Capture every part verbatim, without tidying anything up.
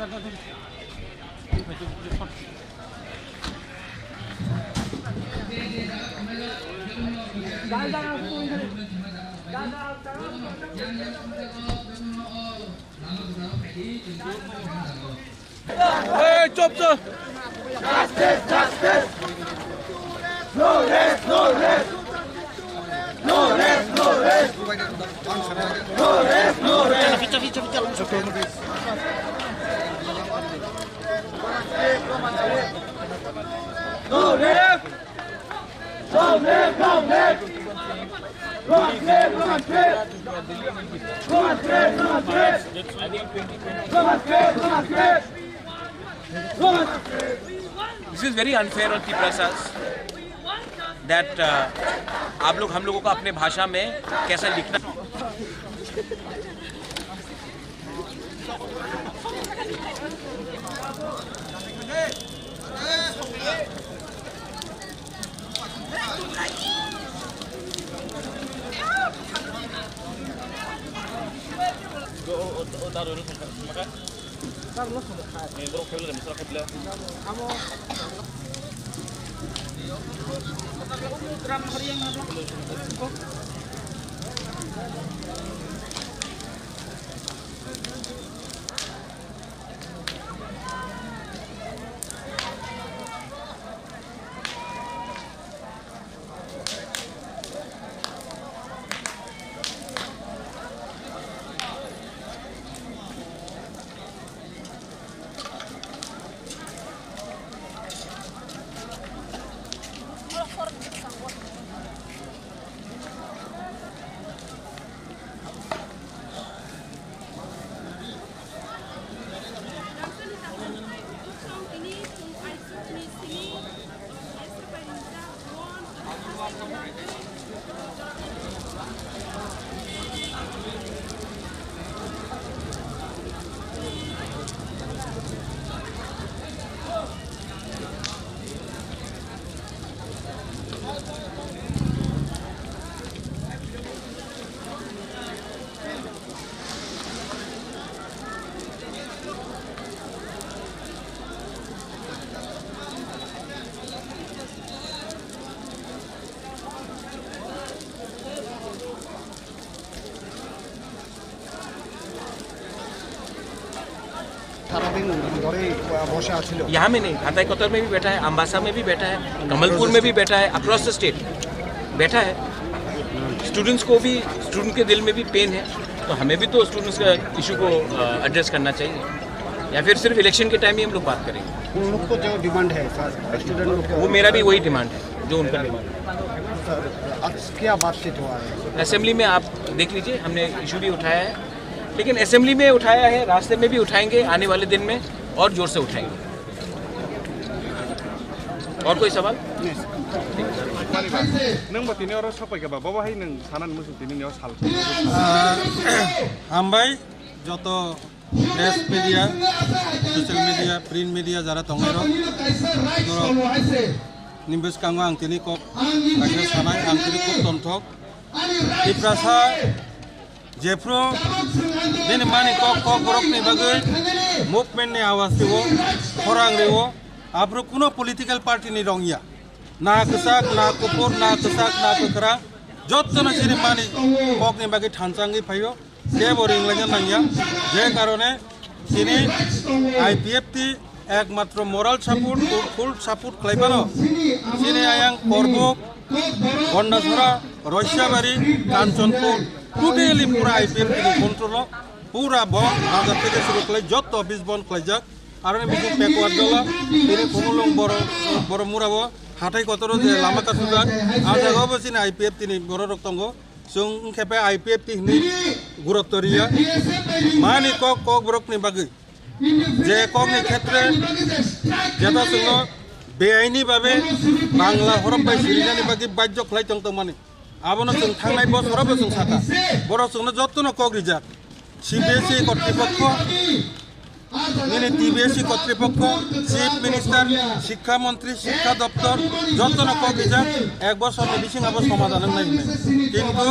Hey, chop, chop. This is very unfair on Tiprasas that uh, आप लोग हम लोगों को अपने भाषा में कैसा लिखना। সারাদিন ধরেই, আহ, বসে আছিল। यहाँ में नहीं, हाताई कोतवार में भी बैठा है, अम्बासा में भी बैठा है, कमलपुर में भी बैठा है, across the state बैठा है। स्टूडेंट्स को भी, स्टूडेंट के दिल में भी पेन है, तो हमें भी तो स्टूडेंट्स का इशू को, अ, एड्रेस करना चाहिए, या फिर सिर्फ इलेक्शन के टाइम ही हम लोग बात करेंगे। उन लोग को जो डिमांड है सर, स्टूडेंट लोग का वो मेरा भी वही डिमांड है जो उनका डिमांड है। सर, आज क्या बातचीत हुआ है? असेंबली में आप देख लीजिए, हमने इशू भी उठाया है, लेकिन असेंबली में उठाया है, रास्ते में भी उठाएंगे, आने वाले दिन में और जोर से उठाएंगे। और कोई सवाल? Nung bo tini oro sopai kha ba, bobo hai nung sana nung musu tini ni o sal. Ah, hambai joto press media, social media, print media jara tongnai rok, borok ni bwskango ang tini kok kaisa sanai, ang tini kok tonthok. Tiprasa jephru bini mani kok kok borok ni bagwi movement ni awas rio, khorang rio, aphru kuno political party ni rong ya. Na kwchak, na kuphur, na kwchak, na kwkhrang, jottono chini mani kokni bagwi thanchangwi phaio, kebo ringlaina nangya. Je karone chini I P F T ekmatro moral support, full support khlai phano chini ayang Korbuk, Gondasora, Roisabari, Kanchanpur, totally pura I P F T ni control o, pura bon, bazar theke suru khlai jotto office bon khlaijak. Aroni bising backward dola, tini Khumulwng Boro, Boromura o, hathai kotoro je lama kasujak, a jaga o bo chini I P F T ni borok rok tongo. Chwng wngkhe pai I P F T hinwi gurutto riya. Mani kok, kok borok ni bagwi. Je kok ni khetre, jeta chwngno beaini babe Bangla horop bai sirinani bagwi bajjo khlai tong tongmani. Abono chwng thangnai bosorobo chwng sakha. Borok chwngno jottono kok rijak. C B S E kotripokho, nini T B S E kotripokho, Chief Minister, Shikkha Montri, Shikkha Doptor, jottono kok rijak, ek bosorni bising abo somadhan wngnai hinwi. Kintu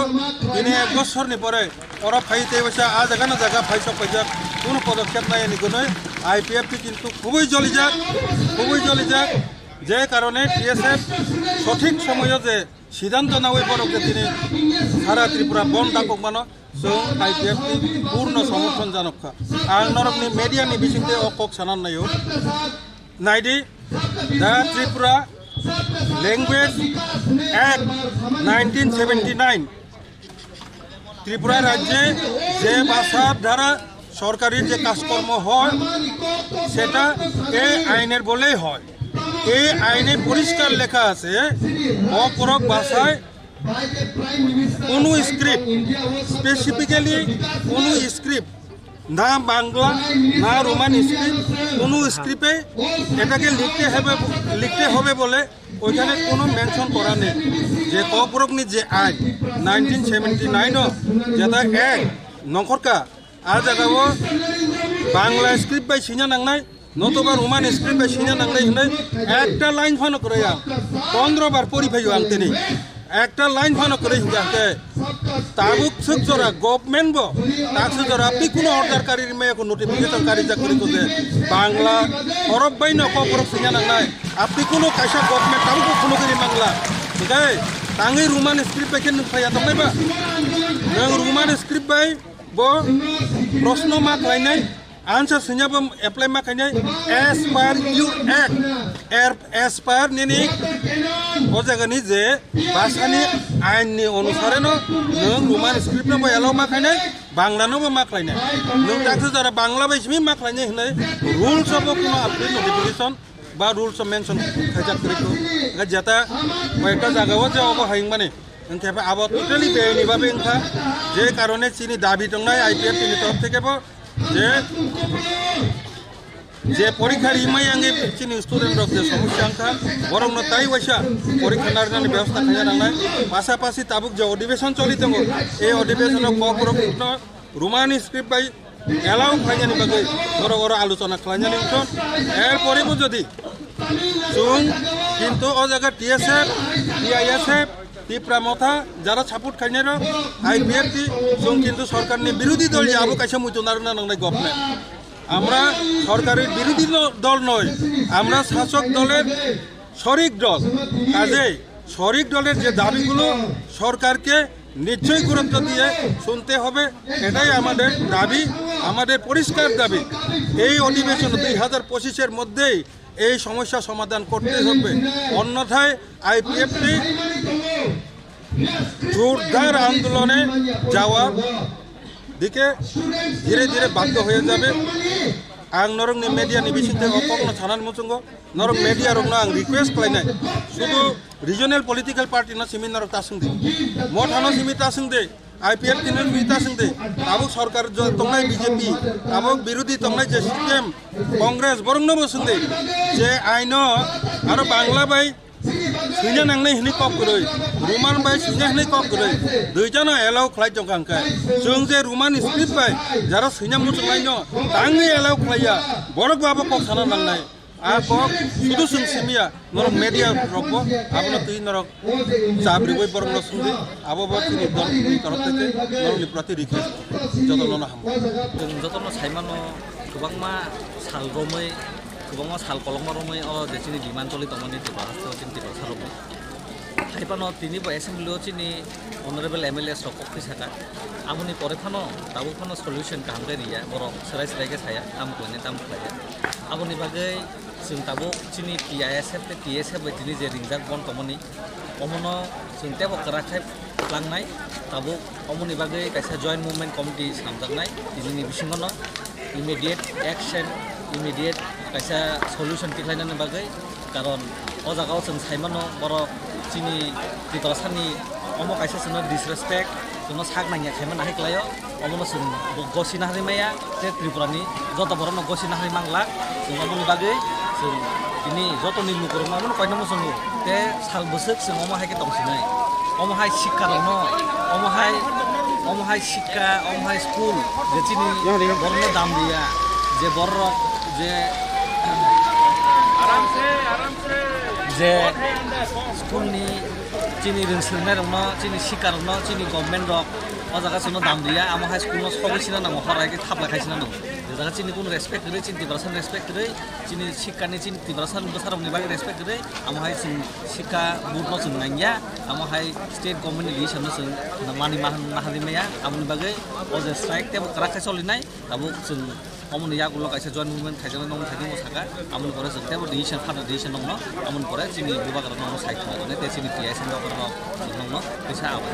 tini ek bosorni pore oro phai tei waisa a jaga no jaga phai sok paijak, কোনো পদক্ষেপ নাই এনে কোনো আইপিএফটি কিন্তু খুবই জ্বলি যাক, খুবই জ্বলি যাক। যে কারণে টিএসএফ সঠিক সময়ে যে সিদ্ধান্ত নেওয়া বড় যে তিনি সারা ত্রিপুরা বন্ধ ডাকক মানো, চৌ আইপিএফটি পূর্ণ সমর্থন জানাক খা। আং নরকনি মিডিয়ানি বিসিংতে ও কক সানান নাইও। Naidi, the Tripura Language Act nineteen seventy nine, Tripura রাজ্যে যে ভাষার দ্বারা সরকারি যে কাজকর্ম হয়, সেটা এই আইনের বলেই হয়। এই আইনে পরিষ্কার লেখা আছে, অপরক ভাষায় কোনো স্ক্রিপ্ট, স্পেসিফিক্যালি কোনো স্ক্রিপ্ট, না বাংলা, না রোমান স্ক্রিপ্ট, কোনো স্ক্রিপ্টে এটাকে লিখতে হবে, লিখতে হবে বলে ওইখানে কোনো মেনশন করা নেই। যে ককবরকনি যে আইন নাইনটিন সেভেন্টি নাইনও যেটা এক নখরকা, আর জায়গাও বাংলা স্ক্রিপ্ট বাই সিনা নাংনাই, নতুবা রোমান স্ক্রিপ্ট বাই সিনা নাংনাই হইনাই একটা লাইন ফানো করে পনেরো বার পড়ি ফাইও আং তেনি। একটা লাইন ফানো করে হিংসা হতে। Tabuk suk jora government bo, tak suk jora apni kuno order kari rimai, ako notification kari jak kuri kote. Bangla horok bai no kok borok singya nangnai. Apni kuno kaisa government tabuk bo kuno kiri mangla. Hikai, tangwi Roman script bai khe nung phaiya tongnai ba? Nung Roman script bai bo prosno ma khlainai. Answer swinya bo apply ma khainai as per your act, er, as per nini o jagani je bhasani ain ni onusare no nwng Roman script no bo allow ma khainai, Bangla no bo ma khlainai. Nwng daksa jora Bangla bai simi ma khlainai hinai rules o bo kuno apni notification ba rules o mention khaijak kwrwi kho. Ga jeta koyekta jaga o je obo hayung mani. Hwnkhe abo totally beaini babe wngkha, je karone chini dabi tongnai I P F T ni torop theke bo je, je porikha rimai yangi chini student rok je somosya wngkha, borokno tai waisa porikha narwknani bebosta khaina nangnai. Pasapasi tabuk je odhibeson choli tongo, ei odhibesono kokborokno Romani script bai allow khlainani bagwi borok oro alochona khlainani wngkha. Er pore bo jodi chwng kintu o jaga T S F, T I S F, Tipra Motha jara support khainai rok, I P F T, chwng kintu sorkarni birodhi dol ya abo kaisa muitu narwkna nangnai government. আমরা সরকারের বিরোধী দ-, দল নই, আমরা শাসক দলের শরিক দল। কাজেই শরিক দলের যে দাবিগুলো সরকারকে নিশ্চয়ই গুরুত্ব দিয়ে শুনতে হবে, এটাই আমাদের দাবি, আমাদের পরিষ্কার দাবি। এই অধিবেশন দুই হাজার পঁচিশের মধ্যেই এই সমস্যা সমাধান করতেই হবে, অন্যথায় I P F T জোরদার আন্দোলনে যাওয়ার দিকে ধীরে ধীরে বাধ্য হয়ে যাবে। Ang norokni media ni bisingtwi o kokno sanani muchungo, norok media rokno ang request khlainai, sudu regional political party no simi norok ta swngdi, motha no simi ta swngdi, I P F T no simi ta swngdi, tabuk sorkar jo-, tongnai B J P, tabuk birodhi tongnai je C P M, Congress, borokno bo swngdi je aino aro Bangla bai swina nangnai hwnwi kok kwrwi, Roman bai swina hwnwi kok kwrwi, duitano allow khlai tongkha hwnkhe, chwng je Roman script bai jara swina muchunglaino tangwi allow khlaiya, borok bo abo kok sana nangnai. A kok sudu chwng simiya, norok media rokbo abono twi norok chap rwui borokno swngdi, abo bo chini dol ni torop theke norokni proti request, jotono no hamo. Chwng jotono saimano kwbangma sal romwi, kwbangma sal kolokma romwi o je chini demand choli tongmani Tripura hasteo chini Tiprasa romwi. Hai phano tini bo assembly o chini honorable M L As rok kok khe saka. Aboni pore phano tabuk phano solution kaham khe riya, borok serai serai khe saya, tamo khlainai tamo khlaiya. Aboni bagwi chwng tabuk chini T I S F tei T S F bai tini je ringjak bon tongmani, omono chwng teibo kwrak khe tlangnai. Tabuk omoni bagwi kaisa joint movement committee swnamjaknai, tinini bisingono immediate action, immediate kaisa solution tikhlainani bagwi, karon o jagao chwng saimano borok chini Tiprasani omo kaisa chwngno disrespect, chwngno sak nangya khaimani hai kwlaio, omono chwng bo gosi naharwi maya, tei Tripurani joto borokno gosi naharwi mangla, chwng omoni bagwi chwng tini jotoni lukurokno omono koinamo chwngo, tei sal bwswk chwng omo hai khe tongsinai. Omo hai sikka rokno, omo hai, omo hai sikka, omo hai school, je chini borokno dam riya, je borok je, je school ni chini rwng swrwngnairokno, chini sikkarokno, chini government rok O jaga chwngno dam riya, amo hai school no sogwi sina nango, hor hai khe thapla khai sina nango. Je jaga chini kuno respect kwrwi, chini Tiprasa ni respect kwrwi, chini sikha ni, chini Tiprasa ni bwsarok ni bagwi respect kwrwi, amo hai chwng sikha board no chwng nangya, amo hai state government ni decision no chwng mani mahan, mahan rimaya, aboni bagwi o je strike tebo kwrak khe cholinai, tabuk chwng Omoni yagulo kaisa joint movement khaijaknai nokno thaijaknai saka, amoni pore chwng teibo decision, further decision nokno, amoni pore chini bubagra nokno sai khna rwnai, tei chini T S M rok rok chwng nokno kisa abo.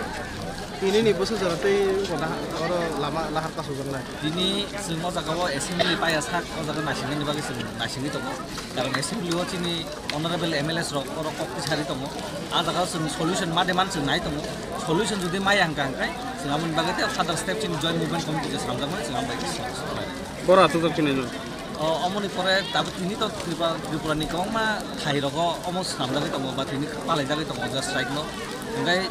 Tini ni bwswk jora tei wngkha na oro lama lahar kasu jaknai. Tini chwng o jaga o assembly paiya sak, o jaga naisingmani bagwi chwng naisingwi tongo. Karon assembly o chini honorable M L As rok oro kok tisari tongo. A jaga o chwng solution ma de man chwng nai tongo. Solution jodi maya hwnkha hwnkhe chwng amoni bagwi tei further step chini joint movement committee je swnamjakmani chwng ambai kisa. Boro achukjak chini no. O, omoni pore tabuk tini to Tripura, Tripura ni kwbangma thai rogo omo swnamjagwi tongo ba tini palaijagwi tongo je strike no. Hwnkhe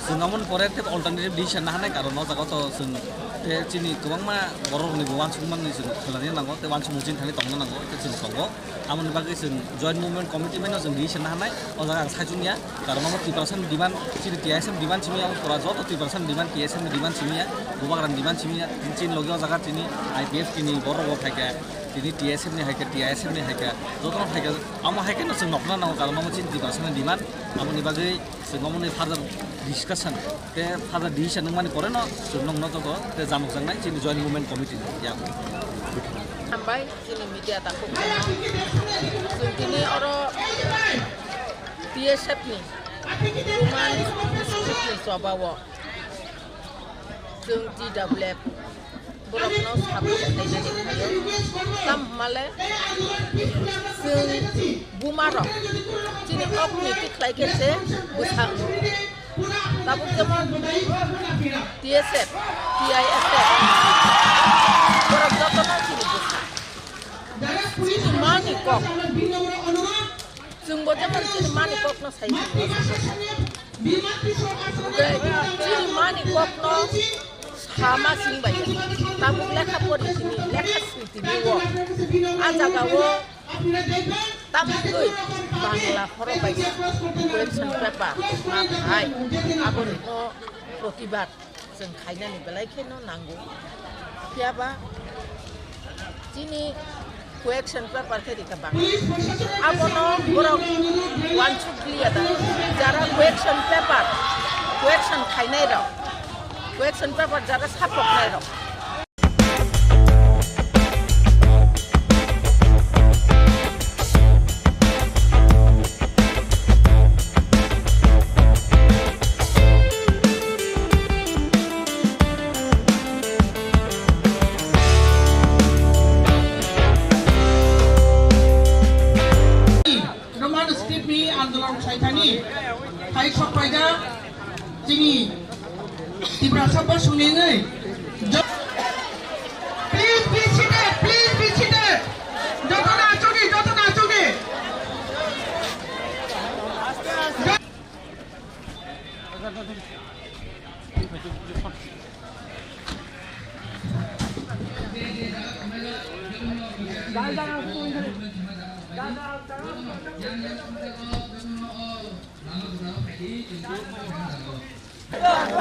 chwng amoni pore tei alternative decision nahanai karon o jaga to chwng tei chini kwbangma borok ni bo uansukmani chwng khlaiwi nango tei uansukmung chini thani tongna nango tei chwng tongo. Amoni bagwi chwng joint movement committee bai no chwng decision nahanai. O jaga ang saichung ya. Karon omo Tiprasa ni demand, chini T S M demand simi ya, amo pura joto Tiprasa ni demand, T S M ni demand simi ya, bubagra ni demand simi ya, chini logi o jaga chini I P F T ni borok bo phaikha, chini T S M ni haikha, T I S M ni haikha, joto no phaikha, amo haikhe no chwng nokna nango, karon omo chini Tiprasa ni demand, amoni bagwi chwng omo ni further discussion, tei further decision wngmani pore no chwng nokno joto tei janokjaknai chini joint movement committee ni yang. Hambai. Chini media takhuk chwng tini oro T S F ni Roman script ni choba o chwng T W F borok no support khainani phaio. Tam hwnmale chwng buma rok chini kok ni tikhlai khe se bwsa wngo. Tabuk jemon T S F, T I S F, borok jotono chini bwsa. Chini mani kok. Chwngbo jemon chini mani kokno sai. Chini mani kokno sama sing bai. Tabuk lekha pori sini, lekha sini tini o. A jaga o Tamtwi Bangla khoro kaisa question paper ma hai, aborokno protibad chwng khainani belai kheno nango. Phiyaba chini question paper khe rikha Bangla. Abono borok uansuk liya da. Jara question paper, question khainai rok, question paper jara sapoknai rok. Roman script ni andolon khlaithani hai sok paijak chini Tiprasa bosongni wngwi. Jo-, please be seated, please be seated. Jotono achukdi, jotono achukdi.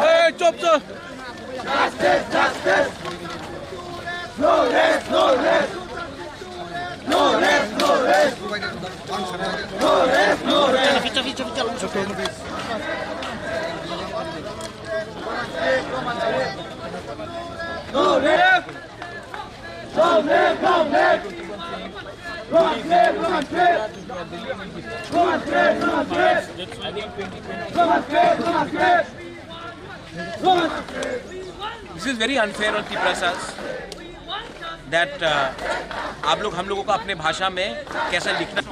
Hey, chop, chop. Justice, justice. No rest, no rest. No rest, no rest. No rest, no rest. No rest. No rest, no rest. No rest, no rest. No rest, no rest. No rest, no rest. This is very unfair on Tiprasas that, uh, आप लोग हम लोगों को अपने भाषा में कैसा लिखना।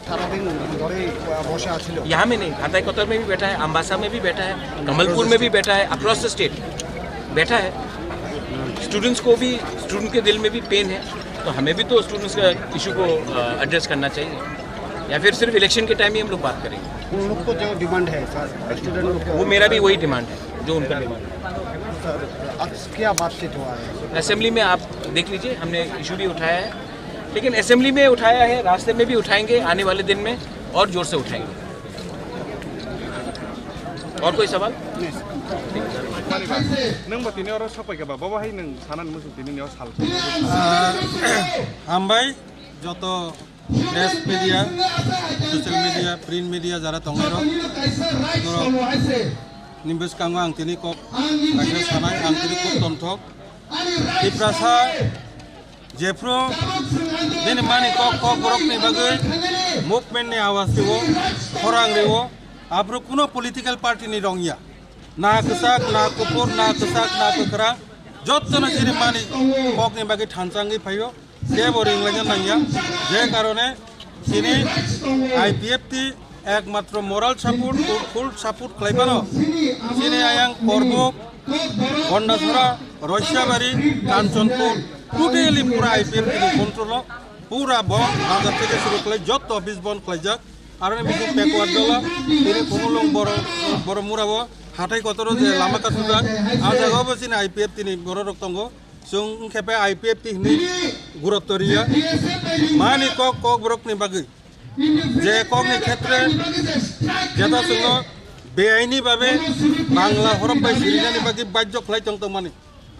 সারাদিন ধরেই, আহ, বসে আছিল। यहाँ में नहीं, हताई कतर में भी बैठा है, अम्बासा में भी बैठा है, कमलपुर में भी बैठा है, अक्रॉस द स्टेट बैठा है। स्टूडेंट्स को भी, स्टूडेंट के दिल में भी पेन है, तो हमें भी तो स्टूडेंट्स का इशू को, अ, एड्रेस करना चाहिए, या फिर सिर्फ इलेक्शन के टाइम ही हम लोग बात करेंगे? उन लोग को जो डिमांड है सर, स्टूडेंट लोग को वो मेरा भी वही डिमांड है, जो उनका डिमांड है। सर, आज क्या बातचीत हुआ है? असेंबली में आप देख लीजिए, हमने इशू भी उठाया है, लेकिन असेंबली में उठाया है, रास्ते में भी उठाएंगे, आने वाले दिन में और जोर से उठाएंगे। और कोई सवाल? Nung ba tini oro sok pai khe ba, bo bo hai nung sanani muchung tini ni o sal. Ah, hambai joto press media, social media, print media jara tongwi rok. Borok ni bwskango ang tini kok kaisa sanai, ang tini kok tongthok. Tiprasa jephru nini mani kok, kok borok ni bagwi movement ni awas rio, khorang rio, aphuru kuno political party ni rong ya. Na kwchak, na kuphur, na kwchak, na kwkhrang, jottono chini mani kokni bagwi thansa wngwi phaio, kebo ringlaina nangya. Je karone chini I P F T ekmatro moral support, full support khlai mano. Chini ayang Korbuk, Gondasora, Roisabari, Kanchanpur, totally pura I P F T ni control o, pura bon, bazar theke suru khlai, jotto office bon khlaijak. Aroni bising backward dola, tini Khumulwng Boro, Boromura o, hathai kotoro je lama kasujak, a jaga o bo chini I P F T ni borok rok tongo. Chwng wngkhe pai I P F T hinwi gurutto riya. Mani kok, kok borok ni bagwi. Je kok ni khetre, jeta chwngno beaini babe Bangla horop bai sirinani bagwi bajjo khlai tong tongmani.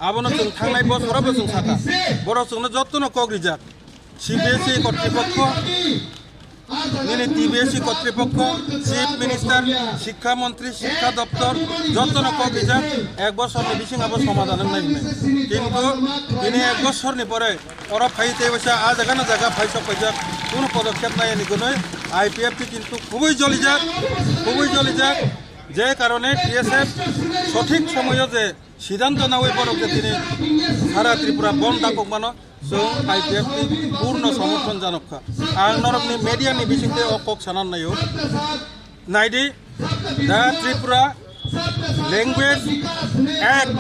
Abono chwng thangnai bosorobo chwng sakha. Borok chwngno jottono kok rijak. C B S E kotripokho, nini T B S E kotripokho, Chief Minister, Shikkha Montri, Shikkha Doptor, jottono kok rijak, ek bosorni bising abo somadhan wngnai hinwi. Kintu tini ek bosorni pore oro phai tei waisa a jaga na jaga phai sok paijak, kuno podokkhep nai ani gunoi I P F T kintu khubui jolijak, khubui jolijak, je karone T S F sothik somoyo je siddhanto nawi borok je tini sara Tripura bon dakok mano, chwng I P F T ni purno somorthon janok kha. Ang norokni media ni bisingtwi o kok sanan naio. Naidi, the Tripura Language Act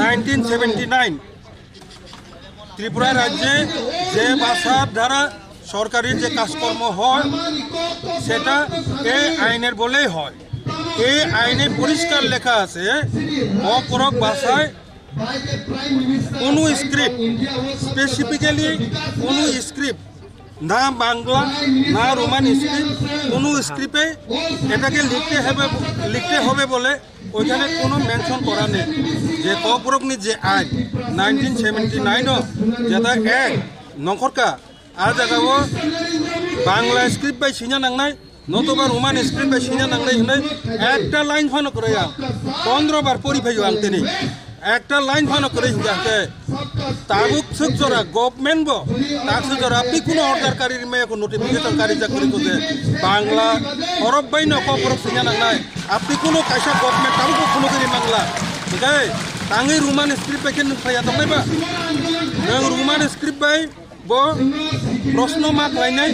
nineteen seventy nine. Tripura রাজ্যে যে ভাষার দ্বারা সরকারি যে কাজকর্ম হয়, সেটা এই আইনের বলেই হয়। এই আইনে পরিষ্কার লেখা আছে, অপরক ভাষায় কোনো স্ক্রিপ্ট, স্পেসিফিক্যালি কোনো স্ক্রিপ্ট, না বাংলা, না রোমান স্ক্রিপ্ট, কোনো স্ক্রিপ্টে এটাকে লিখতে হবে, লিখতে হবে বলে ওইখানে কোনো মেনশন করা নেই। যে ককবরকনি যে আইন নাইনটিন সেভেন্টি নাইনও যেটা এক নখরকা, আর জায়গাও বাংলা স্ক্রিপ্ট বাই সিনা নাংনাই, নতুবা রোমান স্ক্রিপ্ট বাই সিনা নাংনাই হইলে একটা লাইন ফানো করে আম পনেরো বার পড়ি ফাইও আম তেনে একটা লাইন ফানো করে হিংসা হতে। Tabuk suk jora government bo, tak suk jora apni kuno order kari rimai, ko notification kari jak kori kote, Bangla horop bai no kok borok singya nangnai. Apni kuno kaisa government tabuk bo kuno kiri mangla. Oke, tangi Roman script bai khe nung phaya tongnai ba? Nung Roman script bai bo prosno ma khlainai,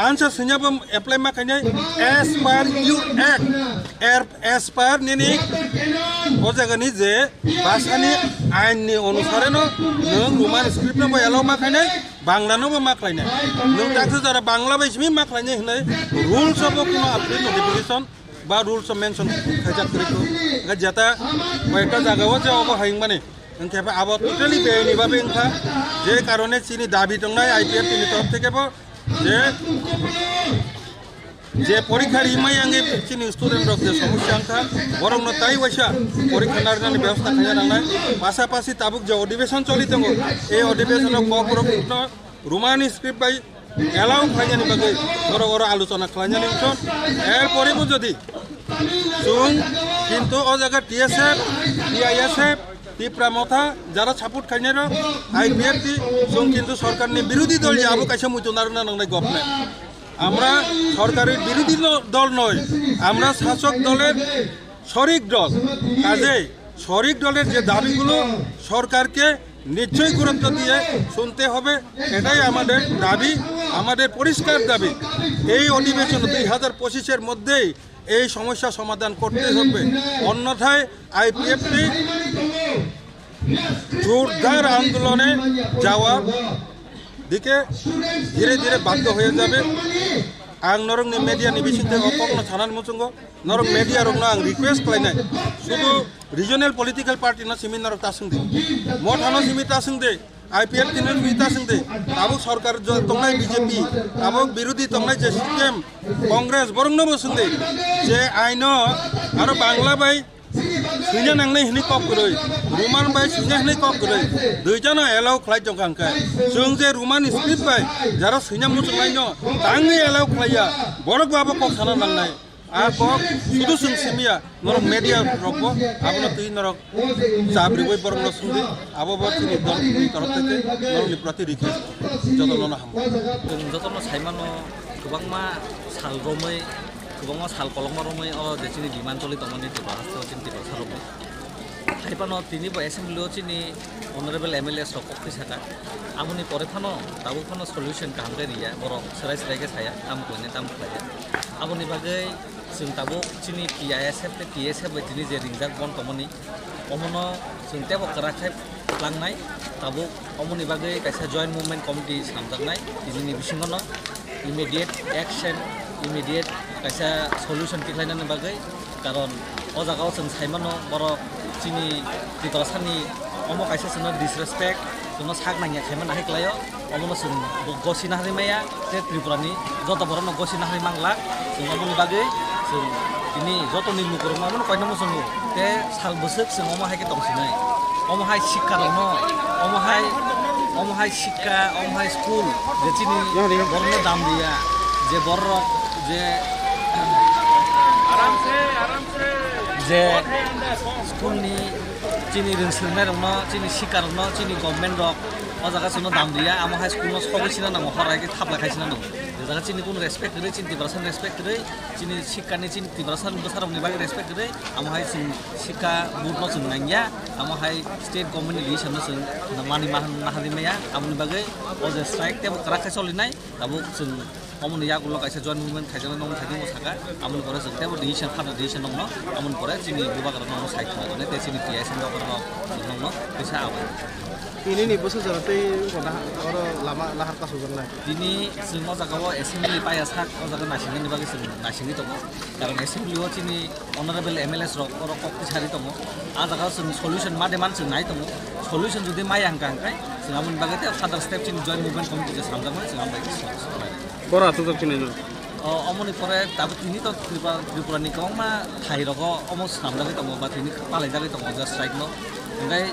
answer singya bo apply ma khainai, as per your act, er, as per nini o jagani je bhasani ain ni onusare no nung Roman script no bo allow ma khainai, Bangla no bo ma khlainai. Nung tak suk jora Bangla bai simi ma khlainai hinai rules o bo kuno apni notification ba rules o mention khaijak kwrwi kho. Ga jeta koyekta jaga o je obo hayung mani. Hwnkhe abo totally beaini babe wngkha. Je karone chini dabi tongnai I P F T ni torop theke bo je Je porikha rimai angwi chini student rok je somosya wngkha, borokno tai waisa porikha narwknani bebosta khaina nangnai. Pasapasi tabuk je odhibeson choli tongo, ei odhibesono Kokborok no Roman script bai allow khlainani bagwi borok oro alochona khlainani wngkha. Erporibo jodi chwng kintu o jaga T S F, T I S F, Tipra Motha, jara support khainai rok, I P F T, chwng kintu sorkarni birodhi dol ya, abo kaisa muitu narwkna nangnai government. আমরা সরকারের বিরোধী দ-, দল নই, আমরা শাসক দলের শরিক দল। কাজেই শরিক দলের যে দাবিগুলো সরকারকে নিশ্চয়ই গুরুত্ব দিয়ে শুনতে হবে, এটাই আমাদের দাবি, আমাদের পরিষ্কার দাবি। এই অধিবেশন দুই হাজার পঁচিশের মধ্যেই এই সমস্যা সমাধান করতে হবে, অন্যথায় আইপিএফটি জোরদার আন্দোলনে যাওয়ার দিকে ধীরে ধীরে বাধ্য হয়ে যাবে। Ang norokni media ni bisingtwi o kokno sanani muchungo, norok media rokno ang request khlainai, sudu regional political party no simi norok ta swngdi, mothano simi ta swngdi, I P F T no simi ta swngdi, tabuk sorkar jo-, tongnai B J P, tabuk birodhi tongnai je C P M, Congress, borokno bo swngdi, je aino aro Bangla bai swina nangnai hwnwi kok kwrwi, Roman bai swina hwnwi kok kwrwi, duitano allow khlai tongkha hwnkhe, chwng je Roman script bai jara swina muchungnaino tangwi allow khlaiya, borok bo abo kok sana nangnai. A kok sudu chwng simiya, norok media rokbo abono twi norok chabribwi borokno swngdi, abo bo chini dol ni torof theke norokni proti request, jotono no hambai. Chwng jotono saimano kwbangma sal romwi, kwbangma sal kolokma romwi o je chini demand choli tongmani Tripura hasteo chini Tiprasa rokni. Hai phano tini bo assembly o chini honorable M L As rok kok khe saka. Aboni pore phano tabuk phano solution kaham khe riya, borok serai serai khe saya, tamo khlainai tamo khlaiya. Aboni bagwi chwng tabuk chini T I S F tei T S F bai tini je ringjak bon tongmani, omono chwng teibo kwrak khe tlangnai. Tabuk omoni bagwi kaisa joint movement committee swnamjaknai tinini bisingono immediate action, immediate kaisa solution tikhlainani bagwi, karon o jagao chwng saimano borok chini Tiprasani omo kaisa chwngno disrespect, chwngno sak nangya khaima nahai klaio, omono chwng bo gosina hinwi maya. Tei Tripura ni joto borok no gosina hinwi mangla, chwng aboni bagwi chwng tini joto ni lukurok no abono koinama chwngo. Tei sal bwswk chwng omo hai khe tong sinai, omo hai sikka rok no, omo hai, omo hai sikka, omo hai school je chini borok no dam riya, je borok je, je school ni chini rwng swrwngnairokno, chini sikarokno, chini government rok o jaga chwngno dam riya, amo hai school no sogwi sina nango, hor hai khe thapla khai sina nango. Je jaga chini kunu respect kwrwi, chini Tiprasa ni respect kwrwi, chini sikka ni, chini Tiprasa ni bwsarokni bagwi respect kwrwi, amo hai chwng sikka board no chwng nangya, amo hai state government ni decision no chwng mani ma-, naharwi maya, aboni bagwi o je strike teibo kwrak khe cholinai. Tabuk chwng omoni yagulo kaisa joint movement khaijaknai nokno thaijaknai saka, amoni pore chwng teibo decision, further decision nokno, amoni pore chini bubagra nokno sai khwlajaknai tei chini T I S M dophar rok chwng nokno kisa abai. Tini ni bwsajora tei wngkha na oro lama nahar kasu jaknai. Tini chwng o jaga o assembly paiya sak, o jaga naisingmani bagwi chwng naisingwi tongo. Karon assembly o chini honorable M L As rok oro kok tisari tongo. A jaga o chwng solution ma de man chwng nai tongo. Solution jodi maya hwnkha hwnkhe chwng aboni bagwi tei further step chini joint movement committee je swnamjakmani chwng aboni bagwi solution khlai. Boro achukjak chini no. O, omoni pore tabuk tini to Tripura, Tripura ni kwbangma thai rogo omo swnamjagwi tongo ba tini palaijagwi tongo je strike no. Hwnkhe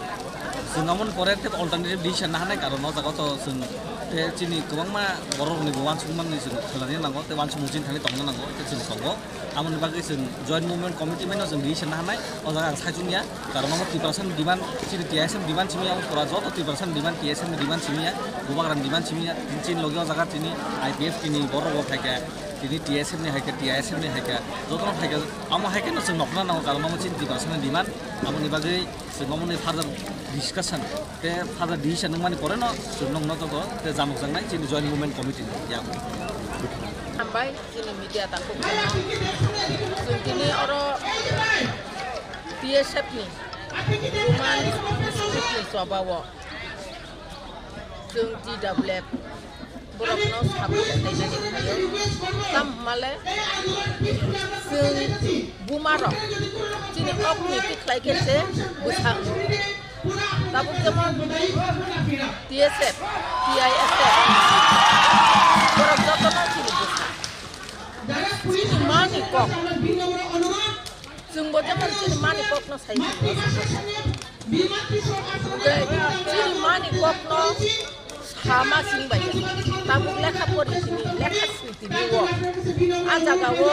chwng aboni pore tei alternative decision naharnai karon o jaga o to chwng tei chini kwbangma borok rokni bo uansukmani chwng khlaiwi nango tei uansukmung chini thani tongna nango tei chwng tongo. Aboni bagwi chwng joint movement committee bai no chwng decision naharnai, o jaga ang saichung ya, karon omo Tiprasa ni demand, chini T I S M demand simi ya, omo pura joto Tiprasa ni demand, T I S M ni demand simi ya, bubagra ni demand simi ya, chini logi o jaga chini I P F T ni borok bo phaikha, tini T I S M ni haikha, T I S M ni haikha, joto no phaikha, omo haikhe no chwng nokna nango, karon omo chini Tiprasa ni demand, aboni bagwi chwng omo ni further discussion tei further decision wngmani pore no chwng nokna joto tei janokjaknai chini joint movement committee ni yago. Hambai. Chini media tangkuk chwng tini oro B S F ni Roman script ni choba o chwng T W F borok no support khlainani phaio. Tam hwnmale chwng buma rok chini ok ni tikhlai khe se bwsa wngo. Tabuk jemon T S F, T I S F, borok jotono chini bwsa. Kok. Chwngbo jemon chini mani kokno sai. Chini mani kokno sama sing bai. Tabuk lekha pori tini, lekha sing tini o. A jaga o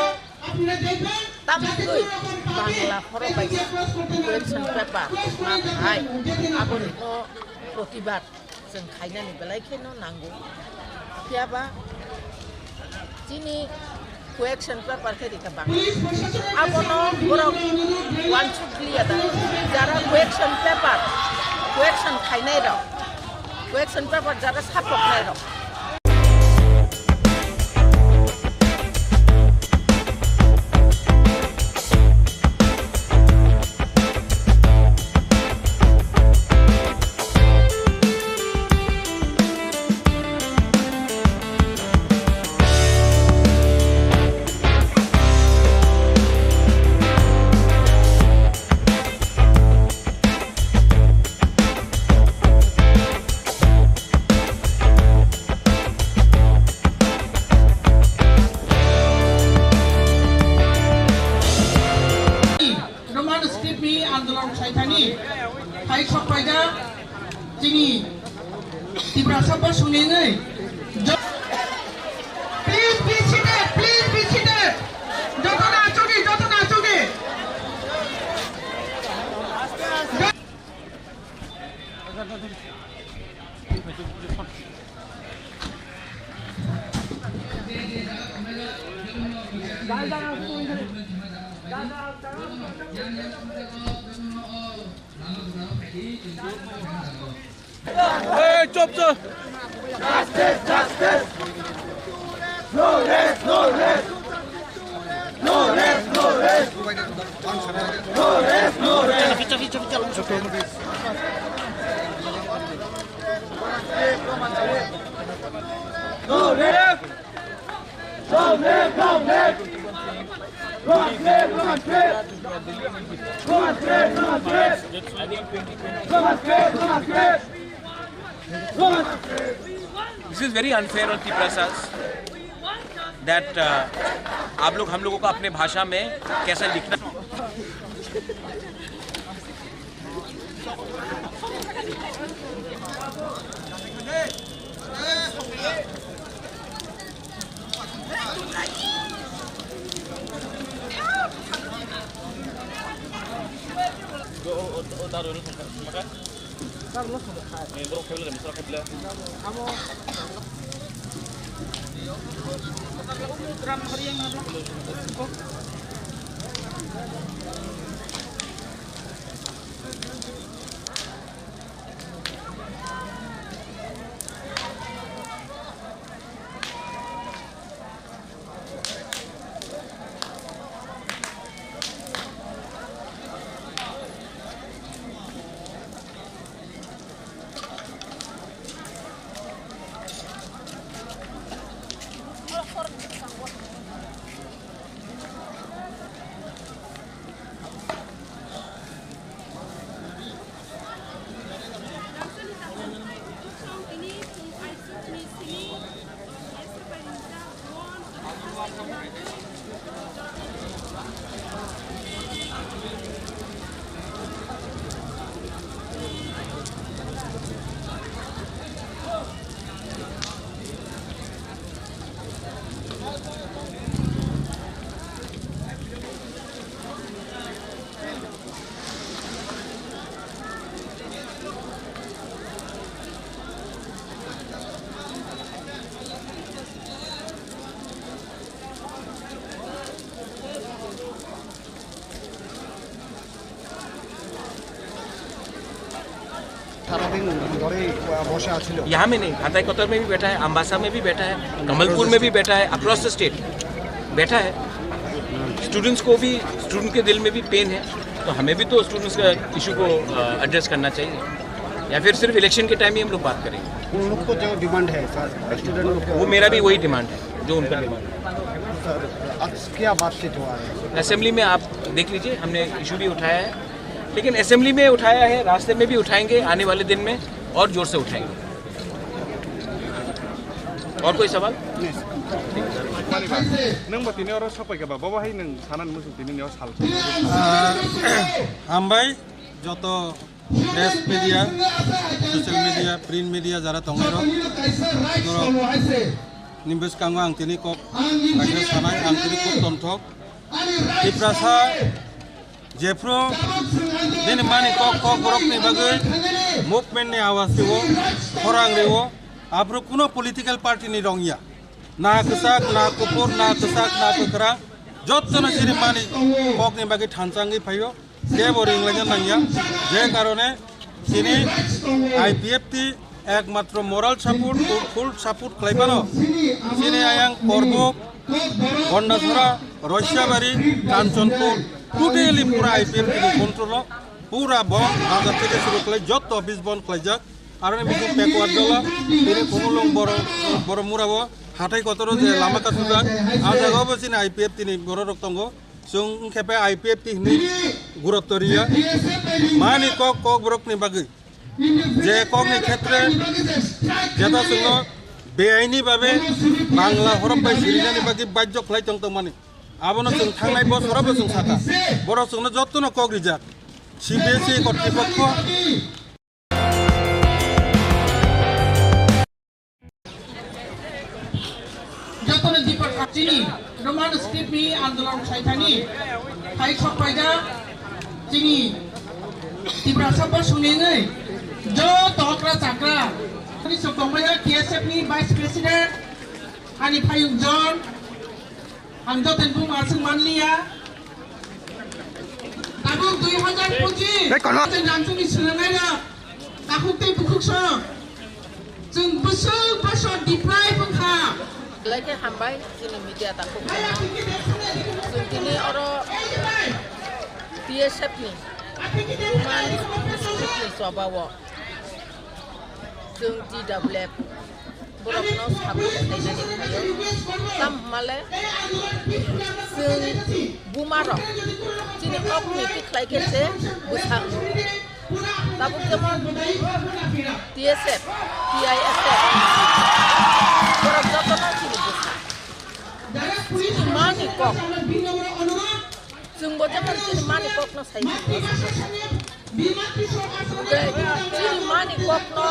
tabuk twi Bangla horo bai question paper ma phai. Aboni no protibad. Chwng khainani belai kheno nango. Phiyaba chini question paper khe rika bang. Abono borok wansuk liya da. Jara question paper, question khainai rok, question paper jara sapoknai rok. Roman script ni andolon khlaithani hai sok paida chini Tiprasa bo sungni ngai. Jo- Please be seated, please be seated. Joto na achugwi, joto na achugwi. Hey, chop, chop. Justice, justice. No rest, no rest. No rest, no rest. No rest, no rest. No rest. Long live, long live! Long live, long live! Long live, long live! Long live, long live! This is very unfair on Tiprasas that uh, आप लोग हम लोगों को अपने भाषा में कैसा लिखना। সারাদিন ধরেই বসে আছিল। यहाँ में नहीं, भाटाई कतर में भी बैठा है, अम्बासा में भी बैठा है, कमलपुर में भी बैठा है, across the state बैठा है। स्टूडेंट्स को भी, स्टूडेंट के दिल में भी पेन है, तो हमें भी तो स्टूडेंट्स का इशू को एड्रेस करना चाहिए, या फिर सिर्फ इलेक्शन के टाइम ही हम लोग बात करेंगे। उन लोग को जो डिमांड है सर, स्टूडेंट लोग का वो मेरा भी वही डिमांड है जो उनका डिमांड है। सर, आज क्या बातचीत हुआ है? असेंबली में आप देख लीजिए, हमने इशू भी उठाया है, लेकिन असेंबली में उठाया है, रास्ते में भी उठाएंगे, आने वाले दिन में और जोर से उठाएंगे। और कोई सवाल? नहीं sir. Nwng bo tini oro sopai kha ba, bobo hai nwng sanani muchung tini ni o sal. Ah, hambai joto press media, social media, print media jara tongnai rok, borok ni bwskango ang tini kok kaisa sanai, ang tini kok tonthok. Tiprasa jephru bini mani kok kok borok ni bagwi movement ni awas rio, khorang rio, aphru kuno political party ni rong ya. Na kwchak, na kuphur, na kwchak, na kwkhrang, jottono chini mani kokni bagwi thanchangwi phaio, kebo ringlaina nangya. Je karone chini I P F T ekmatro moral support, full support khlai phano chini ayang Korbuk, Gondasora, Roisabari, Kanchanpur, totally pura I P F T ni control o, pura bon, bazar theke suru khlai jotto office bon khlaijak. Aroni bising backward dola, tini Khumulwng Boro-, Boromura o hathai kotoro je lama kasujak, ah jaga o bo chini I P F T ni borok rok tongo. Chwng wngkhe pai I P F T hinwi gurutto riya. Mani kok, kok borok ni bagwi. Je kok ni khetre jeta chwngno beaini babe Bangla horop bai sirinani bagwi bajjo khlai tong tongmani. Abono chwng thangnai bosoro bo chwng sakha. Borok chwngno jottono kok rijak. C B S E kortripokho. Jotono Department chini Roman script ni andolon khlaithani hai sok paida chini Tiprasa bosong ni wngwi joto okra chakra ani sok tongmaya T S F ni Vice President ani phayung John. Ang joto ni buma aswk manliya. Tabuk dui hajar pochis. Hey, kono. Chwng rangchakni swrwngnairok, takhuk tei bukhuk sok. Chwng bwswk bosor deprive wngkha. Belai khe hambai chini media takhuk. Chwng tini oro T S F ni Roman script ni choba o. Chwng T W F borokno support khlainani phaio. Tamo hwnmale chwng bumarok chini kok ni tikhlai khe se bwsa wngo. Tabuk jemon T S F, T I S F borok jotono chini bwsa. Chini mani kok. Chwngbo jemon chini mani kokno sai. Hwnkhe chini mani kokno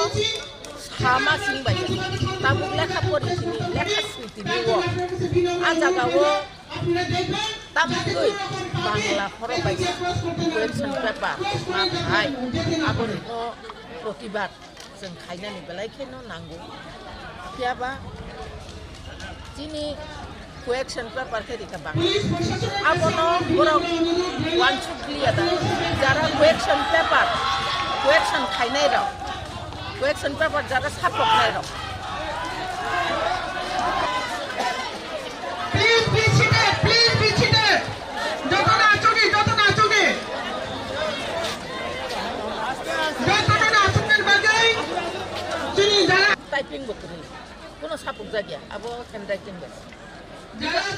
sama sing bai. Tabuk lekha pori tini, lekha swi tini o. A jaga o tamtwi Bangla horo bai question paper ma phai. Aboni no protibad. Chwng khainani belai kheno nango. Phiya ba chini question paper khe rikha bang. Abono borok uansuk liya da. Jara question paper, question khainai rok, question paper jara sapoknai rok. Please be seated, please be seated. Joto no achuk di, joto no achuk di. Joto no achuk nani bagwi chini jara. Typing bo kwrwi. Kuno sapuk jagya. Abo handwriting bai.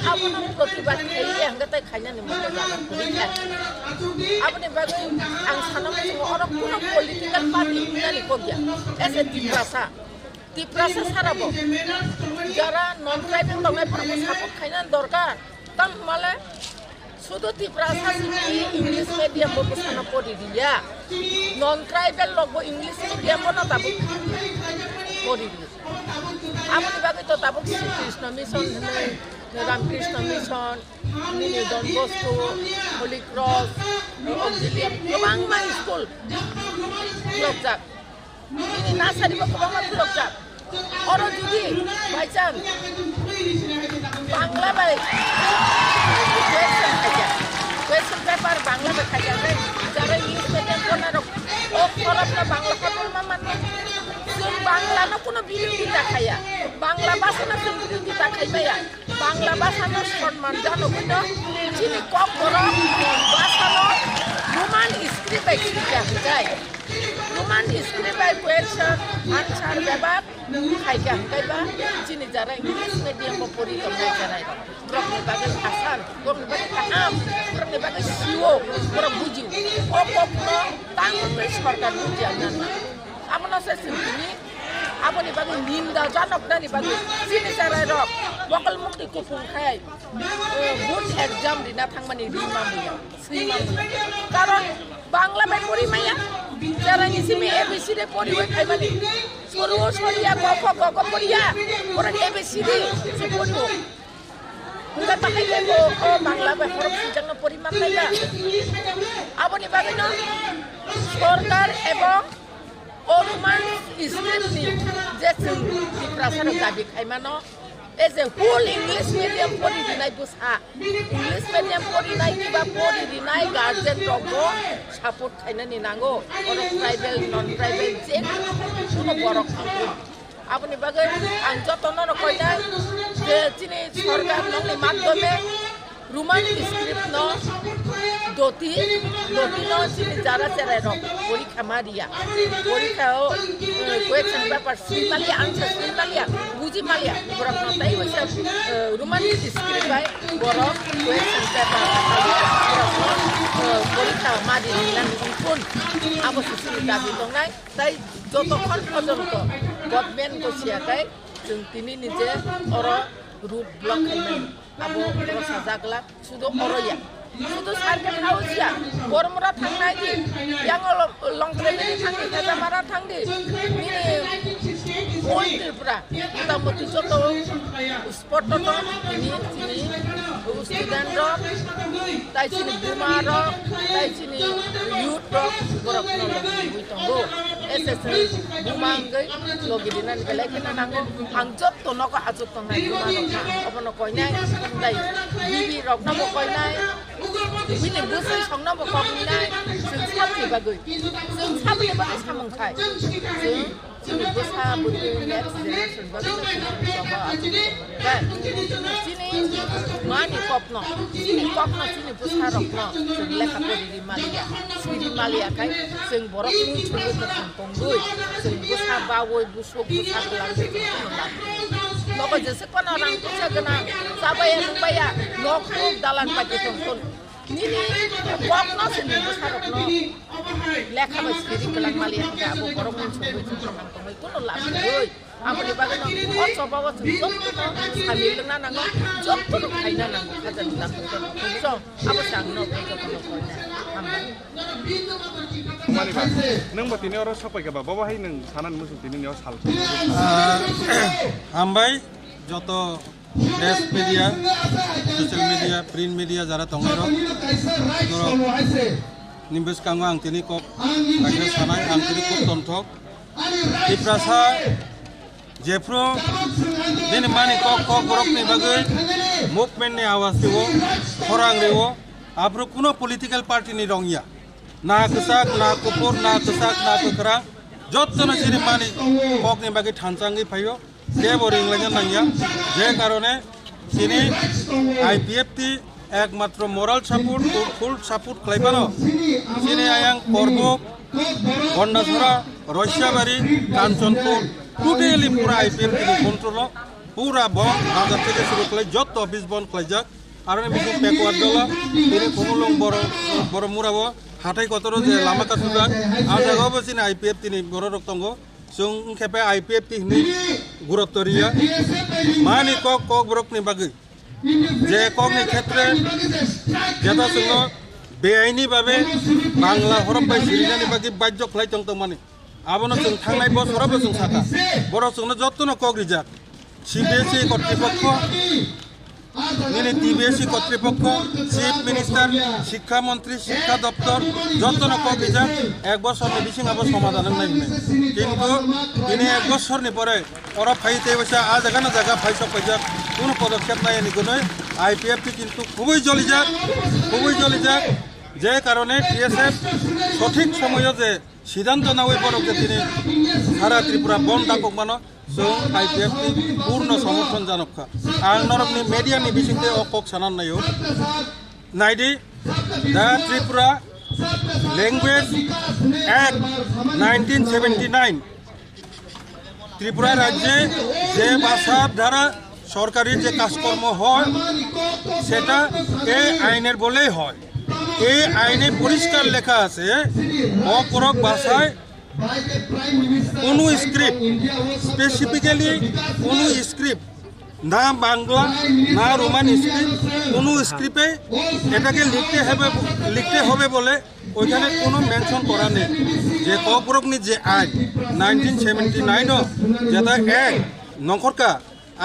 Abono protibad khailiya hwnkhe tai khainani mungsa jaga kwrwi kha. Aboni bagwi ang sana muchungo oro kuno political party wngnani kok ya. As a Tiprasa. Tiprasa sara bo jara non tribal tongnai borokno support khainani dorkar. Tamo hwnmale sudu Tiprasa simi English medium bo bwsano pori riya. Non tribal rok bo English medium bono tabuk pori riya. Aboni bagwi to tabuk Sri Krishna Mission hinwi, Ram Krishna Mission, nini Don Bosco, Holy Cross, Auxilium, kwbangma school khulokjak. Nini nasari bo kwbangma khulokjak. Oro jodi by chance Bangla bai question khaikha, question paper Bangla bai khaikha, hwnkhe jara English medium pornai rok o khorokno Bangla kha porma manna. Chwng Bangla no kuno birodita khaiya, Bangla bhasha no chwng birodita khaimaya. Bangla bhasha no sonman janogwi no chini kokborok bhasha no Roman script bai swijak hwnkhe, Roman script bai question answer bebak khaikha hwnkhe ba chini jara English medium bo pori tongnai cherai rok. Borokni bagwi asan, borokni bagwi kaham, borokni bagwi siwo, borok bujio. O kokno tangwi sorkar bujiya nang. Abono se chwng tini Aboni bagwi ninda janoknani bagwi chini cherairok mokol mukti kupung khai, eh, board exam rina thangmani ri mamliya, swi mamliya. Karon Bangla bai pori maya, cheraini simi A B C D poriwi phaimani. Suru soriya, gokho gokho poriya, borok A B C D se poriwo. Hingke bahai khe bo o Bangla bai borok swijak no pori man lai ba. Aboni bagwi no sorkar ebong o Roman script ni je chwng Tiprasa rok dabi khai mano, as a whole English medium pori rinai bwsa, English medium pori nai kiba pori rinai guardian rok bo support khainani nango, oro tribal, non tribal je kuno borok thangkun. Aboni bagwi ang jotono no koinai je chini sorkar nokni madhyome Roman script no doti, doti no chini jara cherai rok porikha ma riya. Porikha o, eh, question paper swi maliya, answer swi maliya, buji maliya. Borok no tai waisa, eh, Roman script bai borok question paper borok no, eh, porikha ma rinani wngkun. Abo se chini dabi tongnai. Tai jotokhon porjonto government bo siya khai, chwng tini ni je oro road block khaimani, abo oro sajak glak, sudo oro ya. Sudo circuit house ya, Bormura thangnai di, yang Longthaibari thangdi, Kajamara thangdi, nini all Tripura, motamoti joto spot o tong, tini, tini, student rok, tai chini buma rok, tai chini youth rok, borok no logi tongo. S S ni buma wngwi logi rinani belai kheno nango. Ang jotto nogo achuk tongnai buma rok no, obono koinai, tai bibi rok no bo koinai, bini bwsai song no bo kok rinai, chwng sabni bagwi, chwng sabni bagwi samung khai, chwng Chini bwsa bwtwi next generation bagwi no chini bwsa ba achuk tongkha. Chini mani kokno, chini kokno, chini bwsarokno chwng lekha pori ri maliya, siri maliya khai chwng borok mui chwngwi mwkhang tongwi chwng bwsa bawi busuk bwsa gwlangwi chwng phano lak. Nogo jeswk phano rang puisa gwnang, chabaya nukbaya, nok huk dalan paikhe tongkun. Nini kokno chini bwsarokno lekha bai siri kwlang maliya hwnkhe abo borok ni sogwi chwng kaham tongwi kuno lab kwrwi. Aboni bagwino o choba o chwng jotono samil wngna nango, jotono khaina nango, khajani dakti jotono. Abo se ang nok jotono koinai. Hambai. Mani ba, nwng bo tini oro sok paikha ba, bobo hai nwng sanani muchung tini ni o sal. Ah, hambai, joto press media, social media, print media jara tongnairok, borok ni bwskango ang tini kok kaisa sanai, ang tini kok tonthok. Tiprasa jephru bini mani kok kok borokni bagwi movement ni awas rio, khorang rio, aphuru kuno political party ni rong ya. Na kwchak, na kuphur, na kwchak, na kwkhrang, jottono chini mani kokni bagwi thansa wngwi phaio. Kebo ringlaina nangya, je karone chini I P F T ekmatro moral support, full support khlai mano. Chini ayang Korbuk, Gondasora, Roisabari, Kanchanpur, totally pura I P F T ni control o, pura bon, bazar theke suru khlai, jotto office bon khlaijak. Aroni bising backward dolo, tini Khumulwng Boro, Boromura o, hathai kotoro je lama kasujak, a jaga o bo chini I P F T ni bororok tongo. Chwng wngkhe bai I P F T hinwi gurutto riya. Mani kok, kokborokni bagwi. Je kokni khetre jeto chwngno beaini babe Bangla horop bai sirinani bagwi bajjo khlai tong tongmani. Abono chwng thangnai bosorobo chwng sakha. Borok chwngno jottono kok rijak. C B S E kotripokho, nini T B S E kotripokho, Chief Minister, Shikkha Montri, Shikkha Doptor, jottono kok rijak, ek bosorni bising abo somadhan wngnai hwnwi. Kintu bini ek bosorni pore oro phai tei waisa a jaga na jaga phai sok paijak, kuno podokkhep nai ani gunoi I P F T kintu khubui jolijak, khubui jolijak, je karone T S F sothik somoyo je siddhanto nawi borok je tini sara Tripura bon dakok mano, chwng I P F T ni purno somorthon janokha. Ang norokni media ni bisingtwi o kok sanan naio. Naidi, the Tripura Language Act nineteen seventy nine, Tripura রাজ্যে যে ভাষার দ্বারা সরকারি যে কাজকর্ম হয়, সেটা এই আইনের বলেই হয়। এই আইনে পরিষ্কার লেখা আছে, ককবরক ভাষায় কোনো স্ক্রিপ্ট, স্পেসিফিক্যালি কোনো স্ক্রিপ্ট, না বাংলা, না রোমান স্ক্রিপ্ট, কোনো স্ক্রিপ্টে এটাকে লিখতে হবে, লিখতে হবে বলে ওইখানে কোনো মেনশন করা নেই। যে ককবরকনি যে আইন নাইনটিন সেভেন্টি নাইনও যেটা এক নখরকা,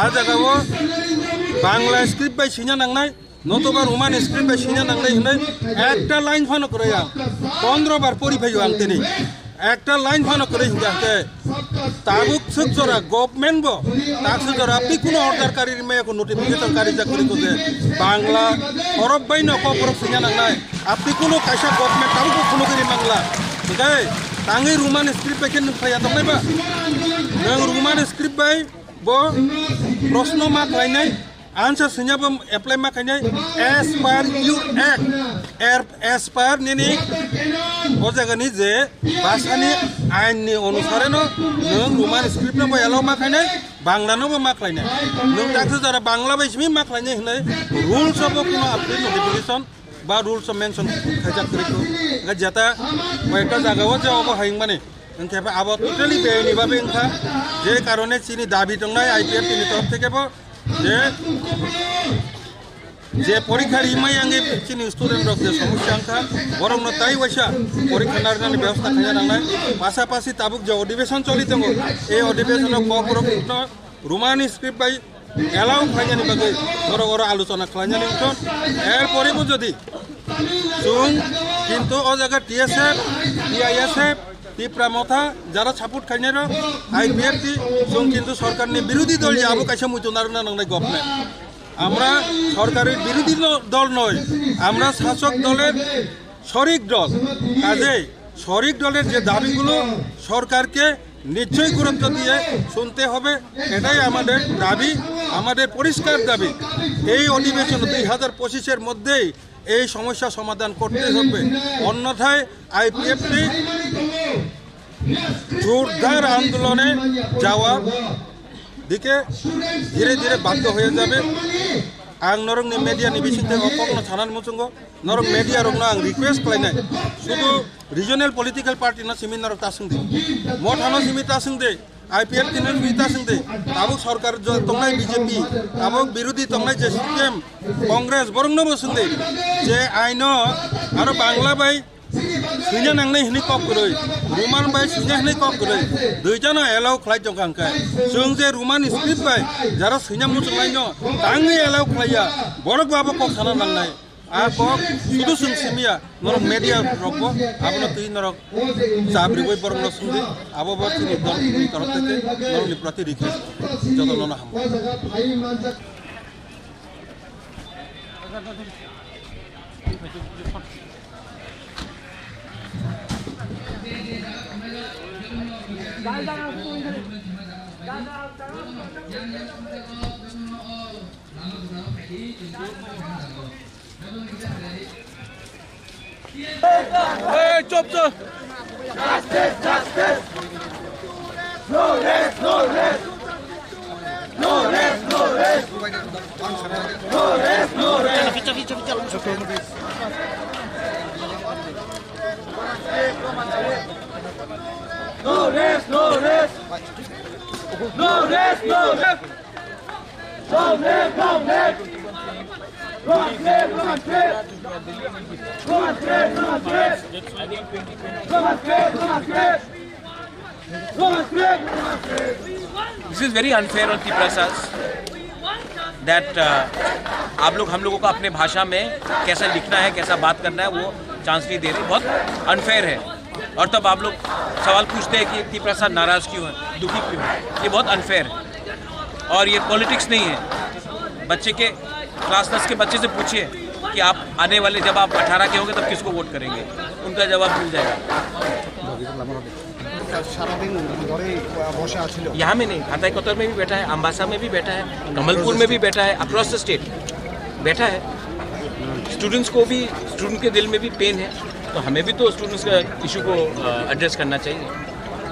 আর জায়গাও বাংলা স্ক্রিপ্ট বাই সিনা নাংনাই, নতুবা Roman script bai sina nangnai hinwi ekta line phano kwrwi ang. Pondro bar pori phaio ang tini. Ekta line phano kwrwi hingkha hingkhe tabuk swk jora government bo tak swk jora apni kuno order kari rimaya ko notification kari jak kwrwi ko je Bangla horok bai no kok borok sina nangnai. Apni kuno kaisa government tabuk bo kuno kiri mangla. Hingkhe tangwi Roman script bai khe nwng phaiya tongnai ba? Nwng Roman script bai bo prosno ma khlainai, answer swinya bo apply ma khainai as per your act, er, as per nini o jagani je basani ain ni onusare no nwng Roman script no bo allow ma khainai, Bangla no bo ma khlainai. Nwng taksa jora Bangla bai simi ma khlainai hinwi rules o bo kuno update notification ba rules o mention khaijak kwrwi kho. Jeta koyekta jaga o je obo hayung mani. Hingkhe abo totally beyani babe wngkha, je karone chini dabi tongnai I P F T ni torof theke bo je, je porikha rimai angge chini student rok je somosya wngkha, borok no tai waisa porikha narwknani bebosta khaina nangnai. Pasapasi tabuk je odhibeson choli tongo, ei odhibesono kokborok no Romani script bai allow khlainani bagwi borok oro alochona khlainani wngkha. Erpore bo jodi chwng kintu o jaga T S F, T I S F, Tipra Motha jara support khainai rok, I P F T, chwng kintu sorkarni birodhi dol ya abo kaisa muitu narwkna nangnai government. আমরা সরকারের বিরোধী দ-, দল নই, আমরা শাসক দলের শরিক দল। কাজেই শরিক দলের যে দাবিগুলো সরকারকে নিশ্চয়ই গুরুত্ব দিয়ে শুনতে হবে, এটাই আমাদের দাবি, আমাদের পরিষ্কার দাবি। এই অধিবেশন দুই হাজার পঁচিশের মধ্যেই এই সমস্যা সমাধান করতে হবে, অন্যথায় I P F T জোরদার আন্দোলনে যাওয়ার দিকে ধীরে ধীরে বাধ্য হয়ে যাবে। Ang norokni media ni bisingtwi o kokno sanani muchungo, norok media rokno ang request khlainai, sudu regional political party no simi norok ta swngdi, Motha no simi ta swngdi, I P F T no simi ta swngdi, tabuk sorkar jo tongnai B J P, tabuk birodhi tongnai je C P M, Congress, borok no bo swngdi je aino aro Bangla bai Swina nangnai hwnwi kok kwrwi, Roman bai swina hwnwi kok kwrwi, duitano allow khlai tongkha hwnkhe, chwng je Roman script bai jara swina muchunglaino tangwi allow khlaiya, borok bo abo kok sana nangnai. A kok sudu chwng simiya, norok media rokbo abono twi norok chap riwi borokno swngdi, abo bo chini dol ni torof theke norokni proti request, jotono no hambai. Hey, chop, chop. No rest, no rest. No rest, no rest. Long live, long live! Long live, long live! Long live, long live! Long live, long live! Long live, long live! This is very unfair on Tiprasas that uh, आप लोग हम लोगों को अपने भाषा में कैसा लिखना है, कैसा बात करना है, वो चांस नहीं दे रहे। बहुत अनफेयर है। और तब आप लोग सवाल पूछते हैं कि तिपरा साहब नाराज क्यों है, दुखी क्यों है। ये बहुत अनफेयर है और ये पॉलिटिक्स नहीं है। बच्चे के, क्लास दस के बच्चे से पूछिए कि आप आने वाले, जब आप अठारह के होंगे, तब किसको वोट करेंगे, उनका जवाब मिल जाएगा। সারাদিন ধরেই বসে আছিল। यहाँ में नहीं, हाताई कतर में भी बैठा है, अम्बासा में भी बैठा है, कमलपुर में भी बैठा है, अक्रॉस द स्टेट बैठा है। स्टूडेंट्स को भी, स्टूडेंट के दिल में भी पेन है, तो हमें भी तो स्टूडेंट्स का इशू को एड्रेस करना चाहिए,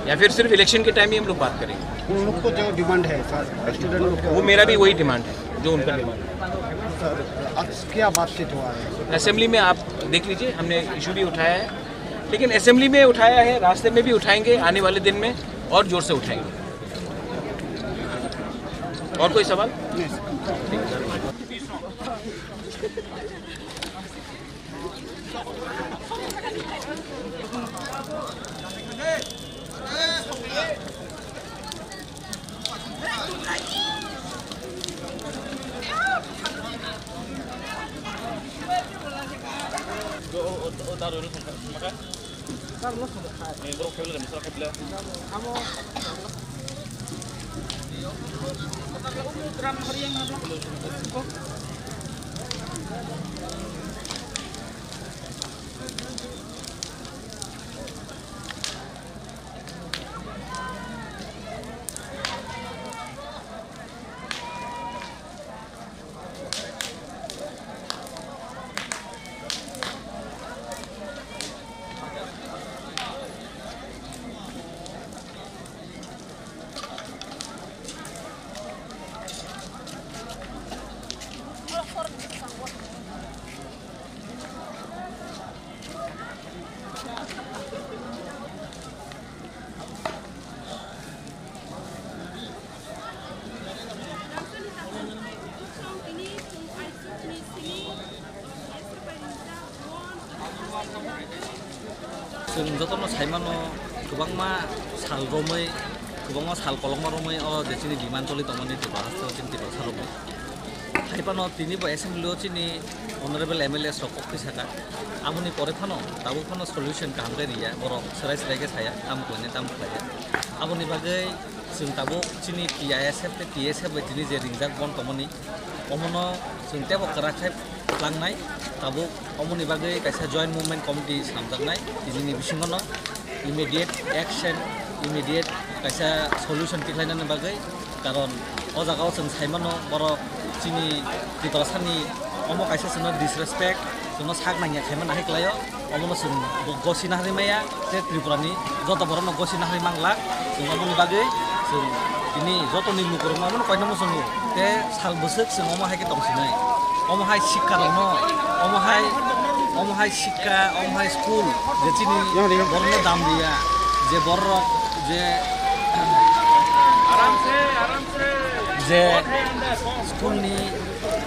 या फिर सिर्फ इलेक्शन के टाइम ही हम लोग बात करेंगे। उन लोग को जो डिमांड है सर, स्टूडेंट लोग को, वो मेरा भी वही डिमांड है जो उनका डिमांड है। सर, आज क्या बातचीत हुआ है? असेंबली में आप देख लीजिए, हमने इशू भी उठाया है। लेकिन असेंबली में उठाया है, रास्ते में भी उठाएंगे, आने वाले दिन में और जोर से उठाएंगे। और कोई सवाल? Chwng jotono sai mano, kwbangma sal romwi, kwbangma sal kolokma romwi o je chini demand choli tongmani Tripura haste o chini Tiprasa rokni. Hai phano tini bo assembly o chini honorable M L As rok kok twi saka. Aboni pore phano tabuk phano solution kaham khe riya, borok swrai swrai khe saya, tamo khlainai, tamo khlaiya. Aboni bagwi chwng tabuk chini T I S F tei T S F bai tini je ringjak bon tongmani, omono chwng teibo kwrak khe tlangnai. Tabuk omoni bagwi kaisa joint movement committee swnamjaknai, tinini bisingono immediate action, immediate kaisa solution tikhlainani bagwi. Karon o jaga o chwng sai mano, borok chini Tiprasani omo kaisa chwngno disrespect, chwngno sak nangya khaima nahai kwlaio. Omono chwng bo-, gosi naharwi maya, tei Tripurani joto borokno gosi naharwi manglak. Chwng oboni bagwi chwng tini jotoni lukurokno omono koinama chwngo. Tei sal bwswk chwng omo hai khe tongsinai. Omo hai sikkarokno, omo hai, omo hai sikka, omo hai school, je chini borokno dam riya, je borok je, je school ni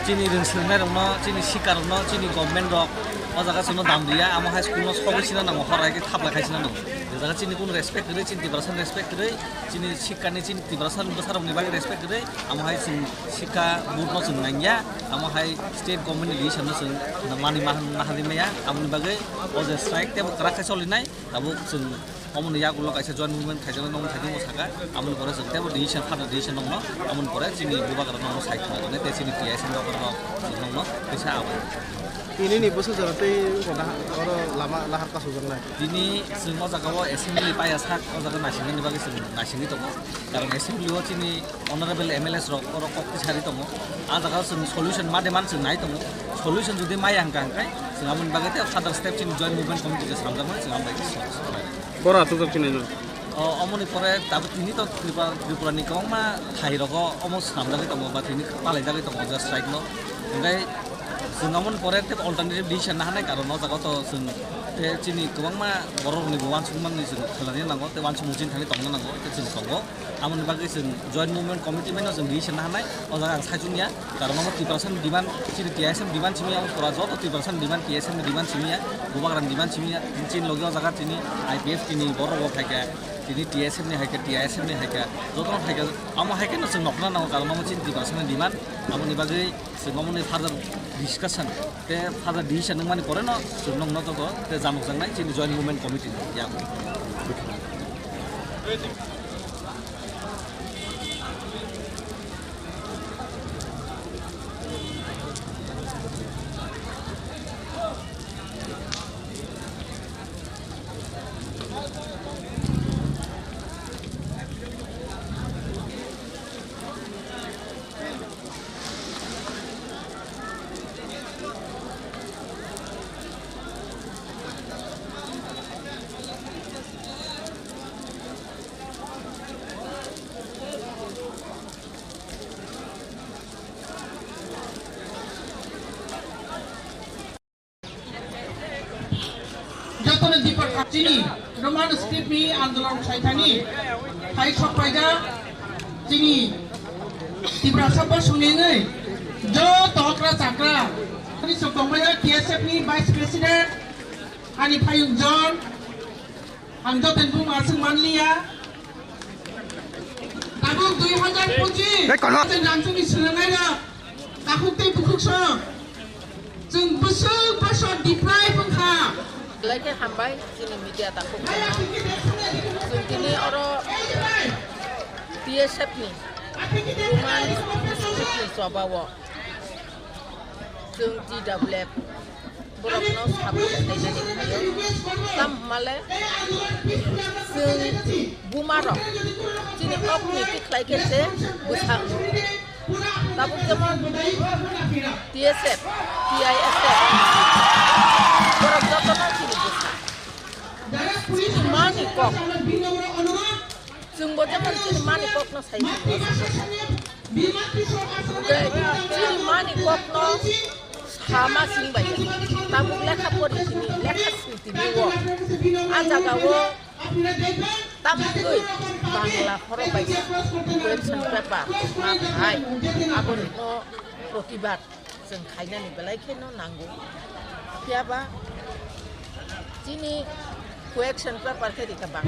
chini rwngsilnai rokno, chini sikkarokno, chini government rok o jaga chwngno dam riya, amo hai school no sogwi sina nango, horai khe thapla khai sina nango. Je jaga chini kunu respect kwrwi, chini Tiprasa ni respect kwrwi, chini sikka ni, chini Tiprasa ni bwsa rokni bagwi respect kwrwi, amo hai chwng sikka board no chwng nangya, amo hai state government ni decision no chwng mani ma-, naharwi maya, aboni bagwi o je strike teibo kwrak khe cholinai. Tabuk chwng omoni yagulo kaisa joint movement khaijaknai nokni thani omo saka, aboni pore chwng teibo decision, further decision nokno, aboni pore chini bubagra nokno sai khna rwnai tei chini T I S M bubagra rok chwng nokno kisa abai. Tini ni bwsa jora tei wngkha na oro lama lahar kasu jaknai. Tini chwng o jaga o assembly paiya sak, o jaga naisingmani bagwi chwng naisingwi tongo. Karon assembly o chini honorable M L As rok oro kok tisari tongo. A jaga o chwng solution ma demand chwng nai tongo. Solution jodi maya hwnkha hwnkhe chwng aboni bagwi tei further step chini joint movement committee je swnamjakmani chwng aboni bagwi. Boro achukjak chini no. O, omoni pore tabuk tini to Tripura, Tripura ni kwbangma thai rogo omo swnamjagwi tongo ba tini palaijagwi tongo je strike no. Hwnkhe chwng omoni pore tei alternative decision naharnai karon o jaga o to chwng tei chini kwbangma borok rokni bo uansukmani chwng khlaiwi nango tei uansukmung chini thani tongna nango tei chwng tongo. Aboni bagwi chwng joint movement committee bai no chwng decision naharnai, o jaga ang saichung ya, karon omo Tiprasa ni demand, chini T I S M demand simi ya, omo pura joto Tiprasa ni demand, T S M ni demand simi ya, bubagra ni demand simi ya, chini logi o jaga chini I P F T ni borok bo phaikha, tini T S M ni haikha, T I S M ni haikha, joto no phaikha, amo haikhe no chwng nokna nango, karon omo chini Tiprasa ni demand, aboni bagwi chwng omo ni further discussion tei further decision wngmani pore no chwng nokno joto tei janokjaknai chini joint movement committee ni yago. Jotono department. Chini Roman script ni andolon khlaithani hai sokpaijak chini Tiprasa bosongni wngwi joto okra chakra ani sok tongmaya T S F ni Vice President ani phayung John ang joto ni buma aswk manliya tabuk dui hajar pochis Hey, kono. Chwng rangchakni swrwngnairok takhuk tei bukhuk sok. Chwng bwswk bwswk deprive wngkha. Belai khe hambai chini media takhuk. Chwng tini oro T S F ni Roman script ni choba o chwng T W F borokno support khlainani phaio. Tamo hwnmale chwng bumarok chini okni tikhlai khe se bwsa wng. Tabuk jemon T S F, T I S F, borok jotono chini bwsa. Chini mani kok. Chwngbo jemon chini mani kokno sai. Chini mani kokno sama sing bai. Tabuk lekha pori tini, lekha sing tini o. A jaga o tamtwi Bangla horo bai question paper ma phai. Aboni no protibad. Chwng khainani belai kheno nango. Phiyaba chini question paper khe rikha bang.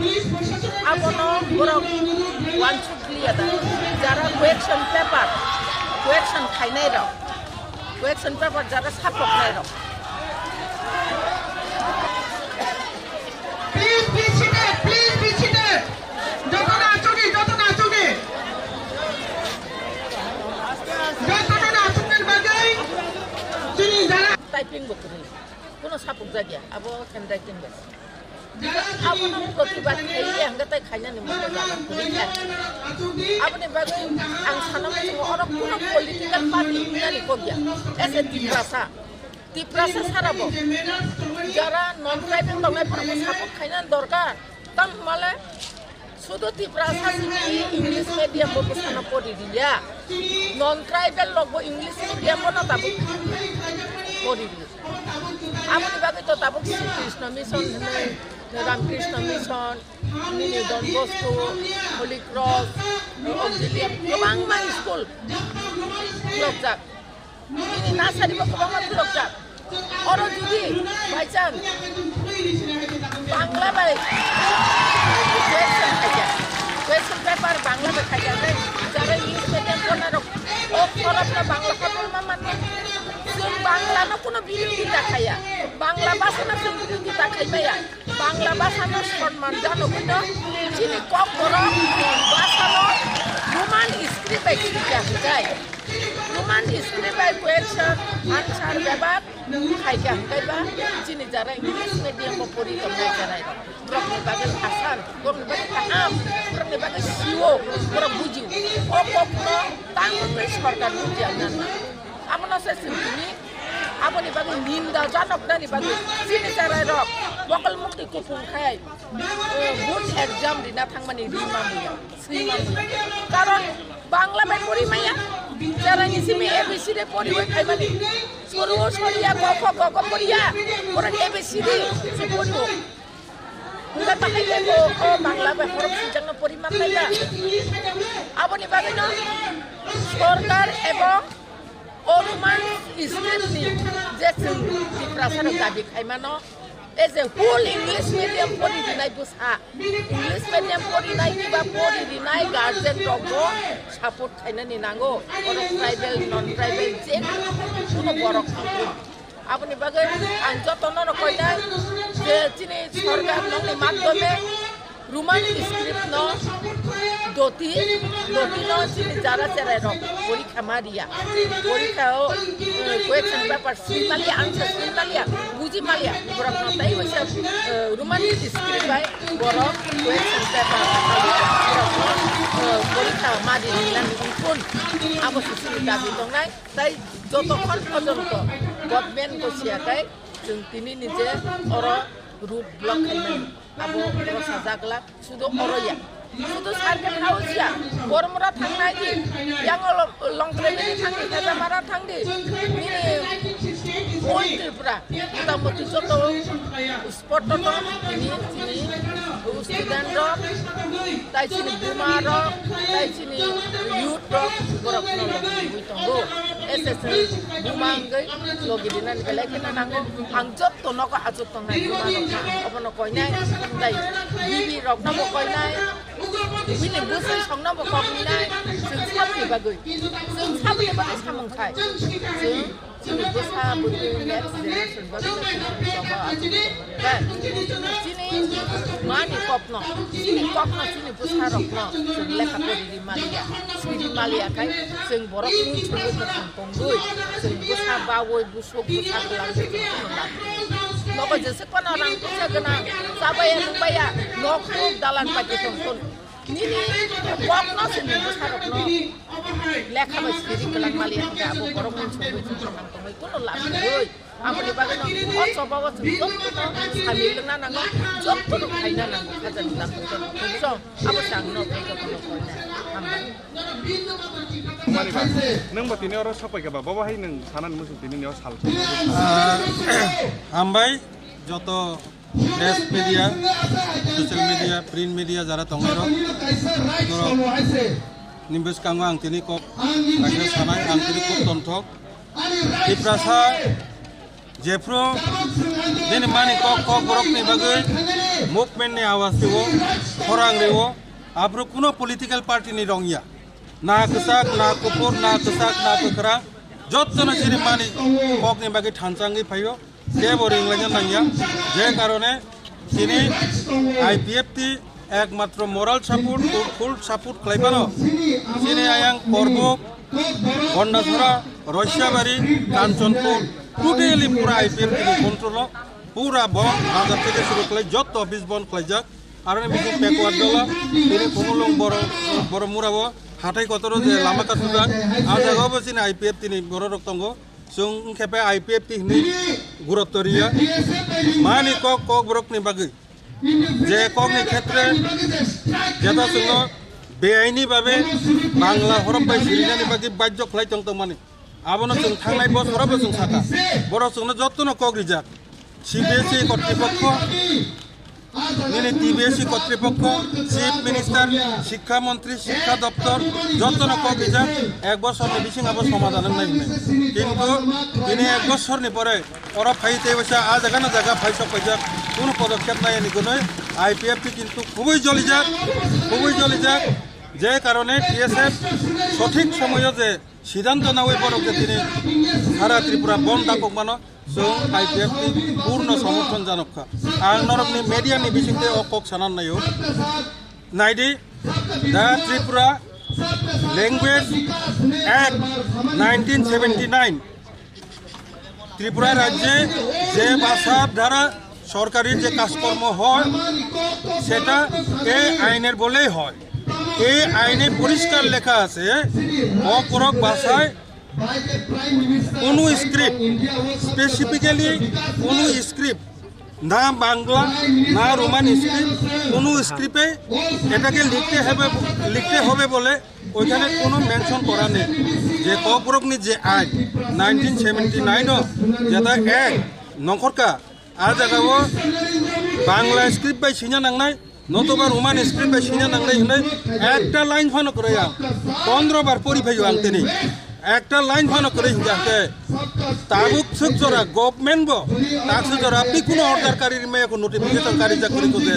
Abono borok uansuk liya da. Jara question paper, question khainai rok, question paper jara sapoknai rok. Please be seated, please be seated. Jotono achukdi, jotono achukdi. Jotono achuknani bagwi chini jara. Typing bo kwrwi. Kuno sapuk jagya, abo handwriting bai. Abono protibad khailiya hwnkhe tai khainani mungkha jagha kwrwi kha. Aboni bagwi ang sana muchungo oro kuno political party wngnani kok ya. As a Tiprasa. Tiprasa sara bo jara non tribal tongnai borokno support khaina dorkar. Tam hwnmale sudu Tiprasa simi English medium bo bwsano pori riya. Non tribal rok bo English medium bono tabuk pori ri. Aboni bagwi to tabuk Sri Krishna Mission hinwi, Ram Krishna Mission, nini Don Bosco, Holy Cross, Auxilium, kwbangma school khulokjak. Nini nasari bo kwbangma khulokjak. Oro jodi by chance Bangla bai question khaijak, question paper Bangla bai khaijak, jara English medium pornai rok o khorokno Bangla kha porma manna. Chwng Bangla no kuno birodita khaiya, Bangla bhasha no chwng birodita khaimaya. Bangla bhasha no sonman jano buino chini kokborok bhasha no Roman script bai swijak hwnkhe Roman script bai question answer bebak khaikha hwnkhe ba chini jara English medium bo pori tongnai cherai rok borokni bagwi asan, borokni bagwi kaham, borokni bagwi siwo, borok bujio. O kokno tangwi sorkar bujiya nang. Abono se chwng tini aboni bagwi ninda janoknani bagwi chini cherai rok mokol mukti kupung khai, eh, board exam rina thangmani rima muya, sima muya. Karon Bangla bai pori maya, cherai ni simi A B C D poriwi khaimani. Suru soriya, gokho gokho poriya, borok A B C D se poriwo. Hwnkhe bahai khe bo o Bangla bai borok swijak no pori man lai ba. Aboni bagwi no sorkar ebong o Roman script ni je chwng Tiprasa rok dabi khai mano, as a whole English medium pori rinai bwsa, English medium pori nai kiba pori rinai guardian rok bo support khainani nango. Oro tribal, non tribal je kuno borok thangkhu. Aboni bagwi ang jotono no koinai je chini sorkar nokni madhyome Roman script no doti, doti no chini jara cherai rok porikha ma riya. Porikha o, eh, question paper swi maliya, answer swi maliya, buji maliya. Borok no tai waisa, eh, Roman script bai borok question paper borok no, eh, porikha ma ri rinani wngkun. Abo se chini dabi tongnai. Tai jotokhon porjonto government bo siya khai chwng tini ni je oro road block khaimani, abo oro sajak glak, sudo oro ya. Sudu circuit house ya, Bormura thangnaidi, yang Longtrai bini thangdi, Kajamara thangdi, nini whole Tripura, motamoti joto spot o tong, nini, nini student rok, tai chini buma rok, tai chini youth rok, borok no logirwi tongo. S S L buma wngwi logi rinani belai kheno nango. Ang joto nogo achuk tongnai buma rok, obono koinai, tai bibi rok no bo koinai. Bini bwsai songno bo kok ninai, chwng saboni bagwi. Chwng saboni bagwi samung khai. Chwng chini bwsa bwtwi next generation bagwi no chwng choba achuk. Chini mani kokno, chini kokno, chini bwsa rokno chwng lekha pori ri maliya, siri maliya khai chwng borok mung chwngwi tongwi, chwng bwsa bawi bwswk bwsa gwlangwi chwng phano lab. Nogo jeswk phano rang puisa gwnang, chabaya nungbaya, nok huk dalan pati tong phano. Nini kokno se nini bwsarokno lekha bai siri kwlang maliya hwnkhe abo borok mung chwngwi chwng tongwi kuno lab kwrwi. Aboni bagwino o choba o chwng jotono samil wngna nango, jotono khaina nango, khajani lab kwrwi. Abo se ang nok jotono koinai. Hambai. Mani ba, nwng ba tini oro sopai kha ba, bobo hai nwng sanani muchung tini ni o sal. Ah, hambai, joto press media, social media, print media jara tongnai rok, norok ni bwskango ang tini kok kaisa sanai, ang tini kok tonthok. Tiprasa jephru nini mani kok kok borok ni bagwi movement ni awas rio, khorang rio, aphuru kuno political party ni rong ya. Na kwchak, na kuphur, na kwchak, na kwkhrang, jottono chini mani kokni bagwi thansa wngwi phaio, kebo ringlaina nangya. Je karone chini I P F T ekmatro moral support, full support khlai mano. Chini ayang Korbuk, Gondasora, Roisabari, Kanchanpur, totally pura I P F T ni control o, pura bon, bazar theke suru khlai jotto office bon khlaijak. Aroni bising backward dolo, tini Khumulwng Boro, Boromura o, hathai kotoro je lama kasujak, ah jaga o bo chini I P F T ni borok rok tongo. Chwng wngkhe pai I P F T hinwi gurutto riya. Mani kok, kok borok ni bagwi. Je kok ni khetre, jeta chwngno beaini babe Bangla horop bai sirinani bagwi bajjo khlai tong tongmani. Abono chwng thangnai bosoro bo chwng sakha. Borok chwngno jottono kok rijak. C B S E kotripokho, nini T B S E kotripokho, Chief Minister, Shikkha Montri, Shikkha Doptor, jottono kok rijak, ek bosorni bising abo somadhan wngnai hinwi. Kintu tini ek bosorni pore oro phai tei waisa a jaga na jaga phai sok paijak, kunu podokkhep nai ani gunoi I P F T kintu khubui jolijak, khubui jolijak, je karone T S F sothik somoyo je siddhanto nawi borok je tini sara Tripura bon dakok mano, chwng I P F T purno somorthon janok kha. Ang norokni media ni bisingtwi o kok sanan naio. Naidi, the Tripura Language Act nineteen seventy nine. Tripura রাজ্যে যে ভাষার দ্বারা সরকারি যে কাজকর্ম হয়, সেটা এই আইনের বলেই হয়। এই আইনে পরিষ্কার লেখা আছে, অপরক ভাষায় কোনো স্ক্রিপ্ট, স্পেসিফিক্যালি কোনো স্ক্রিপ্ট, না বাংলা, না রোমান স্ক্রিপ্ট, কোনো স্ক্রিপ্টে এটাকে লিখতে হবে, লিখতে হবে বলে ওইখানে কোনো মেনশন করা নেই। যে ককবরকনি যে আইন নাইনটিন সেভেন্টি নাইনও যেটা এক নখরকা, আর জায়গাও বাংলা স্ক্রিপ্ট বাই সিনা নাংনাই, নতুবা রোমান স্ক্রিপ্ট বাই সিনা নাংনাই হলে একটা লাইন ফানো করে আম পনেরো বার পড়ি ফাইও আনতে নেই। একটা লাইন ফানো করে হিংসা হতে tabuk suk jora government bo tak suk jora apni kuno order kari rimai ko notification kari jak kori ko je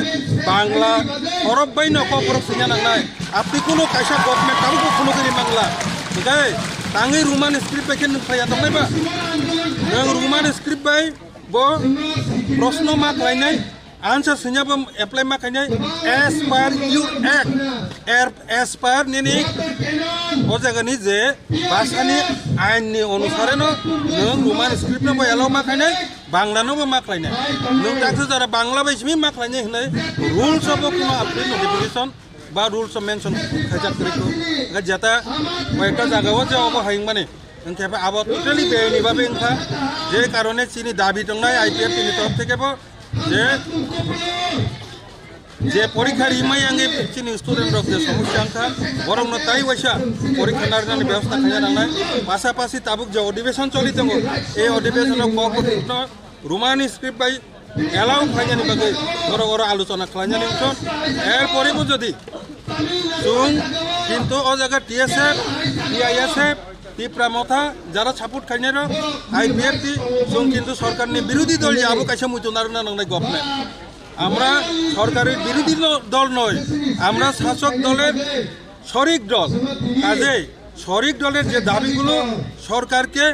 Bangla horop bai no kok borok singya nangnai. Apni kuno kaisa government tabuk bo kuno kiri mangla. Hikai tangwi Roman script bai khe nung phaya tongnai ba? Nung Roman script bai bo prosno ma khlainai. Answer swinya bo apply ma khainai as per your act. Er, as per nini o jagani je bhasani ain ni onusare no nwng Roman script no bo allow ma khainai, Bangla no bo ma khlainai. Nwng taksa jora Bangla bai simi ma khlainai hinai rules o bo kuno apply notification ba rules o mention khaijak kwrwi kho. Ga jeta koyekta jaga o je obo hayung mani. Hwnkhe abo totally beyani babe wngkha, je karone chini dabi tongnai I P F T ni torof theke bo je Je porikha rimai angwi chini student rok je somosya wngkha, borokno tai waisa porikha narwknani bebosta khaina nangnai. Pasapasi tabuk je odhibeson choli tongo, ei odhibesono kok rwmani script bai allow khlainani bagwi borok oro alochona khlainani wngkha. Erporibo jodi chwng kintu o jaga T S F, T I S F, Tipra Motha, jara support khainai rok, I P F T, chwng kintu sorkarni birodhi dol ya, abo kaisa muitu narwkna nangnai government. আমরা সরকারের বিরোধী দ-, দল নই, আমরা শাসক দলের শরিক দল। কাজেই শরিক দলের যে দাবিগুলো সরকারকে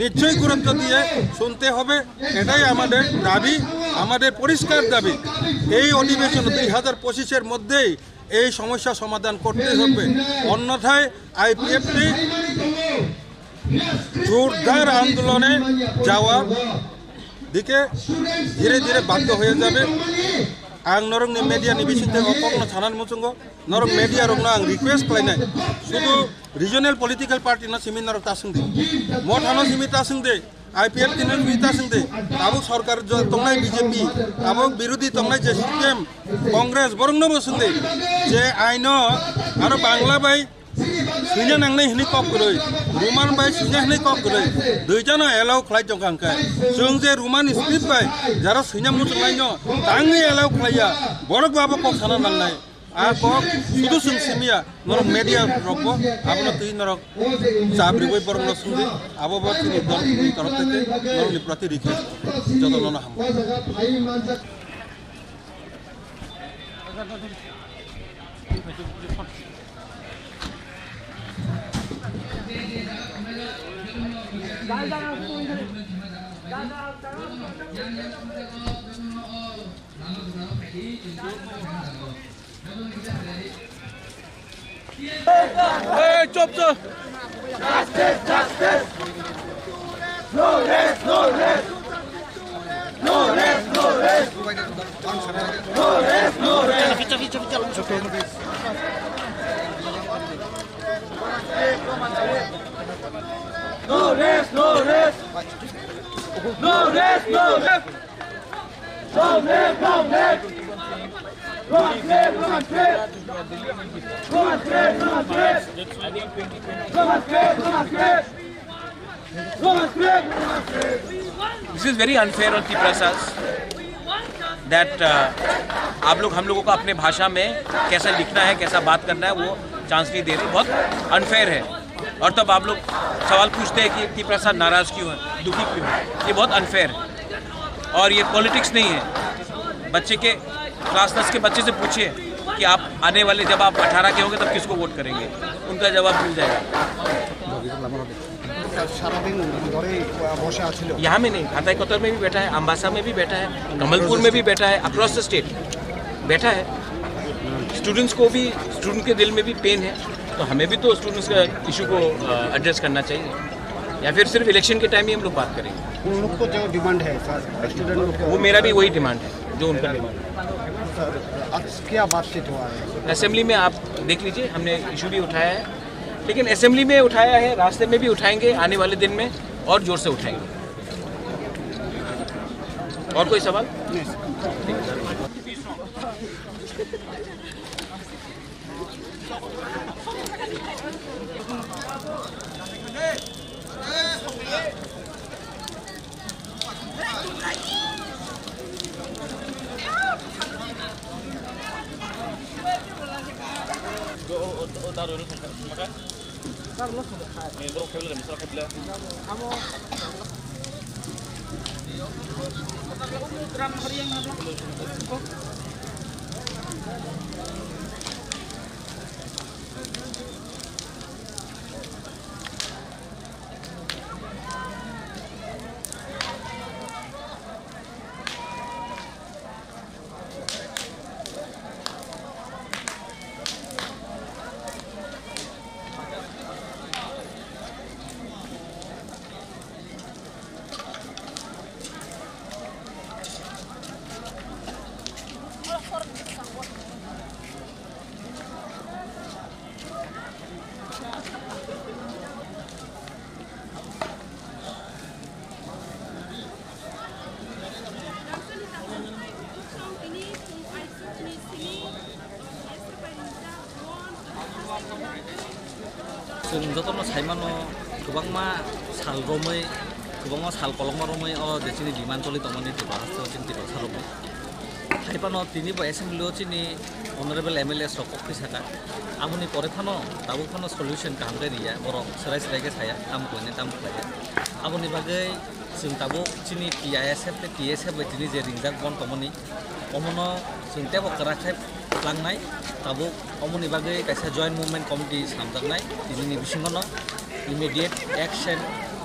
নিশ্চয়ই গুরুত্ব দিয়ে শুনতে হবে, এটাই আমাদের দাবি, আমাদের পরিষ্কার দাবি। এই অধিবেশন দুই হাজার পঁচিশের মধ্যেই এই সমস্যা সমাধান করতে হবে, অন্যথায় আইপিএফটি জোরদার আন্দোলনে যাওয়ার দিকে ধীরে ধীরে বাধ্য হয়ে যাবে। Ang norokni media ni bisingtwi o kokno sanani muchungo, norok media rokno ang request khlainai, sudu regional political party no simi norok ta swngdi, motha no simi ta swngdi, I P F T no simi ta swngdi, tabuk sorkar jo-, tongnai B J P, tabuk birodhi tongnai je C P M, Congress, borokno bo swngdi je aino aro Bangla bai swina nangnai hwnwi kok kwrwi, Roman bai swina hwnwi kok kwrwi, duitano allow khlai tongkha hwnkhe, chwng je Roman script bai jara swina muchunglaino tangwi allow khlaiya, borok bo abo kok sana nangnai. A kok sudu chwng simiya, norok media rokbo abono twi norok chap riwi borokno swngdi, abo bo chini dol ni torof theke norokni proti request, jotono no hambai. Hey, chop, chop. Justice, justice. No rest, no rest. No rest, no rest. No rest, no rest. No rest, no rest. No rest, no rest. Long live, long live. Long live, long live. Long live, long live. Long live, long live. Long live, long live. This is very unfair on Tiprasas that, uh, आप लोग हम लोगों को अपने भाषा में कैसा लिखना है, कैसा बात करना है, वो चांस नहीं दे रहे। बहुत अनफेयर है। और तब आप लोग सवाल पूछते हैं कि तिपरा साहब नाराज क्यों है, दुखी क्यों है। ये बहुत अनफेयर है और ये पॉलिटिक्स नहीं है। बच्चे के, क्लास दस के बच्चे से पूछिए कि आप आने वाले, जब आप अठारह के होंगे, तब किसको वोट करेंगे, उनका जवाब मिल जाएगा। সারাদিন ধরেই বসে আছিল। यहाँ में नहीं, हाताई कोतवार में भी बैठा है, अम्बासा में भी बैठा है, कमलपुर में भी बैठा है, अक्रॉस द स्टेट बैठा है। स्टूडेंट्स को भी, स्टूडेंट के दिल में भी पेन है, तो हमें भी तो स्टूडेंट्स का इशू को, अ, एड्रेस करना चाहिए, या फिर सिर्फ इलेक्शन के टाइम ही हम लोग बात करेंगे। उन लोग को जो डिमांड है सर, स्टूडेंट लोग को वो मेरा भी वही डिमांड है, जो उनका डिमांड है। सर, आज क्या बातचीत हुआ है? असेंबली में आप देख लीजिए, हमने इशू भी उठाया है, लेकिन असेंबली में उठाया है, रास्ते में भी उठाएंगे, आने वाले दिन में और जोर से उठाएंगे। और कोई सवाल? नहीं, sir. Chwng jotono saimano, kwbangma sal romwi, kwbangma sal kolokma romwi o je chini demand choli tongmani Tripura hasteo chini Tiprasa romwi. Haiphano tini bo assembly o chini honorable M L As rok kok khe saka. Aboni pore phano tabuk phano solution kaham khe riya, borok swrai swrai khe saya, tamo khlainai, tamo khlaiya. Aboni bagwi chwng tabuk chini T I S F tei T S F bai tini je ringjak bon tongmani, omono chwng teibo kwrak khe tlangnai. Tabuk omoni bagwi kaisa joint movement committee swnamjaknai, tinini bisingono immediate action,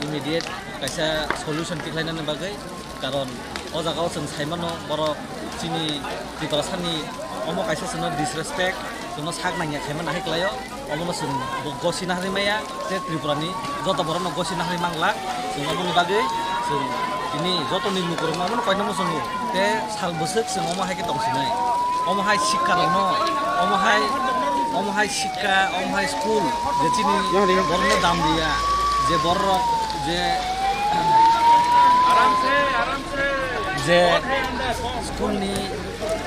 immediate kaisa solution tikhlainani bagwi. Karon o jagao chwng saimano, borok chini Tiprasani omo kaisa chwngno disrespect, chwngno sak nangya khaima nahai kwlaio. Omono chwng bo gosi naharwi maya, tei Tripurani joto borokno gosi naharwi mangla. Chwng omoni bagwi chwng tini jotoni lukurokno omono koinoma chwngo. Tei sal bwswk chwng omo hai khe tongsinai. Omo hai sikkarokno, omo hai, omo hai sikka, omo hai school je chini borokno dam riya, je borok je, je schoolni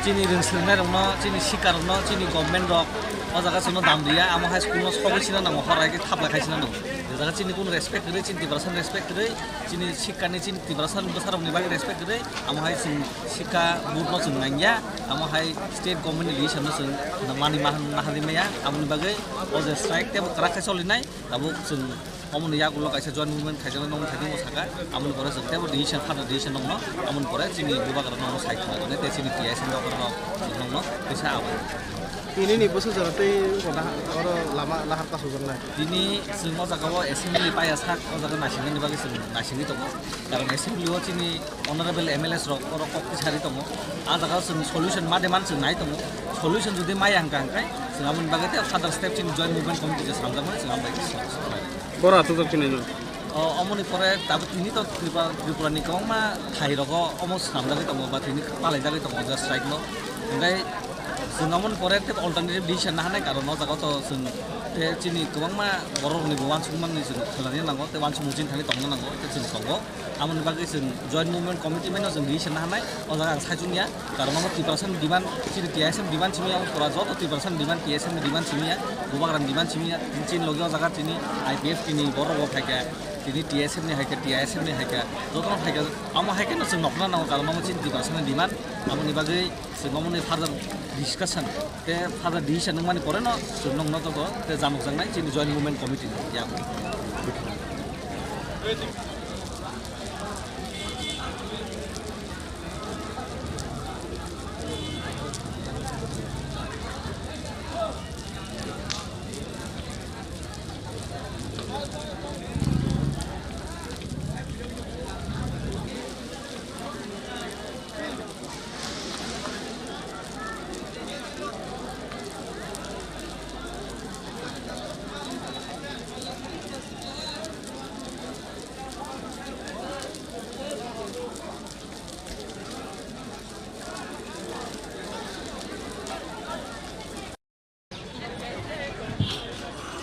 chini rwng swrwngnairokno, chini sikkarokno, chini government rok o jaga chwngno dam riya, amo hai school no sogwi sina nango, horai khe thaplai khai sina nango. Je jaga chini kunu respect kwrwi, chini Tiprasani respect kwrwi, chini sikkani, chini Tiprasani bwsarokni bagwi respect kwrwi, amo hai chwng sikka board no chwng nangya, amo hai state government ni decision no chwng mani ma-, naharwi maya, aboni bagwi o je strike teibo kwrak khe cholinai, tabuk chwng Omoni yagulo kaisa joint movement khaijaknai nokni thani bo saka, amoni pore chwng teibo decision, further decision nokno, amoni pore chini bubagra nokno sai khna tongnai, tei chini T I S ni bubagra rok chwng nokno kisa abo. Tini ni bwswk jora tei wngkha oro lama lahar kasu jaknai. Tini chwng o jaga o assembly paiya sak, o jaga naisingmani bagwi chwng naisingwi tongo. Karon assembly o chini honorable M L As rok oro kok tisari tongo. A jaga o chwng solution ma demand chwng nai tongo. Solution jodi maya hwnkha hwnkhe chwng aboni bagwi tei further step chini joint movement committee je swnamjakmani chwng aboni bagwi. Boro achukjak chini no. O, omoni pore tabuk tini to Tripura, Tripura ni kwbangma thai rogo omo swnamjagwi tongo ba tini palaijagwi tongo je strike no. Hwnkhe chwng omoni pore tei alternative decision naharnai karon o jaga to chwng tei chini kwbangma borok ni bo uansukmani chwng khlaiwi nango tei uansukmung chini thani tongna nango tei chwng tongo. Aboni bagwi chwng joint movement committee bai no chwng decision naharnai o jaga ang saichung ya. Karon omo Tiprasani demand, chini T I S F ni demand simi ya, omo pura joto Tiprasani demand, T S F ni demand simi ya, bubagrani demand simi ya, chini logi o jaga chini I P F T ni borok bo phaikha, chini T S F ni haikha, T I S F ni haikha, jotono phaikha, omo haikhe no chwng nokna nango, karon omo chini Tiprasani demand, aboni bagwi chwng omo ni further discussion, tei further decision wngmani pore no chwng nokno joto tei janokjaknai chini joint movement committee ni yago.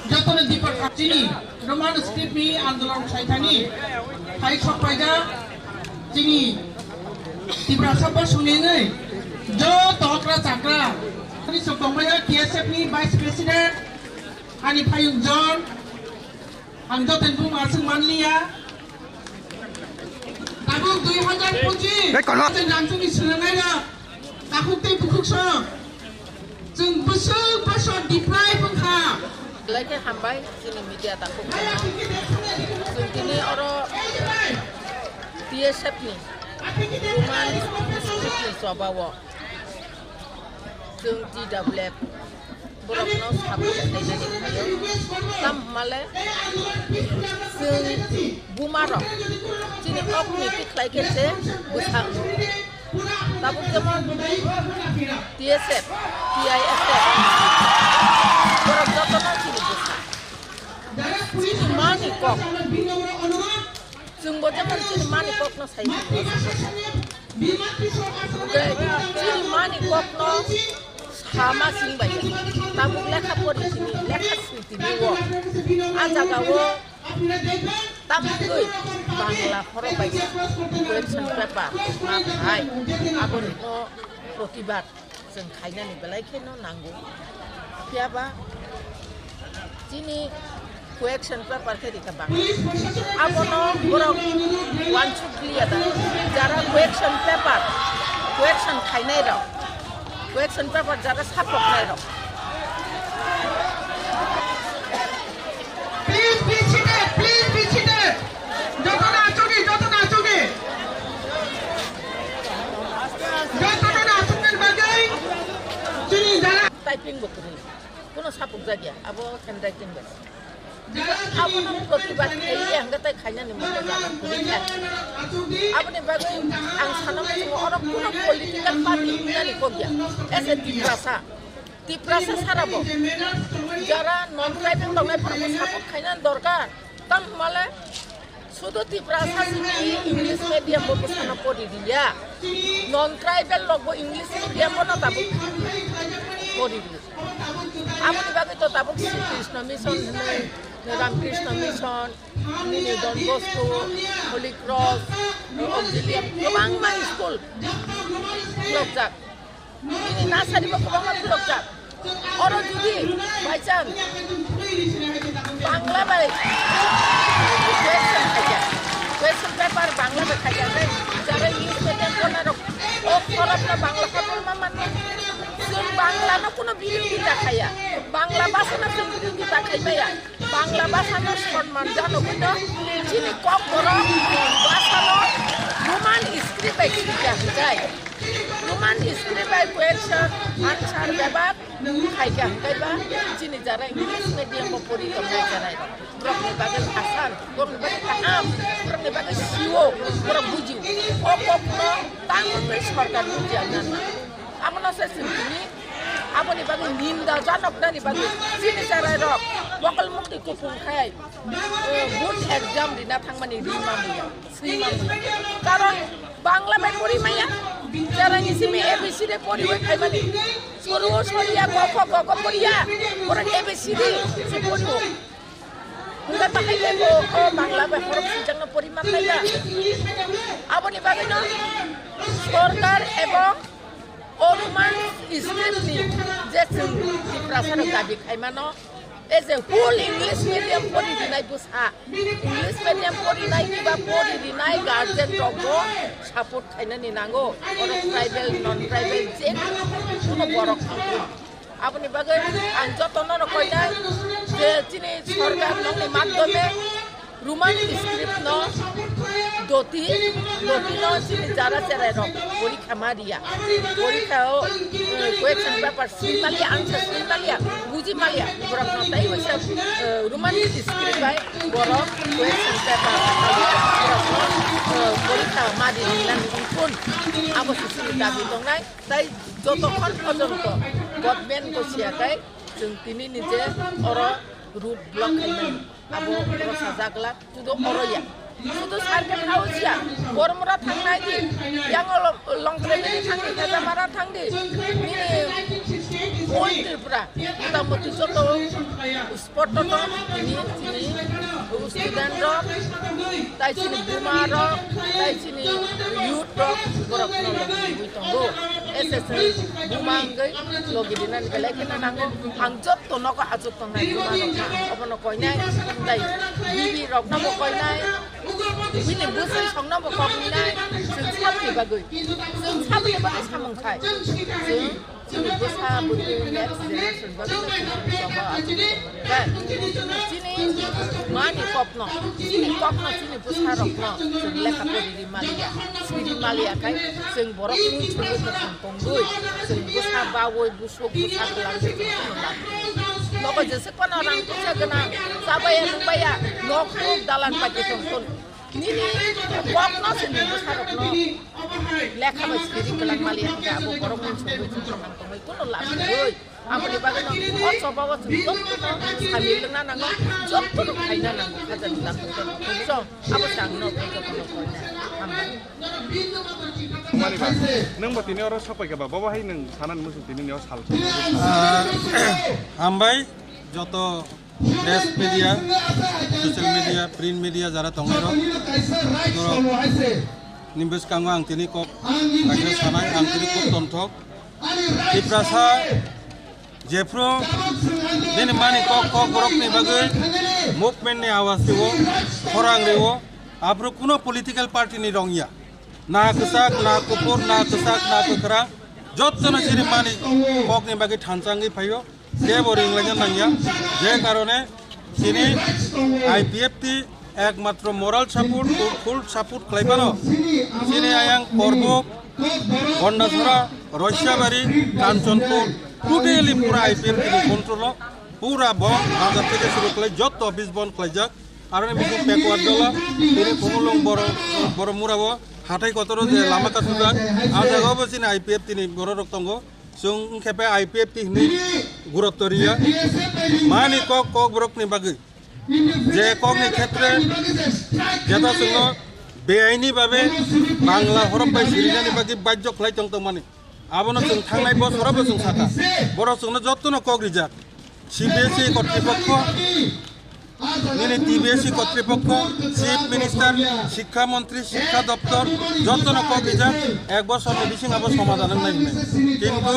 Jotoni Deepak chini Roman script ni andolon khlaithani phai sok paijak chini Tiprasa bosongni wngwi joto okra chakra ni sok tongmaya T S F ni Vice President ani phayung John ang jotoni buma aswk manliya tabuk dui hajar pochis Hey, kono. Rangchakni swrwngnairok takhuk tei bukhuk sok. Chwng bwswk bwswk deprive wngkha. Belai khe hambai chini media takhuk. Chwng tini oro T S F ni Roman script ni choba o chwng T W F borokno support khlainani phaio. Tamo hwnmale chwng bumarok chini okni tikhlai khe se bwsa wngo. Tabuk jemon T S F, T I S F, borok jotono chini bwsa. Chini mani kok. Chwngbo jemon chini mani kokno sai. Hwnkhe chini mani kokno sama sing bai. Tabuk lekha pori sini, lekha sini tini o. A jaga o Tamtwi Bangla khorok bai question paper ma phai, aboni no protibad chwng khainani belai kheno nango. Phiya ba Ini question paper khe rikha bang. Abono borok wansuk liya da. Jara question paper, question khainai rok, question paper jara sapoknai rok. Please be seated, please be seated. Jotono achukdi, jotono achukdi. Jotono achuknani bagwi chini jara. Typing bo kwrwi. Kuno sapuk jagya, abo handwriting bai. Abono protibad khailiya hwnkhe tai khainani mungsa jaga kwrwi kha. Aboni bagwi ang sana muchungo oro kuno political party wngnani kok ya. As a Tiprasa, Tiprasa sara bo jara non tribal tongnai phano support khainani dorkar. Tamo hwnmale sudu Tiprasa simi English medium bo bwsano pori riya. Non tribal rok bo English medium bono tabuk pori riya. Aboni bagwi to tabuk Sri Krishna Mission hwnwi, Ram Krishna Mission, nini Don Bosco, Holy Cross, Auxilium, kwbangma school khulokjak. Nini nursery bo kwbangma khulokjak. Oro jodi by chance Bangla bai question khaijak, question paper Bangla bai khaijak, jara English medium pornai rok o khorokno Bangla khe porma manna. Chwng Bangla no kuno birudita khaiya, Bangla bhasha no chwng birudita khaimaya. Bangla bhasha no sonman jano buino chini kokborok bhasha no Roman script bai sijak hwnkhe, Roman script bai question answer bebak khaikha hwnkhe ba chini jara English medium bo pori tongnai jarai rok. Borokni bagwi asan, borokni bagwi kaham, borokni bagwi sio, borok bujio. O kokno tangwi sorkar bujiya nana. Abono se chwng tini Aboni bagwi ninda janoknani bagwi chini cherai rok mokol mukti kupung khai, eh, board exam rina thangmani rima muya, sima muya. Karon Bangla bai pori maya, cherai ni simi A B C D pori bai khaimani. Suru soriya goko goko poriya, borok A B C D se pori o. Hingke bahai khe bo o Bangla bai horok swijak no pori man lai ya. Aboni bagwi no sorkar ebong O Roman script ni je chwng Tiprasa rok dabi khai mano, as a whole English medium pori rinai bwsa, English medium pori nai kiba pori rinai guardian rok bo support khainani nango, oro tribal, non tribal je kuno borok thangwi. Aboni bagwi ang jotono no koinai je chini sorkar nokni madhyome Roman script no doti, doti no chini jara cherai rok porikha ma riya. Porikha o, eh, question paper swi maliya, answer swi maliya, buji maliya. Borok no tai waisa, eh, Roman script bai borok question paper borok no, eh, porikha ma di hinani wngkun. Abo se chini dabi tongnai. Tai jotokhon porjonto government bo siya kai, chwng tini ni je oro road block khaimani, abo oro sajak glak, sudu oro ya. Sudu circuit house ya, Bormura thangnai di, yang Longtremini thangdi, Kajamara thangdi, nini whole Tripura, mota moti joto spot o tong tini, chini student rok, tai chini buma rok, tai chini youth rok, borok no logi tongo. S S L buma wngwi logi rinani belai kheno nango. Ang jotto nogo achuk tongnai buma rok no, obono koinai, tai bibi rok no bo koinai, bini bwswi song no bo koinai, chwng sabni bagwi, chwng sabni bagwi samung khai, chwng chini bwsa bwtwi next generation bagwi no chini joba achuk tongnai. Chini mani kokno, chini kokno, chini bwsa rokno chwng lekha pori ri maliya, siri maliya khai chwng borok ni chwngwi kwthang tongwi chwng bwsa bawi busuk bwsa kwlangwi chwng phano lab. Nogo jeswk phano rang puisa gwnang, chabaya nungbaya, nok nuk dalan pai tongkon. Nini kokno se nini bwsarokno lekha bai siri kwlang maliya hwnkhe abo borok uansukgwi chwng kwthang tongwi kuno lab kwrwi. Aboni bagwino o choba o chwng jotono samil wngna nango, jotono khaina nango, khajani langmani jotono. Abo se ang no tei jotono koina. Hambai. Mani ba, nwng bo tini oro sok paikha ba, bobo hai nwng sanani muchung tini ni o sal. Ah, hambai, joto press media, social media, print media jara tongnai rok, borok ni bwskango ang tini kok kaisa sanai, ang tini kok tonthok. Tiprasa Jephru bini mani kok, kok borokni bagwi movement ni awas rio, khorang rio, aphru kuno political party ni rong ya. Na kwchak, na kuphur, na kwchak, na kwkhrang, jottono chini mani kokni bagwi thansa wngwi phaio, kebo ringlaina nangya. Je karone chini I P F T ekmatro moral support, full support khlai mano. Chini ayang Korbuk, Gondasora, Roisabari, Kanchanpur, totally pura I P F T ni control o, pura bon, bazar theke suru khlai, jotto office bon khlaijak. Aroni bising backward dola, tini Khumulwng Boro-, Boromura o, hathai kotoro je lama kasujak, a jaga o bo chini I P F T ni borok rok tongo. Chwng wngkhe bai I P F T hinwi gurutto riya. Mani kok, kok borok ni bagwi. Je kok ni khetre jeta chwngno beaini babe Bangla horop bai sirinani bagwi bajjo khlai tong tongmani. Abono chwng thangnai bosorobo chwng sakha. Borok chwngno jottono kok rijak. C B S E kotripokho, nini T B S E kotripokho, Chief Minister, Shikkha Montri, Shikkha Doptor, jottono kok rijak, ek bosorni bising abo somadhan wngnai hwnwi. Kintu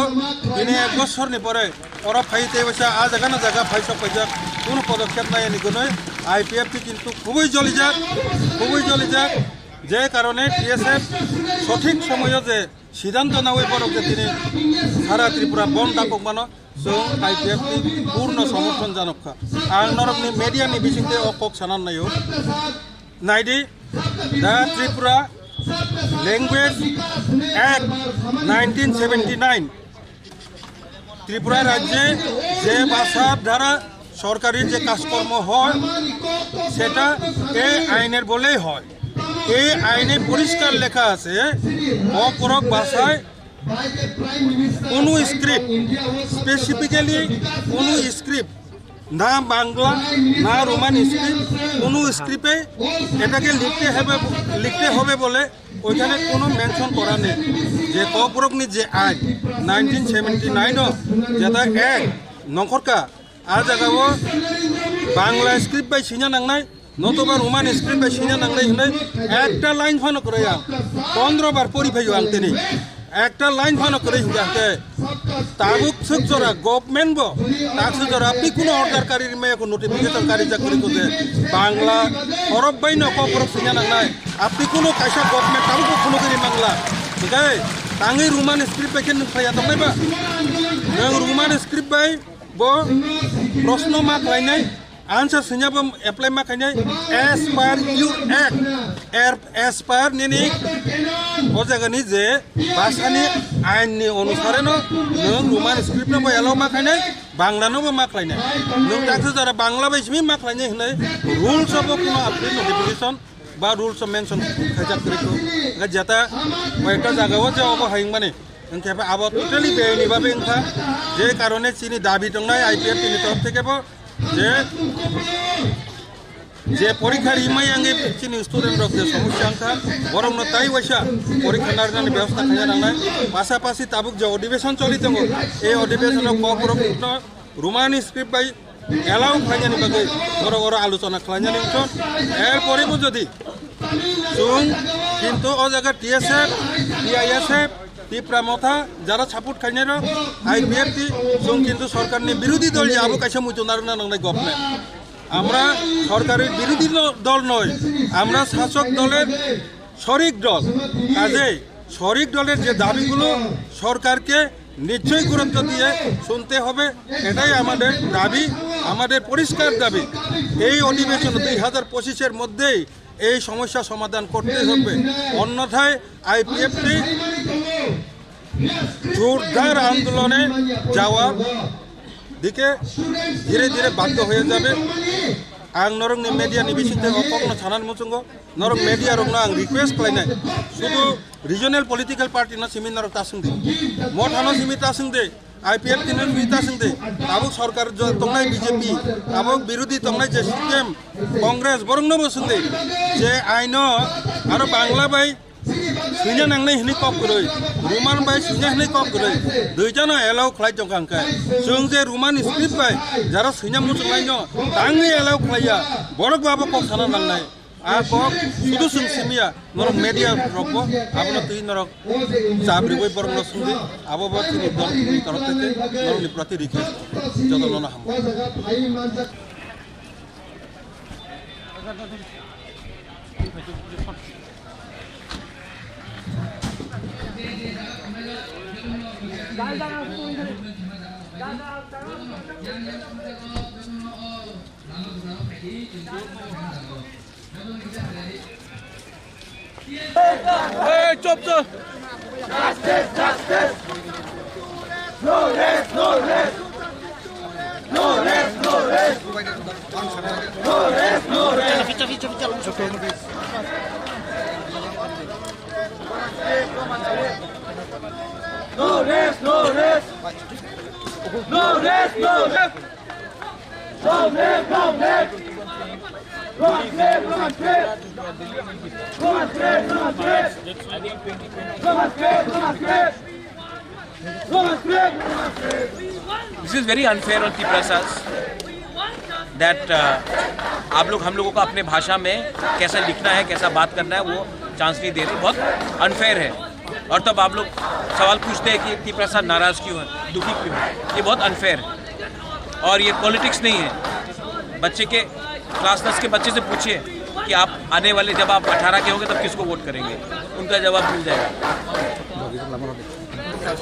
bini ek bosorni pore oro phai tei waisa a jaga na jaga phai sok paijak, kuno podokkhep nai ani gunoi I P F T kintu khubui jolijak, khubui jolijak, je karone T S F sothik somoyo je siddhanto nawi borok je tini sara Tripura bon dakok mano, chwng I P F T purno somorthon janok kha. Ang norokni media ni bisingtwi o kok sana naio. Naidi, the Tripura Language Act nineteen seventy nine, Tripura রাজ্যে যে ভাষার দ্বারা সরকারি যে কাজকর্ম হয়, সেটা এই আইনের বলেই হয়। এই আইনে পরিষ্কার লেখা আছে, অপরক ভাষায় কোনো স্ক্রিপ্ট, স্পেসিফিক্যালি কোনো স্ক্রিপ্ট, না বাংলা, না রোমান স্ক্রিপ্ট, কোনো স্ক্রিপ্টে এটাকে লিখতে হবে, লিখতে হবে বলে ওইখানে কোনো মেনশন করা নেই। যে ককবরকনি যে আইন নাইনটিন সেভেন্টি নাইন ও যেটা এক নখরকা, আর জায়গাও বাংলা স্ক্রিপ্ট বাই সিনা নাংনাই, নতুবা Roman script bai sina nangnai hwnwi ekta line phano kwrwi ang, pondro bar pori phaio ang tini, ekta line phano kwrwi hwnkhe hwnkhe tabuk swk jora government bo tak swk jora apni kuno order kari rimaya ko notification kari jak kwrwi ko je Bangla horop bai no kok borok sina nangnai, apni kuno kaisa government tabuk bo phunugwi ri mangla, hwnkhe tangwi roman script bai khe nwng phaiya tongnai ba? Nwng roman script bai bo proshno ma khlainai, answer swinya bo apply ma khainai as per your act, er, as per nini o jagani je bhasani ain ni onusare no nwng roman script no bo allow ma khainai, bangla no bo ma khlainai. Nwng daksa jora bangla bai simi ma khlainai hwnwi rules o bo kuno apni notification ba rules o mention khaijak kwrwi kho. Hwnkhe jeta koyekta jaga o je obo hai wngmani, hwnkhe abo totally beaini babe wngkha, je karone chini dabi tongnai I P F T ni torof theke bo je, je porikha rimai angwi chini student rok je somosya wngkha, borokno tai waisa porikha narwknani bebosta khaina nangnai. Pasapasi tabuk je odhibeson choli tongo, ei odhibesono kokborokno Roman script bai allow khlainani bagwi borok oro alochona khlainani wngkha. Er pore bo jodi chwng kintu o jaga T S F, T I S F, Tipra Motha jara support khainai rok, I P F T, chwng kintu sorkarni birodhi dol ya abo kaisa muitu narwkna nangnai government. Amra sorkarir birodhi do-, dol noi, amra sasok doler শরিক দল, কাজেই শরিক দলের যে দাবিগুলো সরকারকে নিশ্চয়ই গুরুত্ব দিয়ে শুনতে হবে, এটাই আমাদের দাবি, আমাদের পরিষ্কার দাবি। এই অধিবেশন দুই হাজার পঁচিশের মধ্যেই এই সমস্যা সমাধান করতেই হবে, অন্যথায় আইপিএফটি জোরদার আন্দোলনে যাওয়ার দিকে ধীরে ধীরে বাধ্য হয়ে যাবে। Ang norokni media ni bisingtwi o kokno sanani muchungo, norok media rokno ang request khlainai, sudu regional political party no simi norok ta swngdi, Motha no simi ta swngdi, I P F T no simi ta swngdi, tabuk sorkar jo-, tongnai B J P, tabuk birodhi tongnai je C P M, Congress, borokno bo swngdi je aino aro Bangla bai swina nangnai hwnwi kok kwrwi, Roman bai swina hwnwi kok kwrwi, duitano allow khlai tongkha hwnkhe, chwng je Roman script bai jara swina muchunglaino tangwi allow khlaiya, borok bo abo kok sana nangnai. A kok sudu sung simiya, norok media rokbo abono twi norok chabrigwi borokno sungdi, abobo chini dol ni torok theke norokni proti request jotono no hamo. Hey, chop, chop. No rest, no rest. No rest, no rest. Long live, long live. Long live, long live. Long live, long live. Long live, long live. Long live, long live. This is very unfair on Tiprasas that uh, आप लोग हम लोगों को अपने भाषा में कैसा लिखना है, कैसा बात करना है, वो चांस नहीं दे रहे। बहुत अनफेयर है। और तब आप लोग सवाल पूछते हैं कि तिपरा सर नाराज क्यों है, दुखी क्यों है। ये बहुत अनफेयर है और ये पॉलिटिक्स नहीं है। बच्चे के क्लास दस के बच्चे से पूछिए कि आप आने वाले, जब आप अठारह के होंगे, तब किसको वोट करेंगे, उनका जवाब मिल जाएगा।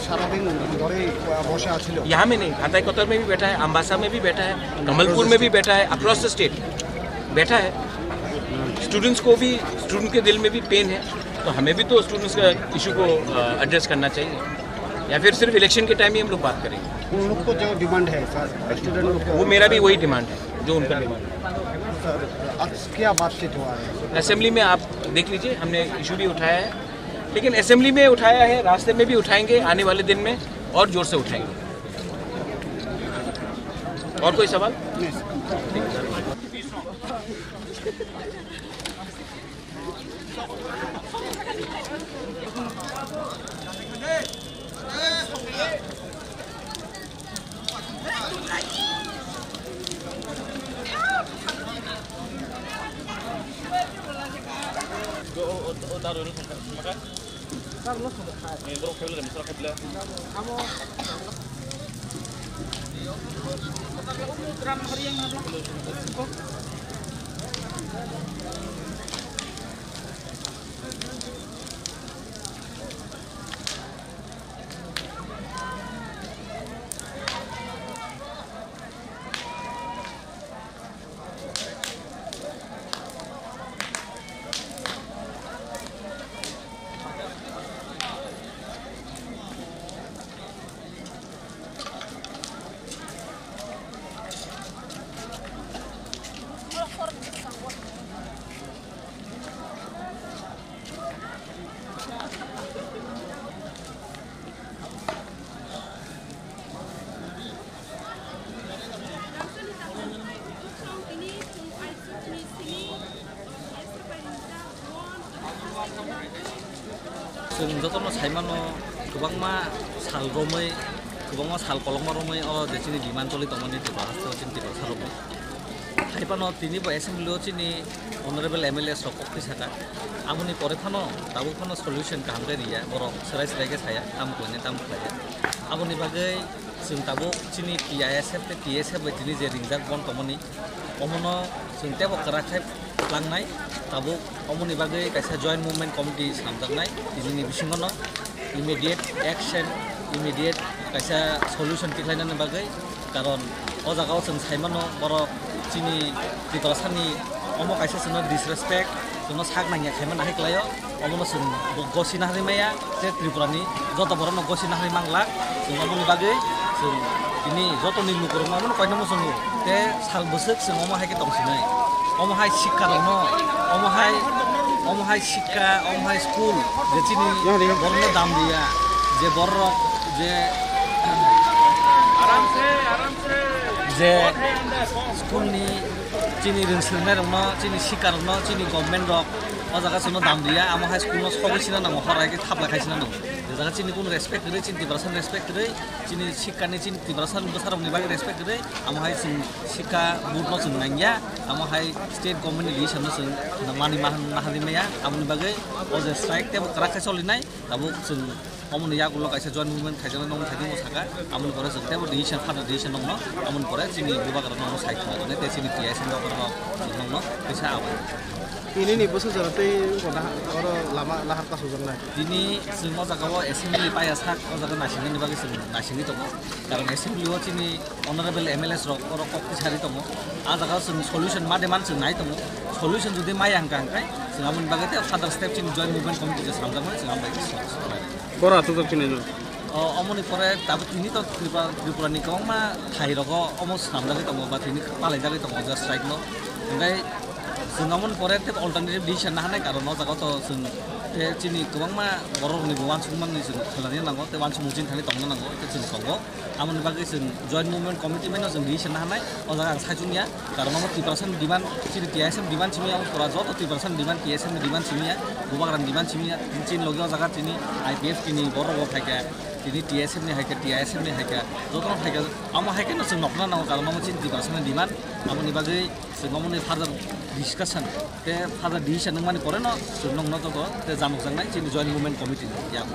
সারাদিন ধরেই বসে আছিল। यहाँ में नहीं, हाताई कतर में भी बैठा है, अम्बासा में भी बैठा है, कमलपुर में भी बैठा है, अक्रॉस द स्टेट बैठा है। स्टूडेंट्स को भी, स्टूडेंट के दिल में भी पेन है, तो हमें भी तो स्टूडेंट्स का इशू को एड्रेस करना चाहिए, या फिर सिर्फ इलेक्शन के टाइम ही हम लोग बात करेंगे। उन लोग को जो डिमांड है सर, स्टूडेंट लोग को वो मेरा भी वही डिमांड है जो उनका डिमांड है। सर, आज क्या बातचीत हुआ है? असेंबली में आप देख लीजिए, हमने इशू भी उठाया है, लेकिन असेंबली में उठाया है, रास्ते में भी उठाएंगे, आने वाले दिन में और जोर से उठाएंगे। और कोई सवाल? Chwng jotono saimano, kwbangma sal romwi, kwbangma sal kolokma romwi o je chini demand choli tongmani Tripura haste o chini Tiprasa romwi. Hai phano tini bo assembly o chini honorable M L A sok kok khe saka. Aboni pore phano tabuk phano solution kaham khe riya, borok swrai swrai khe saya, tamo khlainai tamo khlaiya. Aboni bagwi chwng tabuk chini T I S F tei T S F bai tini je ringjak bon tongmani, omono chwng teibo kwrak khe tlangnai. Tabuk omoni bagwi kaisa joint movement committee swnamjaknai, tinini bisingono immediate action, immediate kaisa solution tikhlainani bagwi. Karon o jagao chwng saimano, borok chini Tiprasani omo kaisa chwngno disrespect, chwngno sak nangya khaimani hai kwlaio. Omono chwng bo-, gosina harwi maya, tei Tripurani joto borokno gosina harwi manglak. Chwng omoni bagwi chwng tini jotoni lukurokno omono koinamo chwngo, tei sal bwswk chwng omo hai khe tongsinai. Omo hai sikkarokno, omo hai, omo hai sikka, omo hai school, je chini borokno dam riya, je borok je, je school ni chini rwng swrwngnairokno, chini sikkarokno, chini government rok o jaga chwngno dam riya, amo hai school no sogwi sina nango, horai khe thaplai khai sina nango. Jaga chini kunu respect kwrwi, chini Tiprasa ni respect kwrwi, chini sikha ni, chini Tiprasa ni bwsarok ni bagwi respect kwrwi, amo hai chwng sikha board no chwng nangya, amo hai state government ni decision no chwng mani ma, ma, maya, aboni bagwi o je strike tebo kwrak khe cholinai, tabuk chwng omoni yagulo kaisa joint movement khaijak nai nong thangwi saka, aboni pore chwng tebo decision, further decision nongno, aboni pore chini bubagra nongno sai thwngna rwnai, tei chini T S M rok rok chwng nongno kaisa abo. Tini ni bwsajora tei oro lama lahar ta sujaknai. Tini chwng o jaga o assembly paiya sak, o jaga naisingmani bagwi chwng naisingwi tongo. Karon assembly o chini honorable M L As rok oro kok tisari tongo. A jaga o chwng solution ma demand chwng nai tongo. Solution jodi maya hwnkha hwnkhe chwng aboni bagwi tei further step chini joint movement committee je swnamjakmani chwng aboni bagwi. Boro achukjak chini no. O, omoni pore tabuk tini to Tripura, Tripura ni kwbangma thai rogo omo swnamjagwi tongo ba tini palaijagwi tongo je strike no. Hwnkhe chwng omoni pore tei alternative decision nahanai, karon o jaga to chwng tei chini kwbangma borok ni bo uansukmani chwng khlaiwi nango tei uansukmung chini thani tongna nango tei chwng tongo. Aboni bagwi chwng joint movement committee bai no chwng decision nahanai, o jaga ang saichung ya. Karon omo Tiprasa ni demand, chini T S M demand simi ya, omo pura joto Tiprasa ni demand, T S M ni demand simi ya, bubagra ni demand simi ya, chini logi o jaga chini I P F T ni borok bo phaikha, chini T S M ni haikha, T I S M ni haikha, joto no phaikha, amo haikhe no chwng nokna nango, karon omo chini Tiprasa ni demand, aboni bagwi chwng omo ni further discussion, tei further decision wngmani pore no chwng nokno joto tei janokjaknai chini joint movement committee ni yago.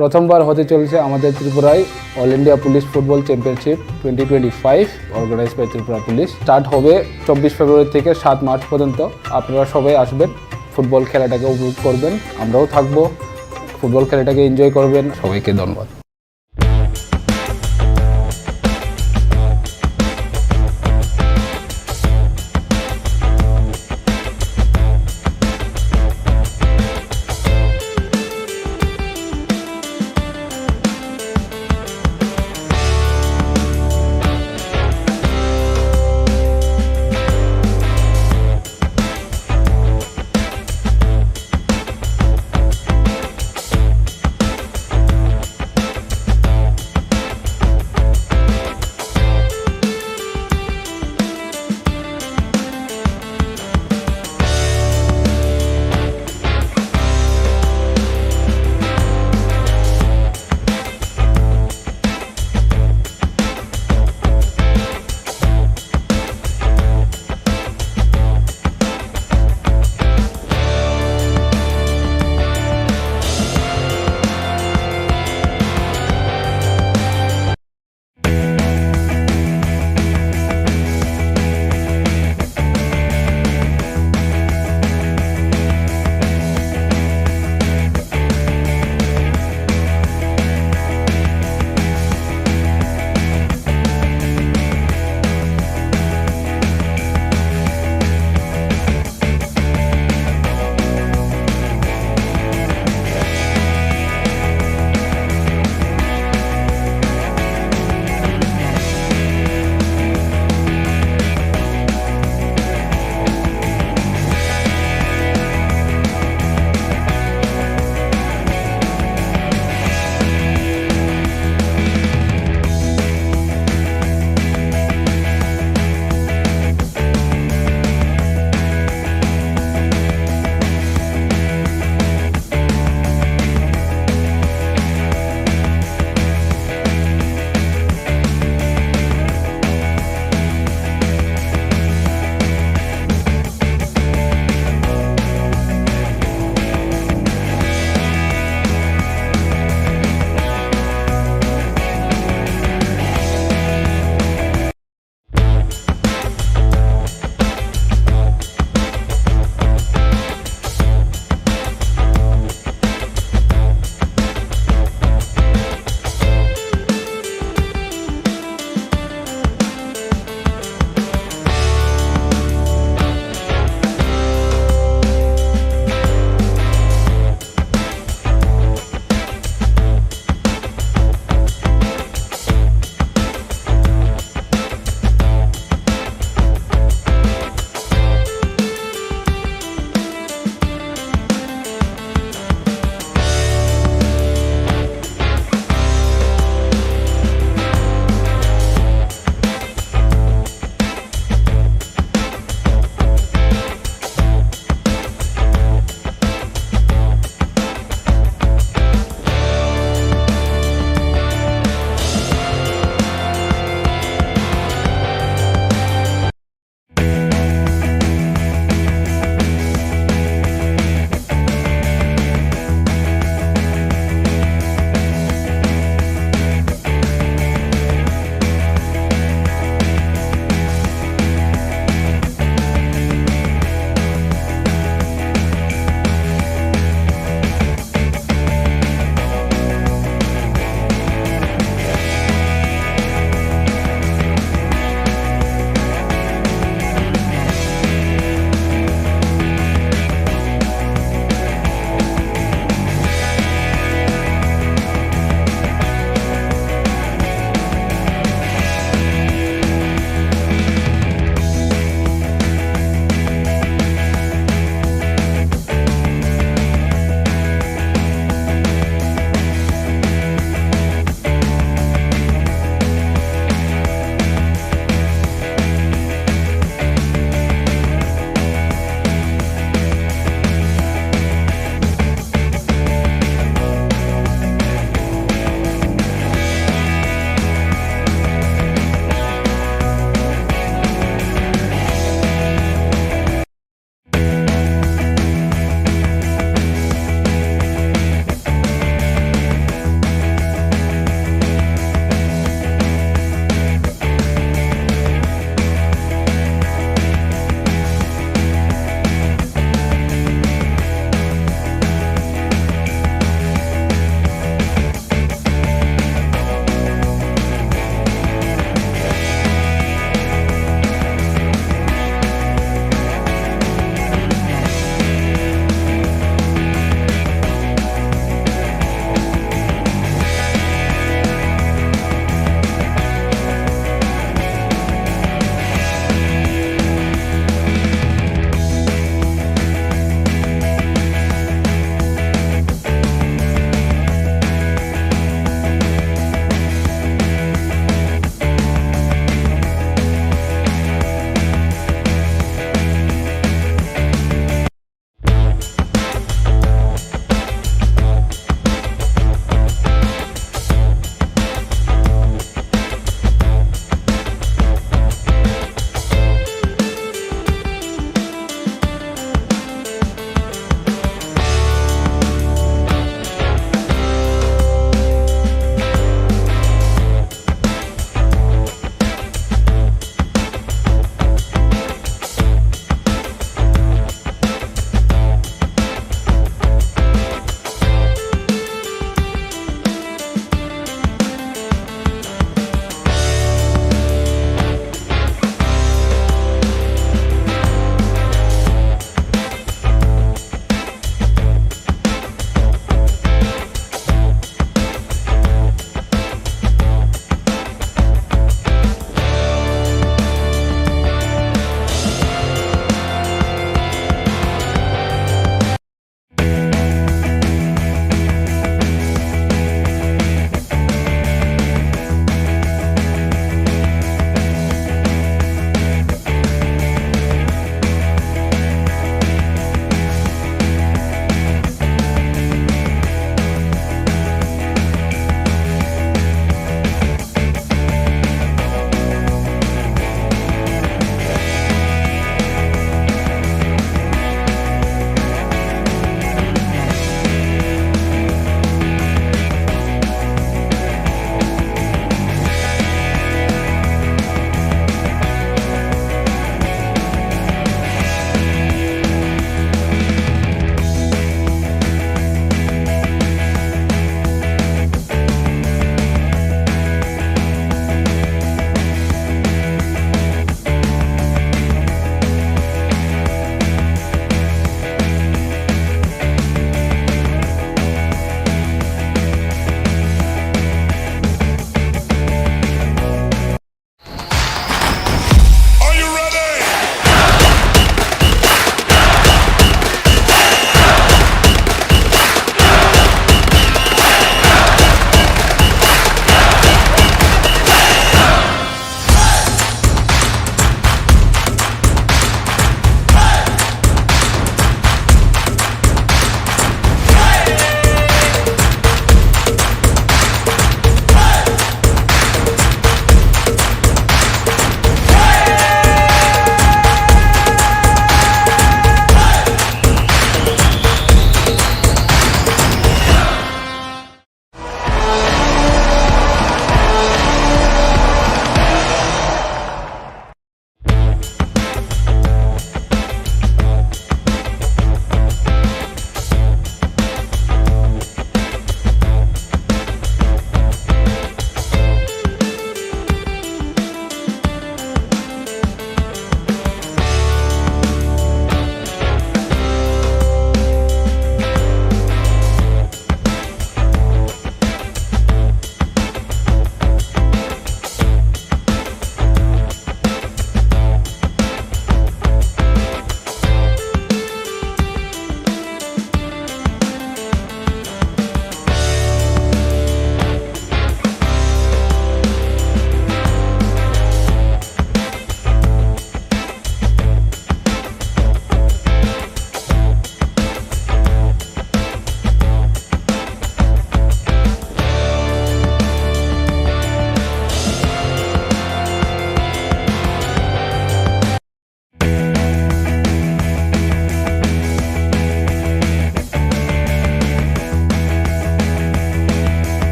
প্রথমবার হতে চলেছে আমাদের ত্রিপুরায় all India police football championship twenty twenty five, organise by Tripura police. Start হবে চব্বিশ ফেব্রুয়ারি থেকে সাত মার্চ পর্যন্ত। আপনারা সবাই আসবেন, ফুটবল খেলাটাকে উপভোগ করবেন, আমরাও থাকবো, ফুটবল খেলাটাকে এনজয় করবেন। সবাইকে ধন্যবাদ।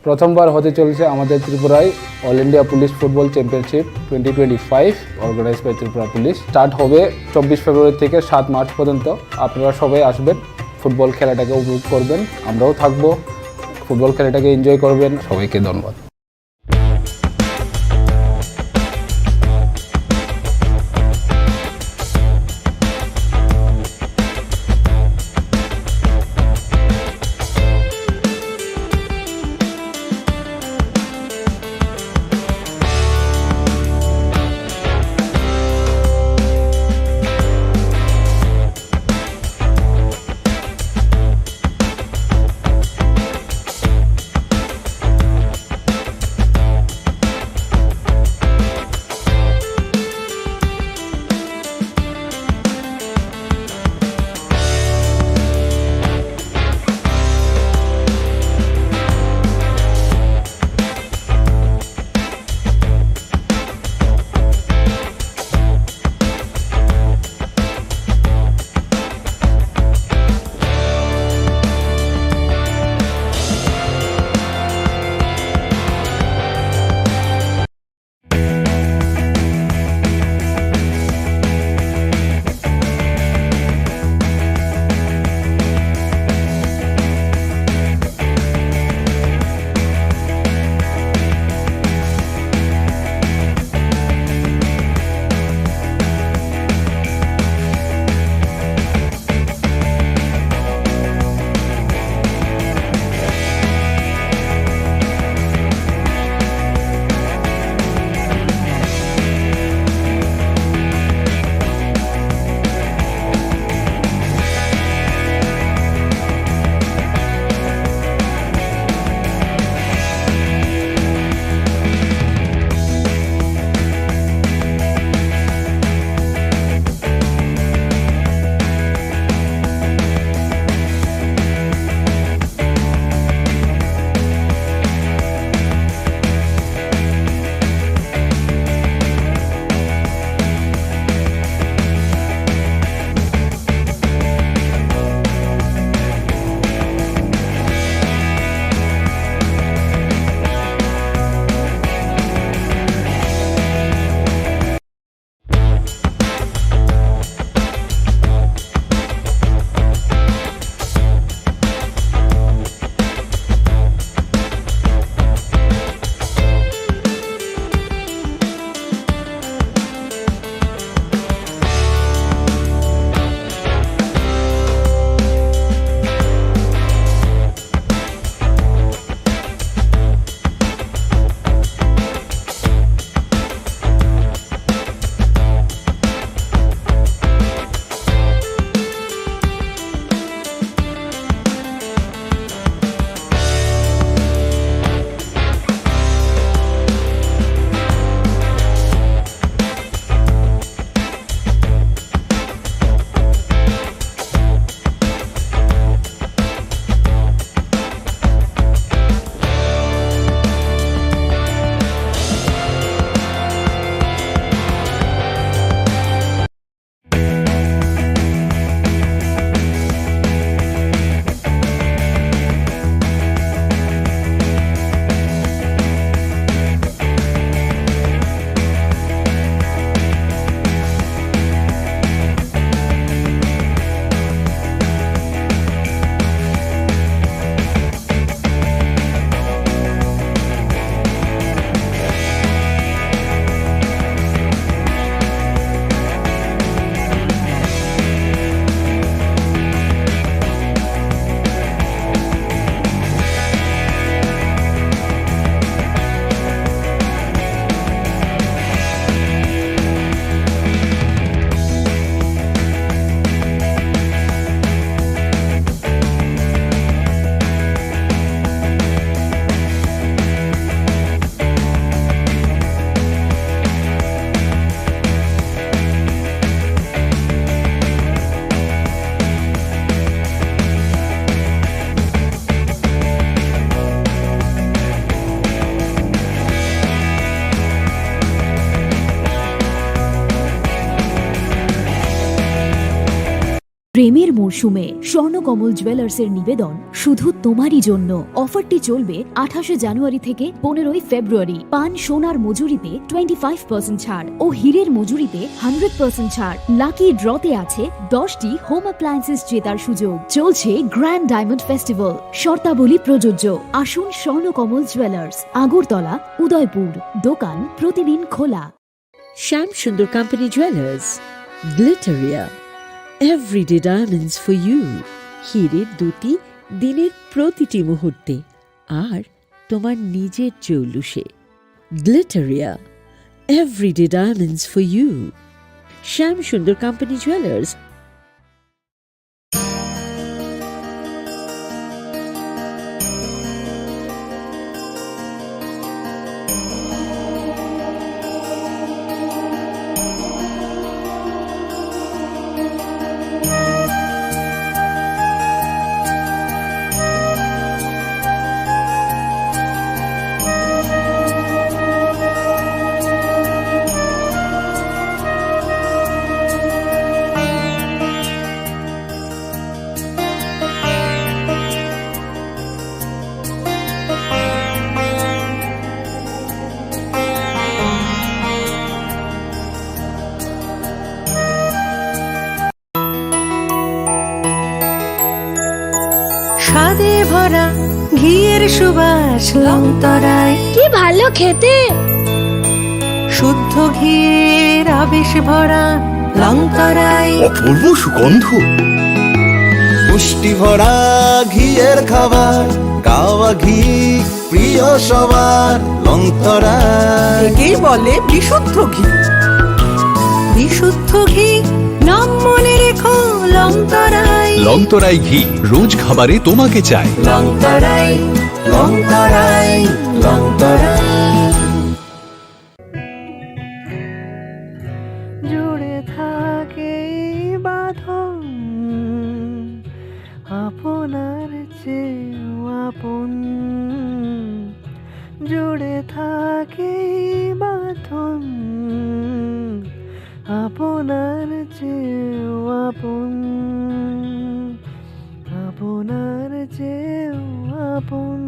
প্রথমবার হতে চলেছে আমাদের ত্রিপুরায় all India police football championship twenty twenty five, organise by Tripura police. Start হবে চব্বিশ ফেব্রুয়ারি থেকে সাত মার্চ পর্যন্ত। আপনারা সবাই আসবেন, ফুটবল খেলাটাকে উপভোগ করবেন, আমরাও থাকবো, ফুটবল খেলাটাকে এনজয় করবেন। সবাইকে ধন্যবাদ। প্রেমের মরশুমে স্বর্ণকমল জুয়েলার্সের নিবেদন শুধু তোমারই জন্য। অফারটি চলবে আঠাশে জানুয়ারি থেকে পনেরোই ফেব্রুয়ারি। পান সোনার মজুরিতে টোয়েন্টি ফাইভ পার্সেন্ট ছাড় ও হীরের মজুরিতে হান্ড্রেড পার্সেন্ট ছাড়। লাকি ড্রতে আছে দশটি হোম অ্যাপ্লায়েন্সেস জেতার সুযোগ। চলছে গ্র্যান্ড ডায়মন্ড ফেস্টিভ্যাল, শর্তাবলী প্রযোজ্য। আসুন স্বর্ণকমল জুয়েলার্স, আগরতলা, উদয়পুর। দোকান প্রতিদিন খোলা। Shyam Sundar company jewellers, Glitteria, everyday diamonds for you. হীরের দ্যুতি দিনের প্রতিটি মুহূর্তে, আর তোমার নিজের জৌলুসে। Glitteria, everyday diamonds for you. Shyam Sundar company jewellers. স্বাদে ভরা ঘিয়ের সুবাস লংতরাই। কি ভালো খেতে! শুদ্ধ ঘিয়ের আবেশ ভরা লংতরাই। অপূর্ব সুগন্ধ। পুষ্টি ভরা ঘিয়ের খাবার, গাওয়া ঘি প্রিয় সবার, লংতরাই। একেই বলে বিশুদ্ধ ঘি। বিশুদ্ধ ঘি, নাম মনে রেখো, লংতরাই। লংতরাই ঘি, রোজ খাবারে তোমাকে চাই। লংতরাই, লংতরাই, লংতরাই। জুড়ে থাকে এই বাঁধন, আপনার চেয়েও আপন। জুড়ে থাকে এই বাঁধন, আপনার চেয়েও আপন, আপনার চেয়েও আপন।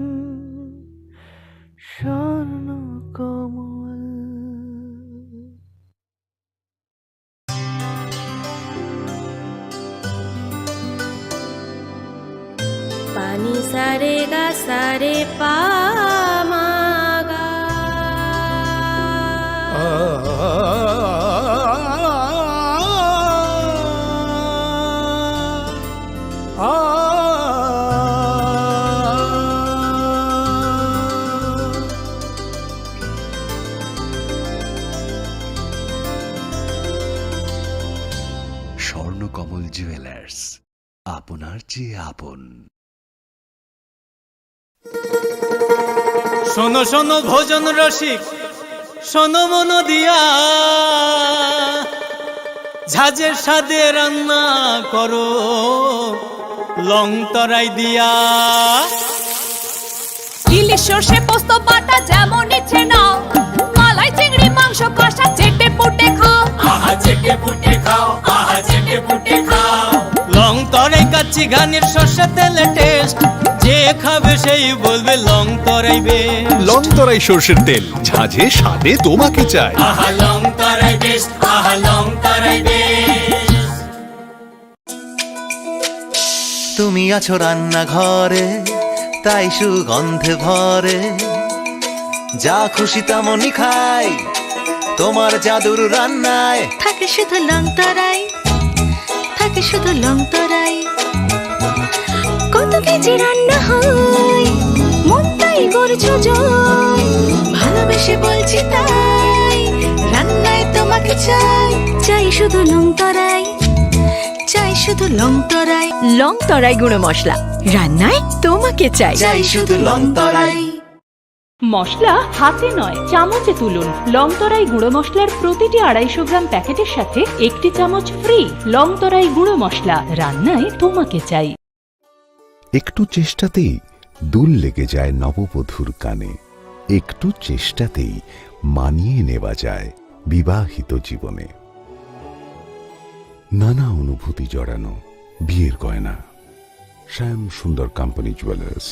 স্বর্ণ কমল। পানি সারে গা সারে পা মা গা। স্বর্ণকমল জুয়েলার্স, আপনার চেয়ে আপন। শোনো শোনো ভোজন রসিক, শোনো মন দিয়া, ঝাঁঝের স্বাদে রান্না করো লং তরাই দিয়া। ইলিশ সর্ষে পোস্ত বাটা যেমন ইচ্ছে নাও, মালাই চিংড়ি মাংস কষা চেটে পুটে খাও। আহা চেটে পুটে খাও, আহা চেটে পুটে খাও। লং তরাই কাচ্চি ঘানির সর্ষে তেলে টেস্ট, যে খাবে সেই বলবে লং তরাই বেস্ট। লং তরাই সর্ষের তেল, ঝাঁঝে স্বাদে তোমাকে চাই। আহা লং তরাই বেস্ট, আহা লং তরাই বেস্ট। তুমি আছো রান্নাঘরে, তাই সুগন্ধে ভরে। যা খুশি তেমনই খাই, তোমার জাদুর রান্নায়। থাকে শুধু লং তরাই, থাকে শুধু লং তরাই। কত কেজি রান্না হয়, মনটাই করছো জয়। ভালোবেসে বলছি তাই, রান্নায় তোমাকে চাই। চাই শুধু লং তরাই, চাই শুধু লং তরাই। লং তরাই গুঁড়ো মশলা, রান্নায় তোমাকে চাই। চাই শুধু লং তরাই। মশলা হাতে নয়, চামচে তুলুন। লং তরাই গুঁড়ো মশলার প্রতিটি আড়াইশো গ্রাম প্যাকেটের সাথে একটি চামচ ফ্রি। লং তরাই গুঁড়ো মশলা, রান্নায় তোমাকে চাই। একটু চেষ্টাতেই দোল লেগে যায় নববধূর কানে। একটু চেষ্টাতেই মানিয়ে নেওয়া যায় বিবাহিত জীবনে। নানা অনুভূতি জড়ানো, বিয়ের গয়না, শ্যাম সুন্দর কোম্পানি জুয়েলার্স।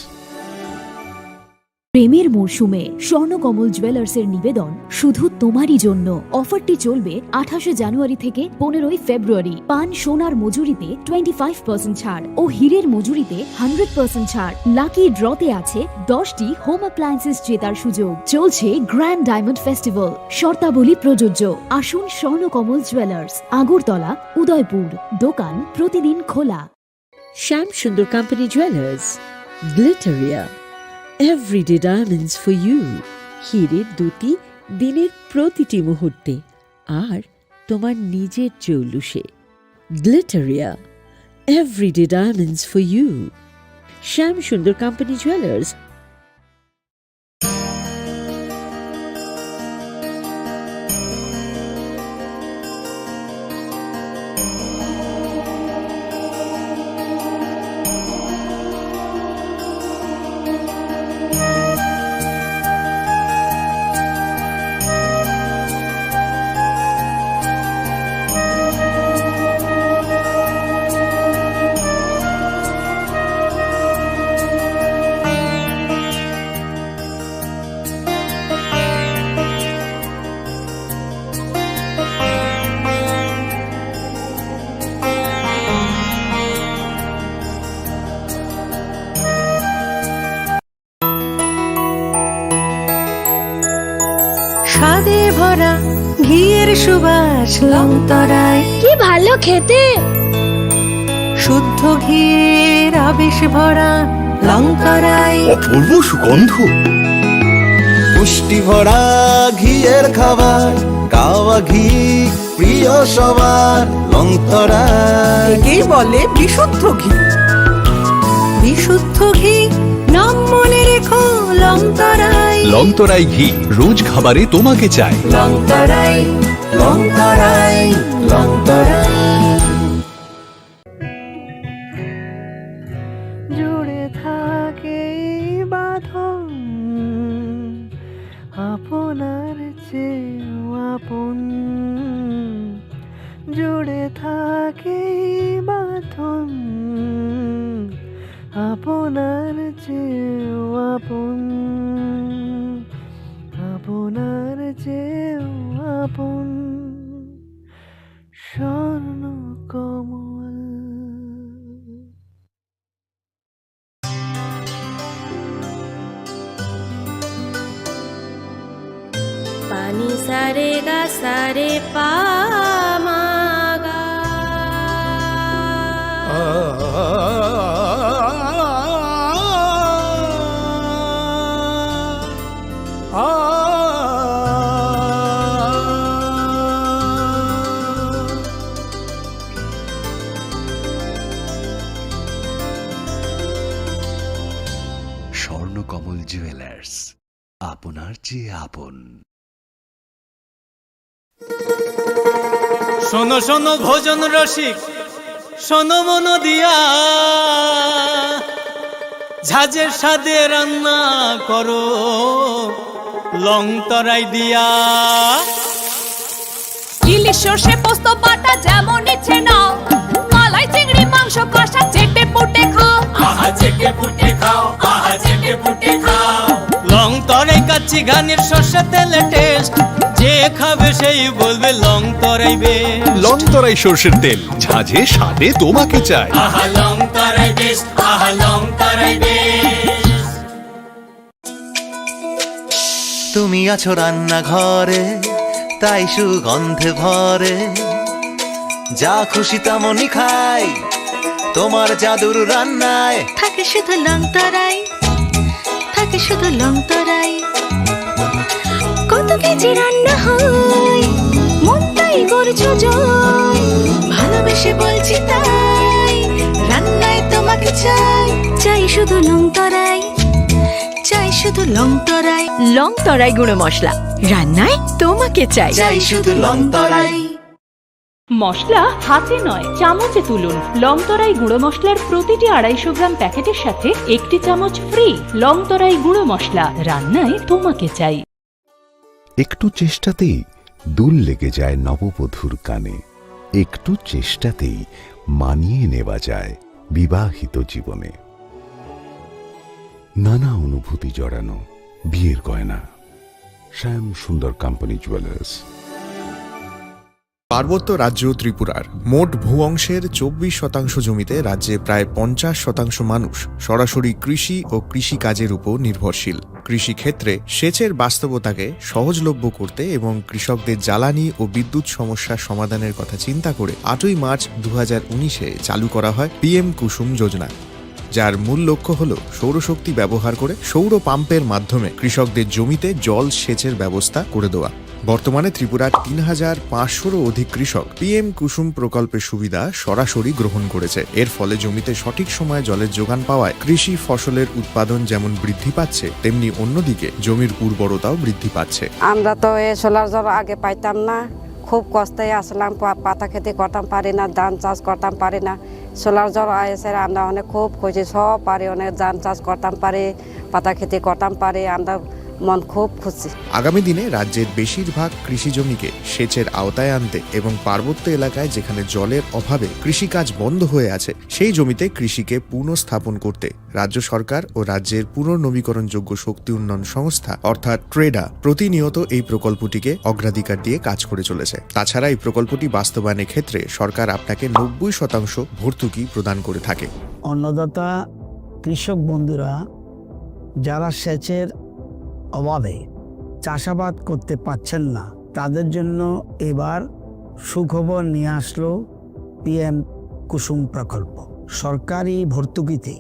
প্রেমের মরশুমে স্বর্ণকমল জুয়েলার্সের নিবেদন শুধু তোমারই জন্য। অফারটি চলবে আঠাশে জানুয়ারি থেকে পনেরোই ফেব্রুয়ারি। পান সোনার মজুরিতে টোয়েন্টি ফাইভ পার্সেন্ট ছাড় ও হীরের মজুরিতে হান্ড্রেড পার্সেন্ট ছাড়। লাকি ড্রতে আছে দশটি হোম অ্যাপ্লায়েন্সেস জেতার সুযোগ। চলছে গ্র্যান্ড ডায়মন্ড ফেস্টিভ্যাল, শর্তাবলী প্রযোজ্য। আসুন স্বর্ণকমল জুয়েলার্স, আগরতলা, উদয়পুর। দোকান প্রতিদিন খোলা। Shyam Sundar company jewellers, Glitteria, everyday diamonds for you. হীরের দ্যুতি দিনের প্রতিটি মুহূর্তে, আর তোমার নিজের জৌলুসে। Glitteria, everyday diamonds for you. Shyam Sundar company jewellers. স্বাদে ভরা ঘিয়ের সুবাস লংতরাই। কি ভালো খেতে! শুদ্ধ ঘিয়ের আবেশ ভরা লংতরাই। অপূর্ব সুগন্ধ। পুষ্টি ভরা ঘিয়ের খাবার, গাওয়া ঘি প্রিয় সবার লংতরাই। একেই বলে বিশুদ্ধ ঘি। বিশুদ্ধ ঘি, নাম মনে রেখো লংতরাই। লংতরাই ঘি, রোজ খাবারে তোমাকে চাই। লংতরাই, লংতরাই, লংতরাই। জুড়ে থাকে এই বাঁধন, আপনার চেয়েও আপন। জুড়ে থাকে এই বাঁধন, আপনার চেয়েও আপন, আপনার চেয়েও আপন। স্বর্ণ কমল। পানি সারে গা সারে পা মা গা। স্বর্ণকমল জুয়েলার্স, আপনার চেয়ে আপন। শোনো শোনো ভোজন রসিক, শোনো মন দিয়া, ঝাঁঝের স্বাদে রান্না করো লং তরাই দিয়া। ইলিশ সর্ষে পোস্ত বাটা যেমন ইচ্ছে নাও, মালাই চিংড়ি মাংস কষা চেটে পুটে খাও। আহা চেটে পুটে খাও, আহা চেটে পুটে খাও। লং তরাই কাচ্চি ঘানির সর্ষে তেলে টেস্ট, যে খাবে সেই বলবে লং তরাই বেস্ট। লং তরাই সর্ষের তেল, ঝাঁঝে স্বাদে তোমাকে চাই। আহা লং তরাই বেস্ট, আহা লং তরাই বেস্ট। তুমি আছো রান্নাঘরে, তাই সুগন্ধে ভরে। যা খুশি তেমনই খাই, তোমার জাদুর রান্নায়। থাকে শুধু লং তরাই, থাকে শুধু লং তরাই। কত কেজি রান্না হয়, মন তাই করছো জয়। ভালোবেসে বলছি তাই, রান্নায় তোমাকে চাই। চাই শুধু লং তরাই, চাই শুধু লং তরাই। লং তরাই গুঁড়ো মশলা, রান্নায় তোমাকে চাই। চাই শুধু লং তরাই। মশলা হাতে নয়, চামচে তুলুন। লং তরাই গুঁড়ো মশলার প্রতিটি আড়াইশো গ্রাম প্যাকেটের সাথে একটি চামচ ফ্রি। লং তরাই গুঁড়ো মশলা, রান্নায় তোমাকে চাই। একটু চেষ্টাতেই দুল লেগে যায় নববধূর কানে। একটু চেষ্টাতেই মানিয়ে নেওয়া যায় বিবাহিত জীবনে। নানা অনুভূতি জড়ানো বিয়ের গয়না। শ্যাম সুন্দর কোম্পানি জুয়েলার্স। পার্বত্য রাজ্য ত্রিপুরার মোট ভূ অংশের চব্বিশ শতাংশ জমিতে রাজ্যে প্রায় পঞ্চাশ শতাংশ মানুষ সরাসরি কৃষি ও কৃষিকাজের উপর নির্ভরশীল। কৃষিক্ষেত্রে সেচের বাস্তবতাকে সহজলভ্য করতে এবং কৃষকদের জ্বালানি ও বিদ্যুৎ সমস্যা সমাধানের কথা চিন্তা করে আটই মার্চ দু হাজার উনিশে চালু করা হয় পিএম কুসুম যোজনা, যার মূল লক্ষ্য হল সৌরশক্তি ব্যবহার করে সৌর পাম্পের মাধ্যমে কৃষকদের জমিতে জল সেচের ব্যবস্থা করে দেওয়া। বর্তমানে ত্রিপুরার তিন হাজার পাঁচশোরও অধিক কৃষক পিএম কুসুম প্রকল্পের সুবিধা সরাসরি গ্রহণ করেছে। এর ফলে জমিতে সঠিক সময়ে জলের যোগান পাওয়ায় কৃষি ফসলের উৎপাদন যেমন বৃদ্ধি পাচ্ছে, তেমনি অন্যদিকে জমির উর্বরতাও বৃদ্ধি পাচ্ছে। আমরা তো এই সোলার জল আগে পাইতাম না, খুব কষ্টে আসলাম, পা-, পাতা খেতি করতাম পারি না, ধান চাষ করতাম পারি না। সোলার জল আইসে আমরা অনেক খুব খুশি, সব পারি, অনেক ধান চাষ করতাম পারি, পাতা খেতি করতাম পারি, আমরা মন খুব খুশি। আগামী দিনে রাজ্যের বেশিরভাগ কৃষি জমিকে সেচের আওতায় আনতে এবং পার্বত্য এলাকায় যেখানে জলের অভাবে কৃষিকাজ বন্ধ হয়ে আছে, সেই জমিতে কৃষিকে পুনঃস্থাপন করতে রাজ্য সরকার ও রাজ্যের পুনর্নবীকরণযোগ্য শক্তি উন্নয়ন সংস্থা অর্থাৎ ট্রেডা প্রতিনিয়ত এই প্রকল্পটিকে অগ্রাধিকার দিয়ে কাজ করে চলেছে। তাছাড়া এই প্রকল্পটি বাস্তবায়নের ক্ষেত্রে সরকার আপনাকে নব্বই শতাংশ ভর্তুকি প্রদান করে থাকে। অন্নদাতা কৃষক বন্ধুরা যারা সেচের অভাবে চাষাবাদ করতে পারছেন না, তাদের জন্য এবার সুখবর নিয়ে আসলো পিএম কুসুম প্রকল্প। সরকারি ভর্তুকিতে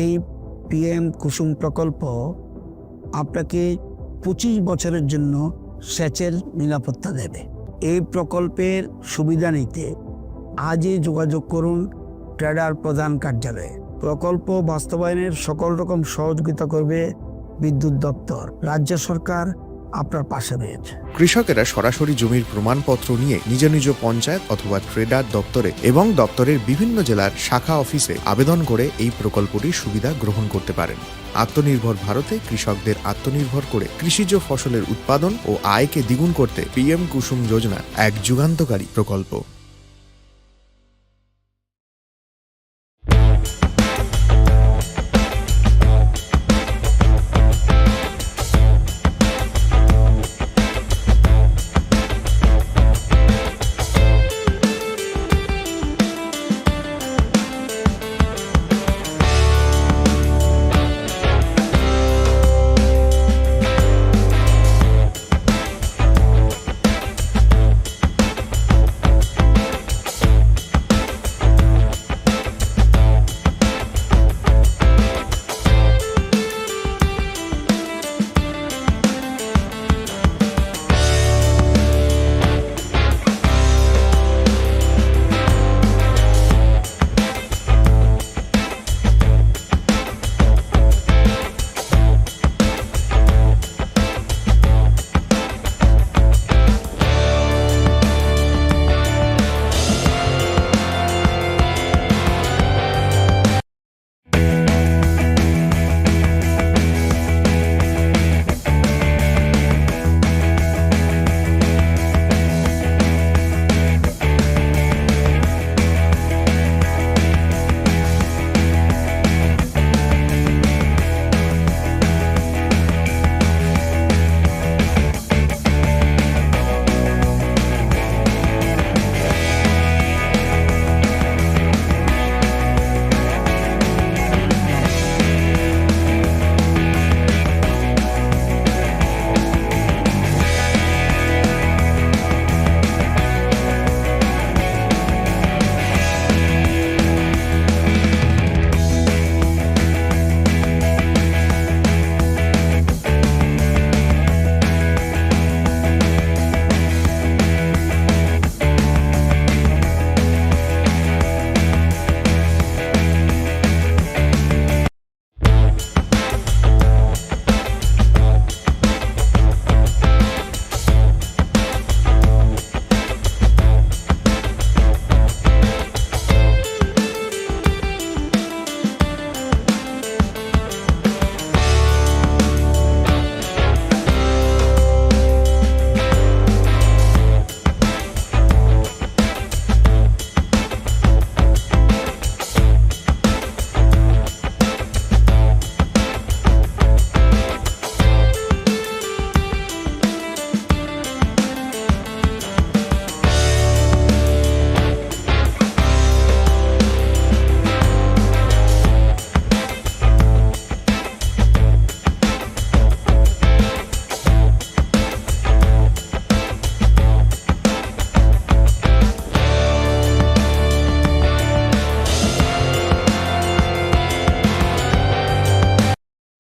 এই পিএম কুসুম প্রকল্প আপনাকে পঁচিশ বছরের জন্য সেচের নিরাপত্তা দেবে। এই প্রকল্পের সুবিধা নিতে আজই যোগাযোগ করুন ট্রেডার প্রধান কার্যালয়ে। প্রকল্প বাস্তবায়নের সকল রকম সহযোগিতা করবে বিদ্যুৎ দপ্তর। রাজ্য সরকার আপনার পাশে রয়েছে। কৃষকেরা সরাসরি জমির প্রমাণপত্র নিয়ে নিজ নিজ পঞ্চায়েত অথবা ট্রেডার দপ্তরে এবং দপ্তরের বিভিন্ন জেলার শাখা অফিসে আবেদন করে এই প্রকল্পটির সুবিধা গ্রহণ করতে পারেন। আত্মনির্ভর ভারতে কৃষকদের আত্মনির্ভর করে কৃষিজ ফসলের উৎপাদন ও আয়কে দ্বিগুণ করতে পিএম কুসুম যোজনা এক যুগান্তকারী প্রকল্প।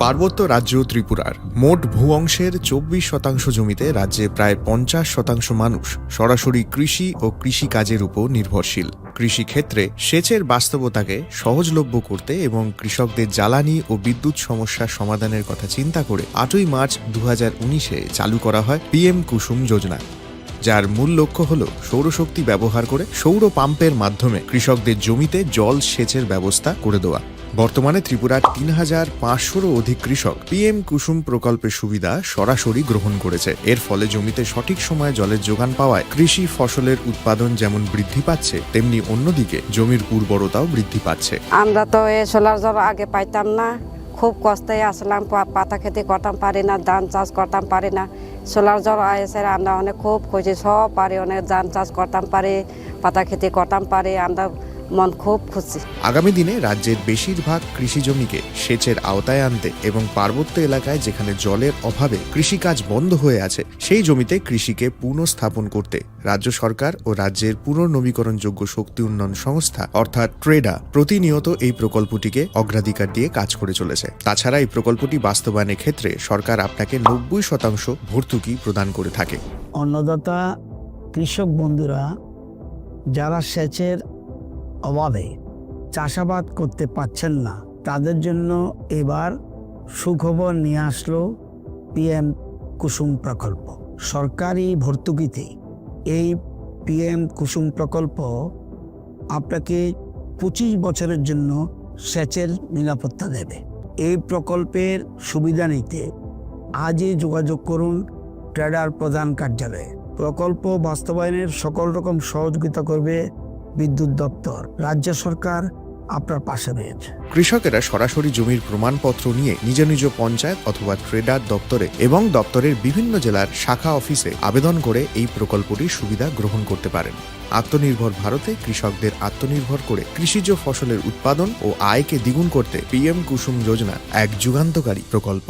পার্বত্য রাজ্য ত্রিপুরার মোট ভূ অংশের চব্বিশ শতাংশ জমিতে রাজ্যে প্রায় পঞ্চাশ শতাংশ মানুষ সরাসরি কৃষি ও কৃষিকাজের উপর নির্ভরশীল। কৃষিক্ষেত্রে সেচের বাস্তবতাকে সহজলভ্য করতে এবং কৃষকদের জ্বালানি ও বিদ্যুৎ সমস্যা সমাধানের কথা চিন্তা করে আটই মার্চ দু হাজার উনিশে চালু করা হয় পিএম কুসুম যোজনা, যার মূল লক্ষ্য হল সৌরশক্তি ব্যবহার করে সৌর পাম্পের মাধ্যমে কৃষকদের জমিতে জল সেচের ব্যবস্থা করে দেওয়া। বর্তমানে ত্রিপুরার তিন হাজার পাঁচশোরও অধিক কৃষক পিএম কুসুম প্রকল্পের সুবিধা সরাসরি গ্রহণ করেছে। এর ফলে জমিতে সঠিক সময়ে জলের যোগান পাওয়ায় কৃষি ফসলের উৎপাদন যেমন বৃদ্ধি পাচ্ছে, তেমনি অন্যদিকে জমির উর্বরতাও বৃদ্ধি পাচ্ছে। আমরা তো এই সোলার জল আগে পাইতাম না, খুব কষ্টে আসলাম, পা-, পাতা খেতে করতাম পারি না, ধান চাষ করতাম পারি না। সোলার জল আইসে আমরা অনেক খুব খুশি, সব পারি, অনেক ধান চাষ করতাম পারি, পাতা খেতে করতাম পারি, আমরা মন খুব খুশি। আগামী দিনে রাজ্যের বেশিরভাগ কৃষি জমিকে সেচের আওতায় আনতে এবং পার্বত্য এলাকায় যেখানে জলের অভাবে কৃষিকাজ বন্ধ হয়ে আছে, সেই জমিতে কৃষিকে পুনঃস্থাপন করতে রাজ্য সরকার ও রাজ্যের পুনর্নবীকরণযোগ্য শক্তি উন্নয়ন সংস্থা অর্থাৎ ট্রেডা প্রতিনিয়ত এই প্রকল্পটিকে অগ্রাধিকার দিয়ে কাজ করে চলেছে। তাছাড়া এই প্রকল্পটি বাস্তবায়নের ক্ষেত্রে সরকার আপনাকে নব্বই শতাংশ ভর্তুকি প্রদান করে থাকে। অন্নদাতা কৃষক বন্ধুরা যারা সেচের অভাবে চাষাবাদ করতে পারছেন না, তাদের জন্য এবার সুখবর নিয়ে আসলো পিএম কুসুম প্রকল্প। সরকারি ভর্তুকিতে এই পিএম কুসুম প্রকল্প আপনাকে পঁচিশ বছরের জন্য সেচের নিরাপত্তা দেবে। এই প্রকল্পের সুবিধা নিতে আজই যোগাযোগ করুন ট্রেডার প্রধান কার্যালয়ে। প্রকল্প বাস্তবায়নের সকল রকম সহযোগিতা করবে বিদ্যুৎ দপ্তর। রাজ্য সরকার আপনার পাশে রয়েছে। কৃষকেরা সরাসরি জমির প্রমাণপত্র নিয়ে নিজ নিজ পঞ্চায়েত অথবা ট্রেডার দপ্তরে এবং দপ্তরের বিভিন্ন জেলার শাখা অফিসে আবেদন করে এই প্রকল্পটির সুবিধা গ্রহণ করতে পারেন। আত্মনির্ভর ভারতে কৃষকদের আত্মনির্ভর করে কৃষিজ ফসলের উৎপাদন ও আয়কে দ্বিগুণ করতে পিএম কুসুম যোজনা এক যুগান্তকারী প্রকল্প।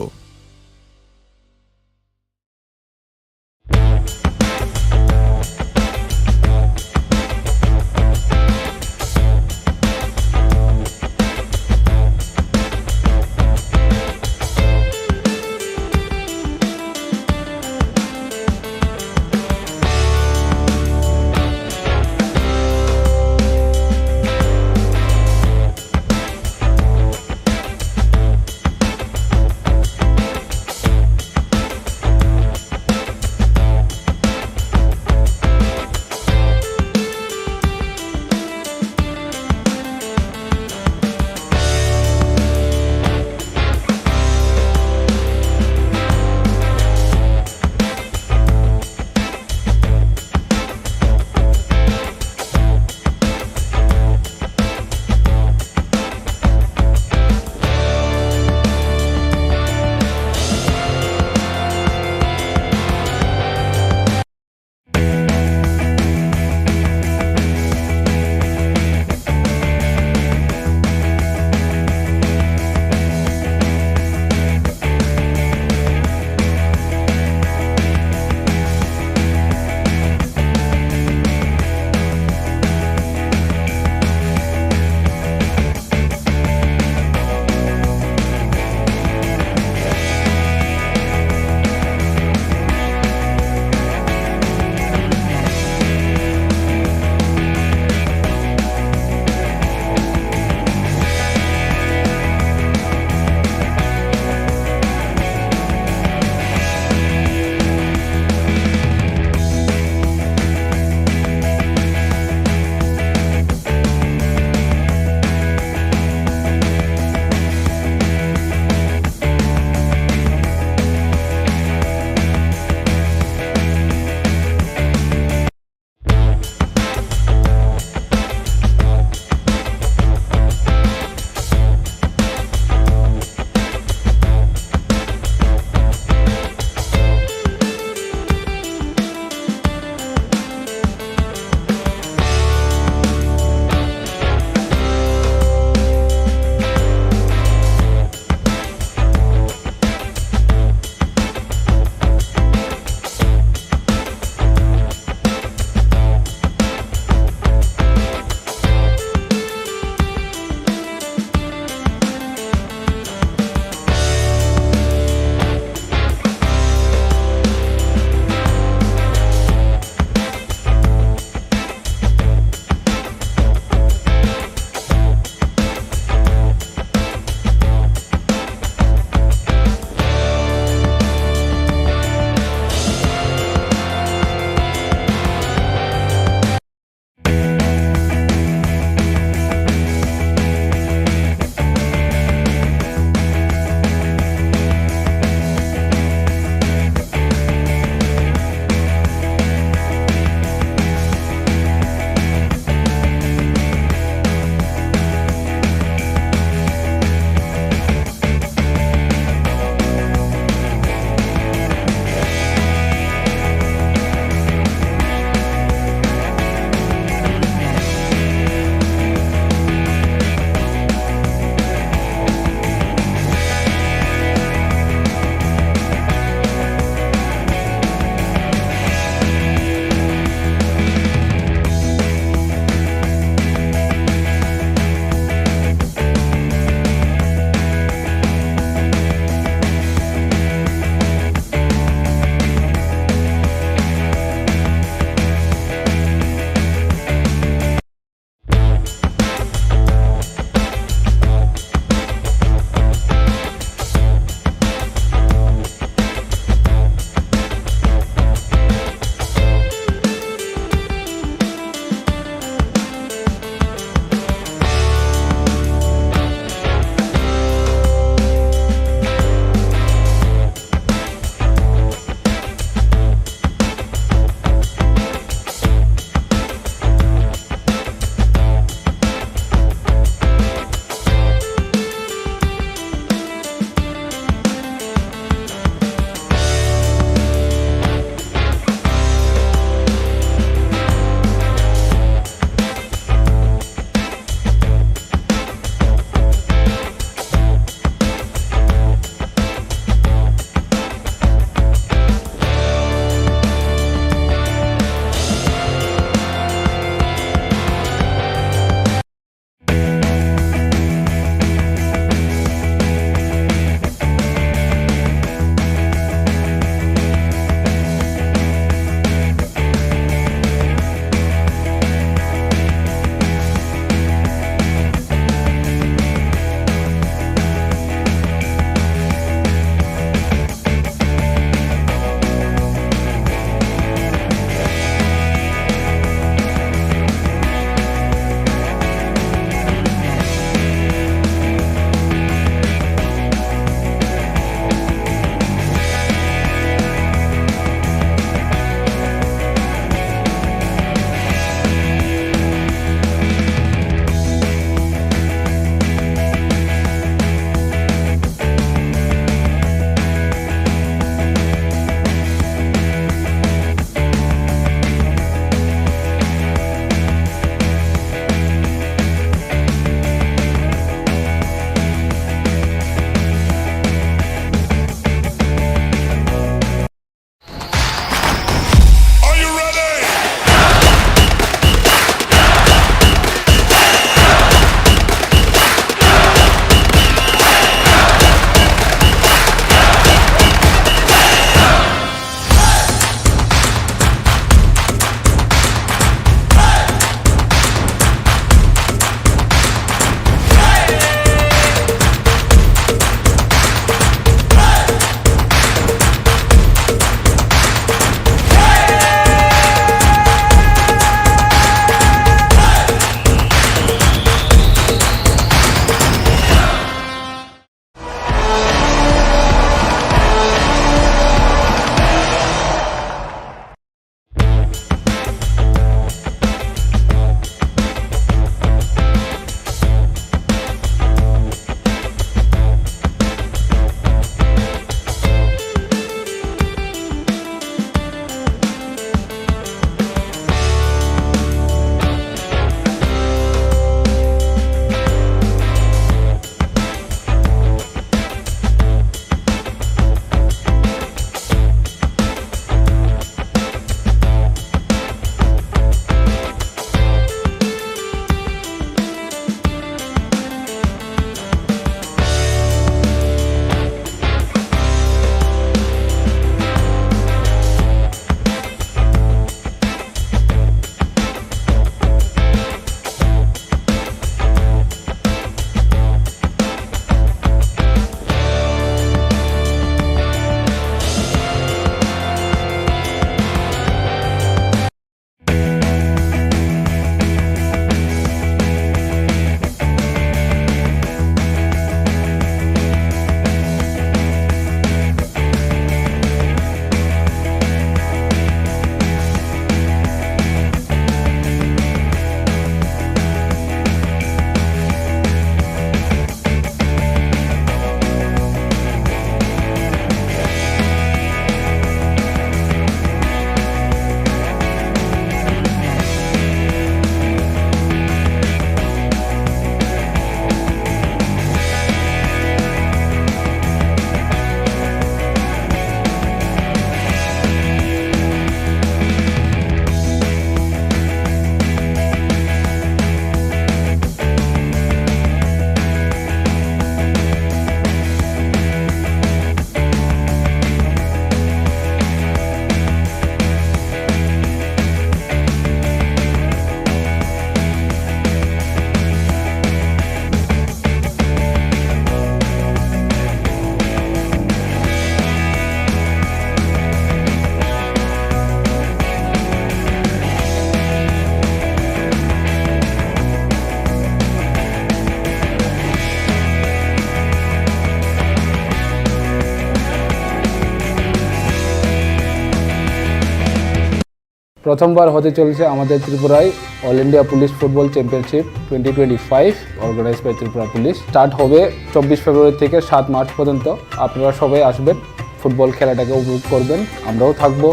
প্রথমবার হতে চলেছে আমাদের ত্রিপুরায় all India police football championship twenty twenty five, organise by Tripura police. Start হবে চব্বিশ ফেব্রুয়ারি থেকে সাত মার্চ পর্যন্ত। আপনারা সবাই আসবেন, ফুটবল খেলাটাকে উপভোগ করবেন, আমরাও থাকবো,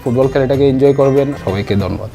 ফুটবল খেলাটাকে এনজয় করবেন। সবাইকে ধন্যবাদ।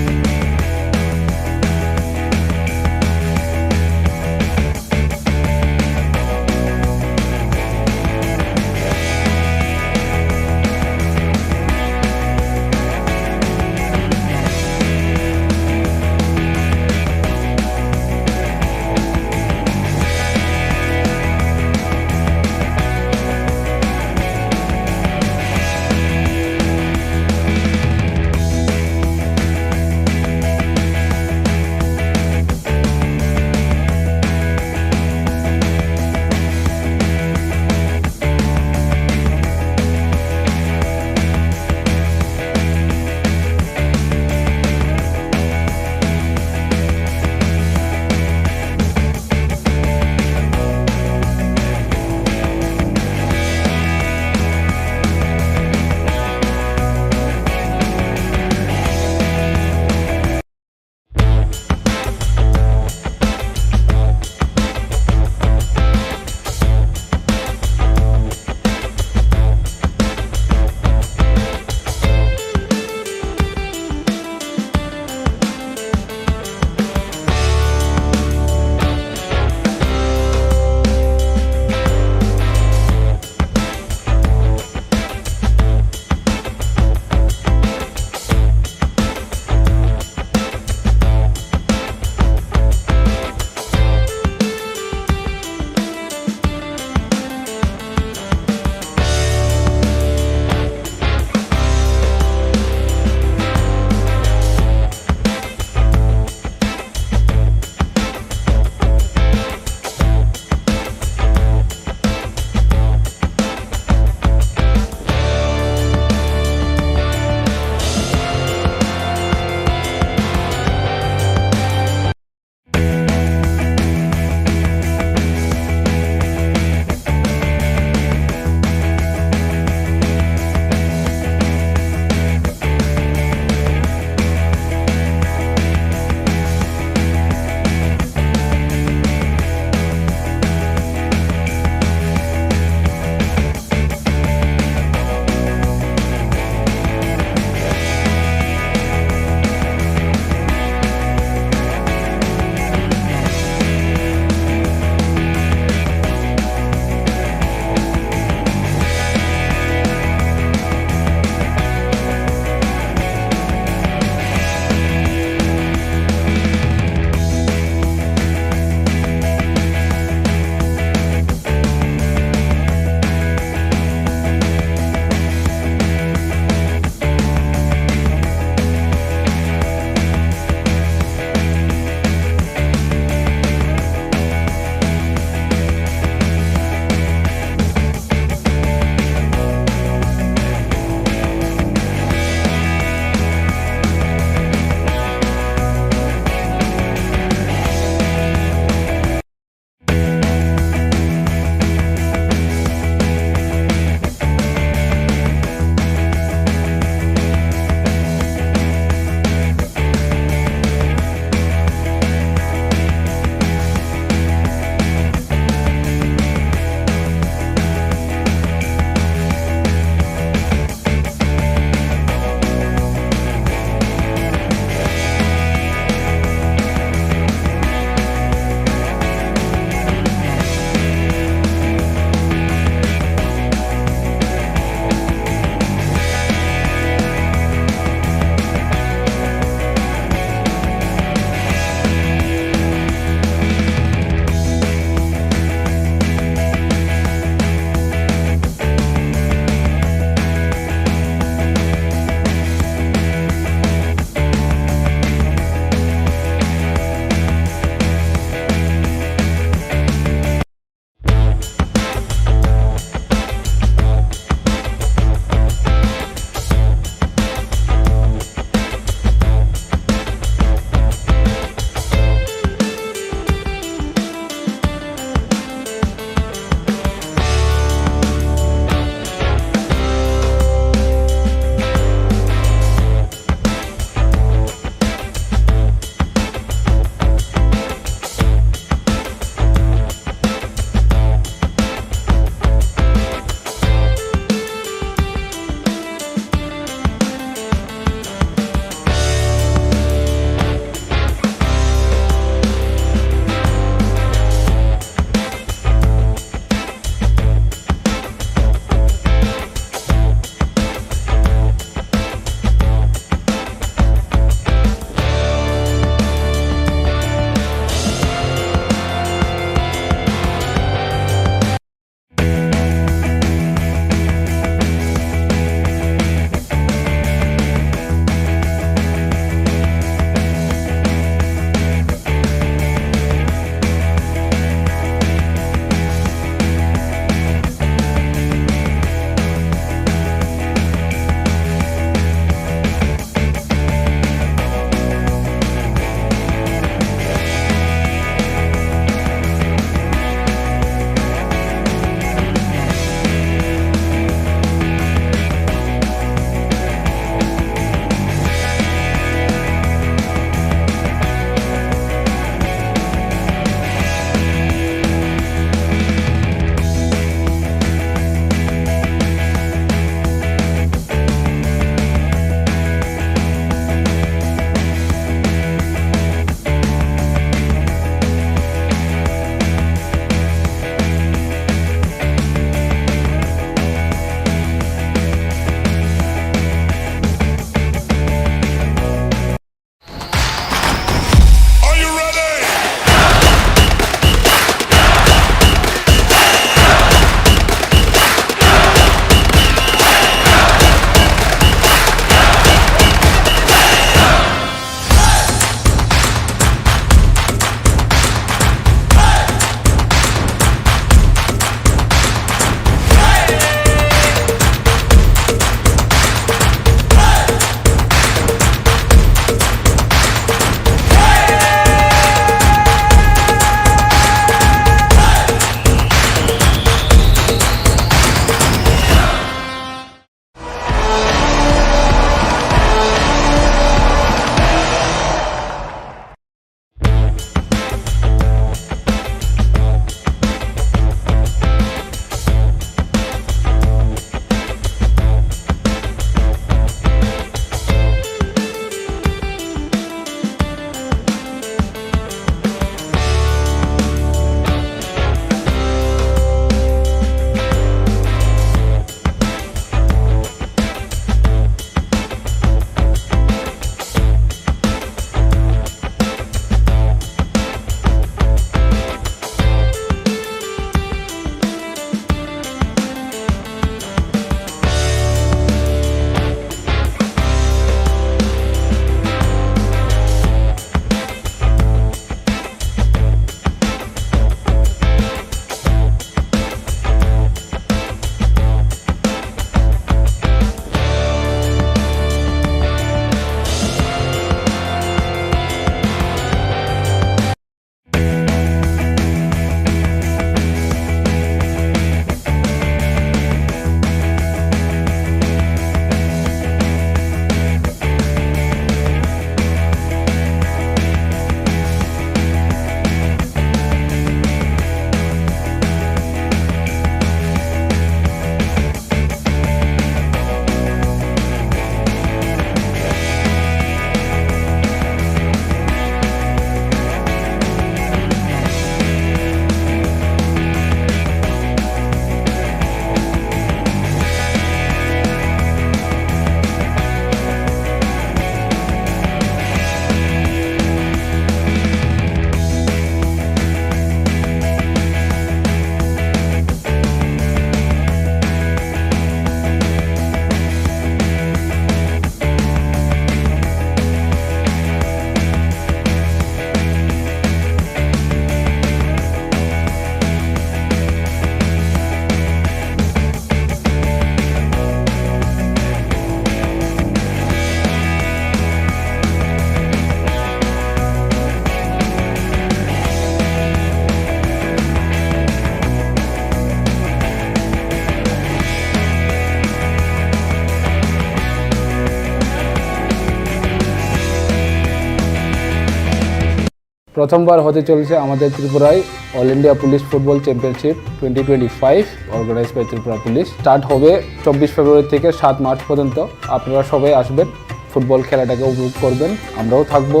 প্রথমবার হতে চলেছে আমাদের ত্রিপুরায় all India police football championship twenty twenty five, organise by Tripura police. Start হবে চব্বিশ ফেব্রুয়ারি থেকে সাত মার্চ পর্যন্ত। আপনারা সবাই আসবেন, ফুটবল খেলাটাকে উপভোগ করবেন, আমরাও থাকবো,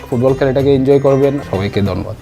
ফুটবল খেলাটাকে এনজয় করবেন। সবাইকে ধন্যবাদ।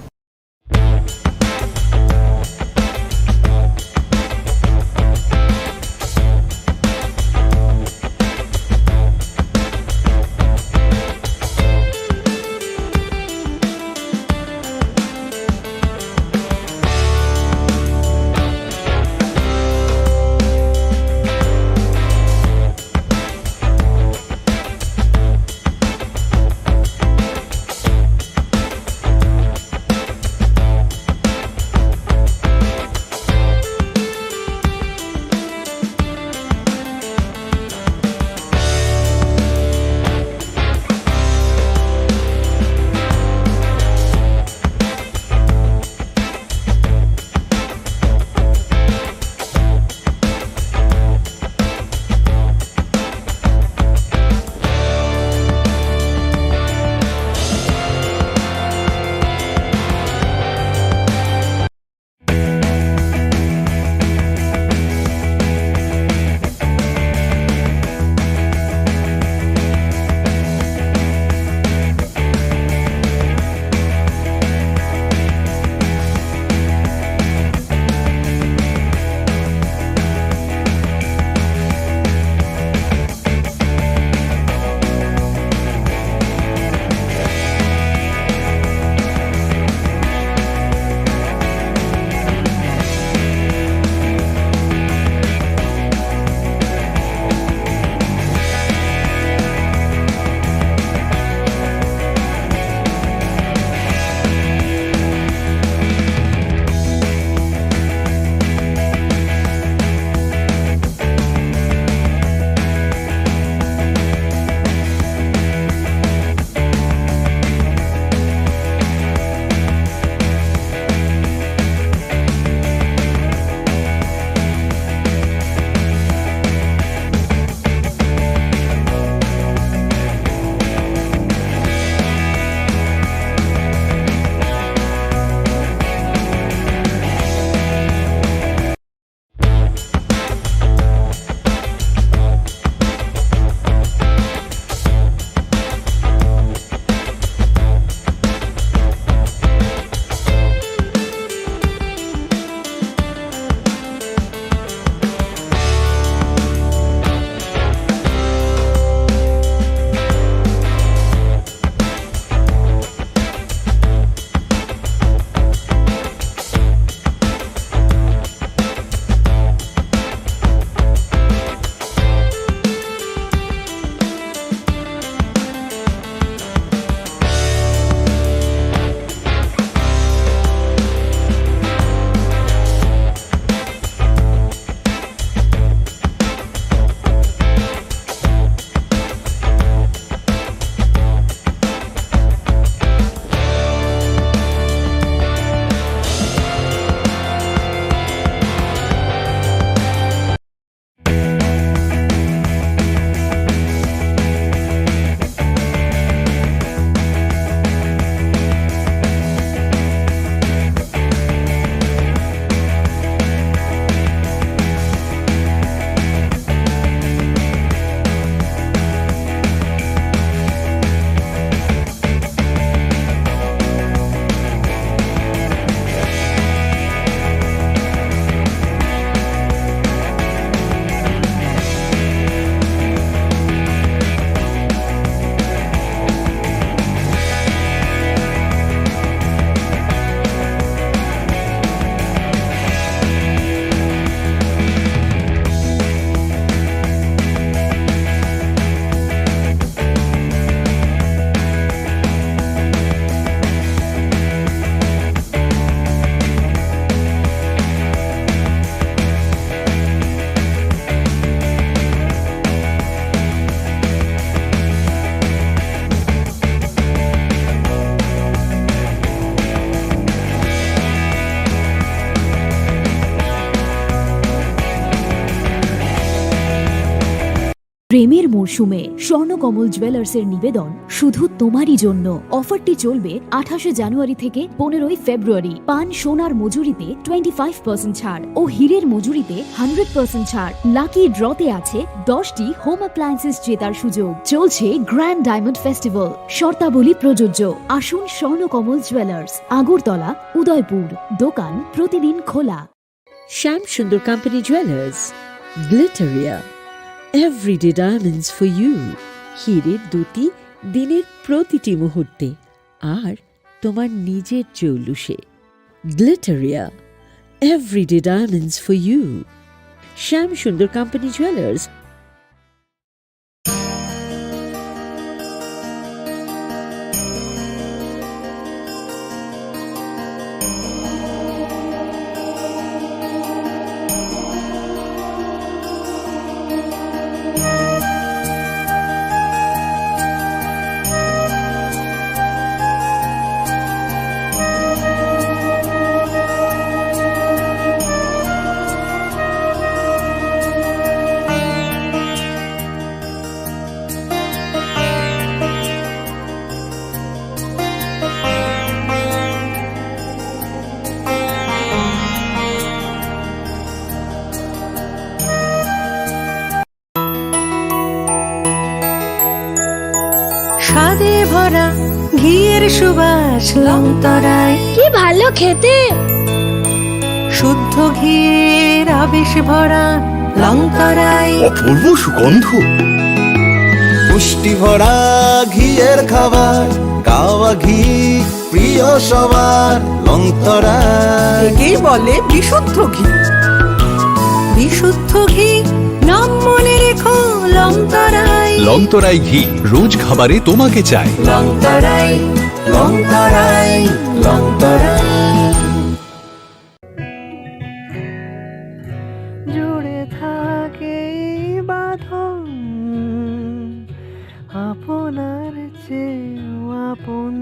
প্রেমের মরশুমে স্বর্ণকমল জুয়েলার্সের নিবেদন শুধু তোমারই জন্য। অফারটি চলবে আঠাশে জানুয়ারি থেকে পনেরোই ফেব্রুয়ারি। পান সোনার মজুরিতে টোয়েন্টি ফাইভ পার্সেন্ট ছাড় ও হীরের মজুরিতে হান্ড্রেড পার্সেন্ট ছাড়। লাকি ড্রতে আছে দশটি হোম অ্যাপ্লায়েন্সেস জেতার সুযোগ। চলছে গ্র্যান্ড ডায়মন্ড ফেস্টিভ্যাল, শর্তাবলী প্রযোজ্য। আসুন স্বর্ণকমল জুয়েলার্স, আগরতলা, উদয়পুর। দোকান প্রতিদিন খোলা। Shyam Sundar company jewellers, Glitteria, everyday diamonds for you. হীরের দ্যুতি দিনের প্রতিটি মুহূর্তে, আর তোমার নিজের জৌলুসে। Glitteria, everyday diamonds for you. Shyam Sundar company jewellers. স্বাদে ভরা ঘিয়ের সুবাস লংতরাই। কি ভালো খেতে। শুদ্ধ ঘিয়ের আবেশ ভরা লংতরাই। অপূর্ব সুগন্ধ। পুষ্টি ভরা ঘিয়ের খাবার, গাওয়া ঘি প্রিয় সবার লংতরাই। একেই বলে বিশুদ্ধ ঘি। বিশুদ্ধ ঘি, নাম মনে রেখো লংতরাই। লংতরাই ঘি, রোজ খাবারে তোমাকে চাই। লংতরাই, লংতরাই, লংতরাই। জুড়ে থাকে এই বাঁধন, আপনার চেয়েও আপন।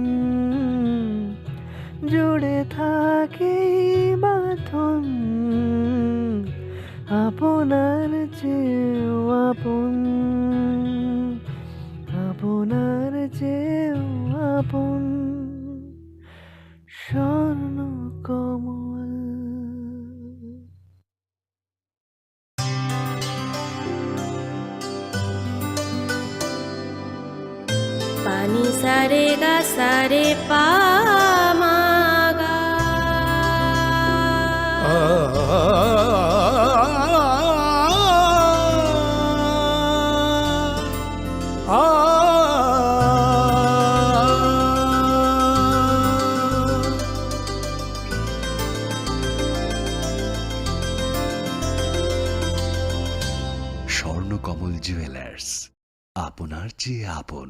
জুড়ে থাকে এই বাঁধন, আপনার চেয়েও আপন, আপনার চেয়েও আপন। Swarna Kamal. Pani sa re ga sa re pa ma ga. Swarna Kamal jewellers, আপনার চেয়ে আপন।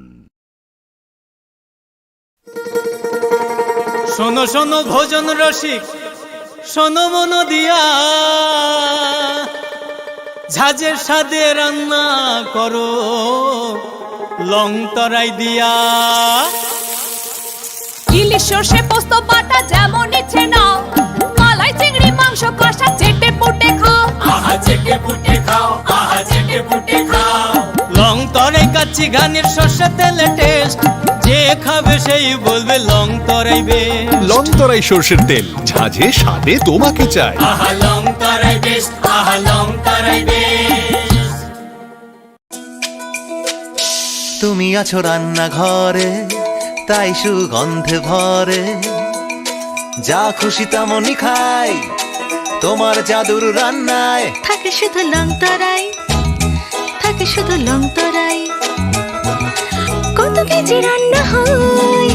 শোনো শোনো ভোজন রসিক, শোনো মন দিয়া, ঝাঁঝের স্বাদে রান্না করো লং তরাই দিয়া। ইলিশ সর্ষে পোস্ত বাটা যেমন ইচ্ছে নাও, মালাই চিংড়ি মাংস কষা চেটে পুটে খাও। আহা চেটে পুটে খাও, আহা চেটে পুটে খাও। লং তরাই কাচ্চি ঘানির সর্ষে তেলে টেস্ট, যে খাবে সেই বলবে লং তরাই বেস্ট। লং তরাই সর্ষের তেল, ঝাঁঝে স্বাদে তোমাকে চাই। আহা লং তরাই বেস্ট, আহা লং তরাই বেস্ট। তুমি আছো রান্নাঘরে, তাই সুগন্ধে ভরে। যা খুশি তেমনই খাই, তোমার জাদুর রান্নায়। থাকে শুধু লং তরাই, থাকে শুধু লং তরাই। কত কেজি রান্না হয়,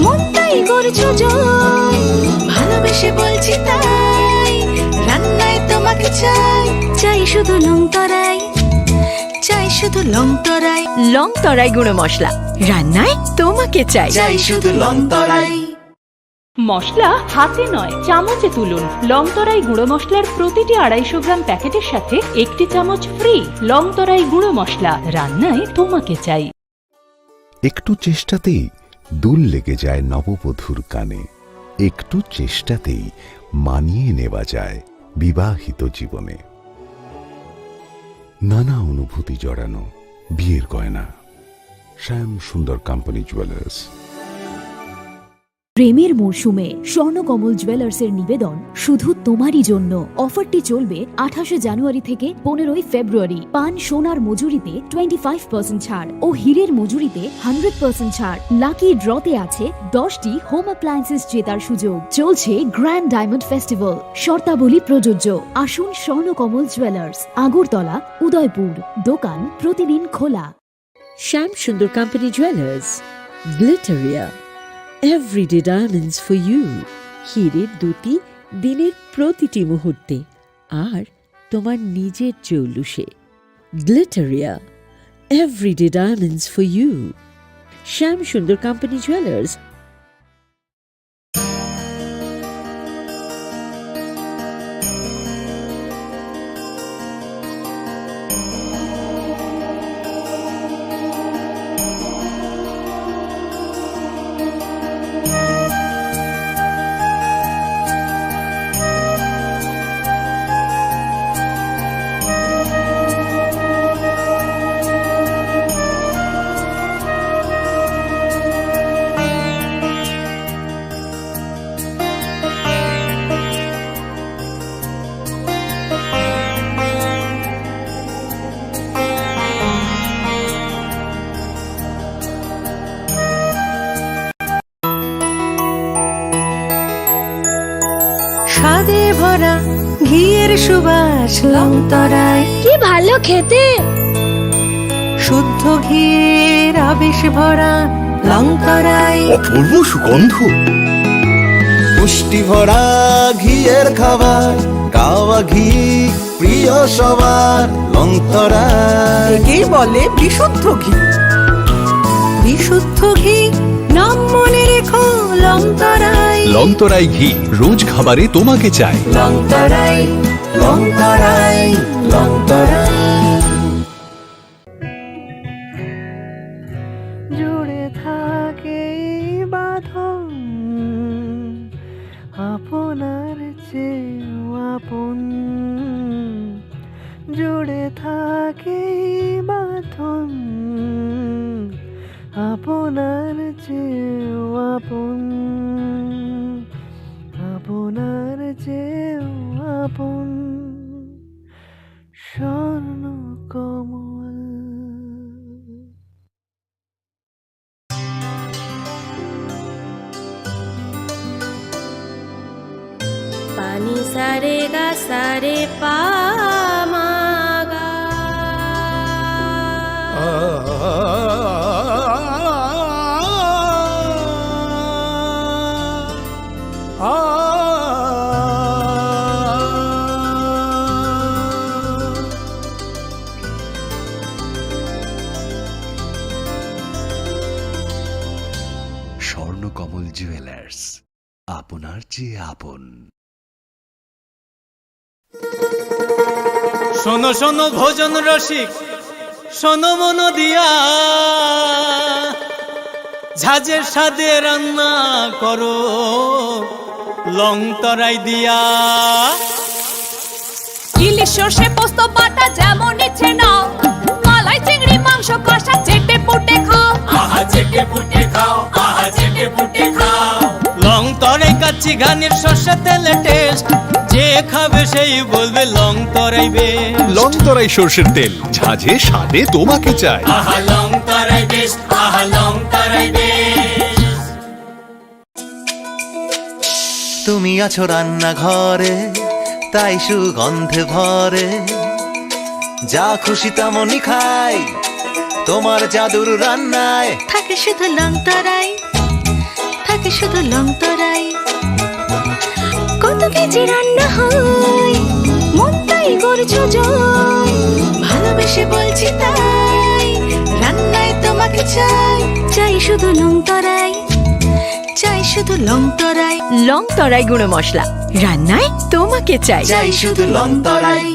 মনটাই করছো জয়। ভালোবেসে বলছি তাই, রান্নায় তোমাকে চাই। চাই শুধু লং তরাই, চাই শুধু লং তরাই। লং তরাই গুঁড়ো মশলা, রান্নায় তোমাকে চাই। চাই শুধু লং তরাই। মশলা হাতে নয়, চামচে তুলুন। লং তরাই গুঁড়ো মশলার প্রতিটি আড়াইশো গ্রাম প্যাকেটের সাথে একটি চামচ ফ্রি। লং তরাই গুঁড়ো মশলা, রান্নায় তোমাকে চাই। একটু চেষ্টাতেই দুল লেগে যায় নববধূর কানে। একটু চেষ্টাতেই মানিয়ে নেওয়া যায় বিবাহিত জীবনে। নানা অনুভূতি জড়ানো বিয়ের গয়না, শ্যাম সুন্দর কোম্পানি জুয়েলার্স। প্রেমের মরশুমে স্বর্ণকমল জুয়েলার্সের নিবেদন শুধু তোমারই জন্য। অফারটি চলবে আঠাশে জানুয়ারি থেকে পনেরোই ফেব্রুয়ারি। পান সোনার মজুরিতে টোয়েন্টি ফাইভ পার্সেন্ট ছাড় ও হীরের মজুরিতে হান্ড্রেড পার্সেন্ট ছাড়। লাকি ড্রতে আছে দশটি হোম অ্যাপ্লায়েন্সেস জেতার সুযোগ। চলছে গ্র্যান্ড ডায়মন্ড ফেস্টিভ্যাল, শর্তাবলী প্রযোজ্য। আসুন স্বর্ণকমল জুয়েলার্স, আগরতলা, উদয়পুর। দোকান প্রতিদিন খোলা। Shyam Sundar company jewellers, Glitteria, everyday diamonds for you. হীরের দ্যুতি দিনের প্রতিটি মুহূর্তে, আর তোমার নিজের জৌলুসে। Glitteria, everyday diamonds for you. Shyam Sundar company jewellers. স্বাদে ভরা ঘিয়ের সুবাস লংতরাই। কি ভালো খেতে! শুদ্ধ ঘিয়ের আবেশ ভরা লংতরাই। অপূর্ব সুগন্ধ। পুষ্টি ভরা ঘিয়ের খাবার, কাওয়া ঘি প্রিয় সবার লংতরাই। একেই বলে বিশুদ্ধ ঘি। বিশুদ্ধ ঘি, নাম মনে রেখো লংতরাই। লংতরাই ঘি, রোজ খাবারে তোমাকে চাই। লংতরাই, লংতরাই, লংতরাই। জুড়ে থাকে এই বাঁধন, আপনার চেয়েও আপন। জুড়ে থাকে এই বাঁধন, আপনার চেয়েও আপন, আপনার চেয়েও আপন। স্বর্ণ কমল। পানি সারে গা সারে পা মা গা। স্বর্ণকমল জুয়েলার্স, আপনার চেয়ে আপন। শোনো শোনো ভোজন রসিক, শোনো মন দিয়া, ঝাঁঝের স্বাদে রান্না করো লং তরাই দিয়া। ইলিশ সর্ষে পোস্ত বাটা যেমন ইচ্ছে নাও, মালাই চিংড়ি মাংস কষা চেটে পুটে খাও। আহা চেটে পুটে খাও, আহা চেটে পুটে খাও। লং তরাই কাচ্চি ঘানির সর্ষে তেলে টেস্ট, যে খাবে সেই বলবে লং তরাই বেস্ট। লং তরাই সর্ষের তেল, ঝাঁঝে স্বাদে তোমাকে চাই। আহা লং তরাই বেস্ট, আহা লং তরাই বেস্ট। তুমি আছো রান্নাঘরে, তাই সুগন্ধে ভরে। যা খুশি তেমনই খাই, তোমার জাদুর রান্নায়। থাকে শুধু লং তরাই, থাকে শুধু লং তরাই। কত কেজি রান্না হয়, মন তাই করছো জয়। ভালোবেসে বলছি তাই, রান্নায় তোমাকে চাই। চাই শুধু লং তরাই, চাই শুধু লং তরাই। লং তরাই গুঁড়ো মশলা, রান্নায় তোমাকে চাই। চাই শুধু লং তরাই।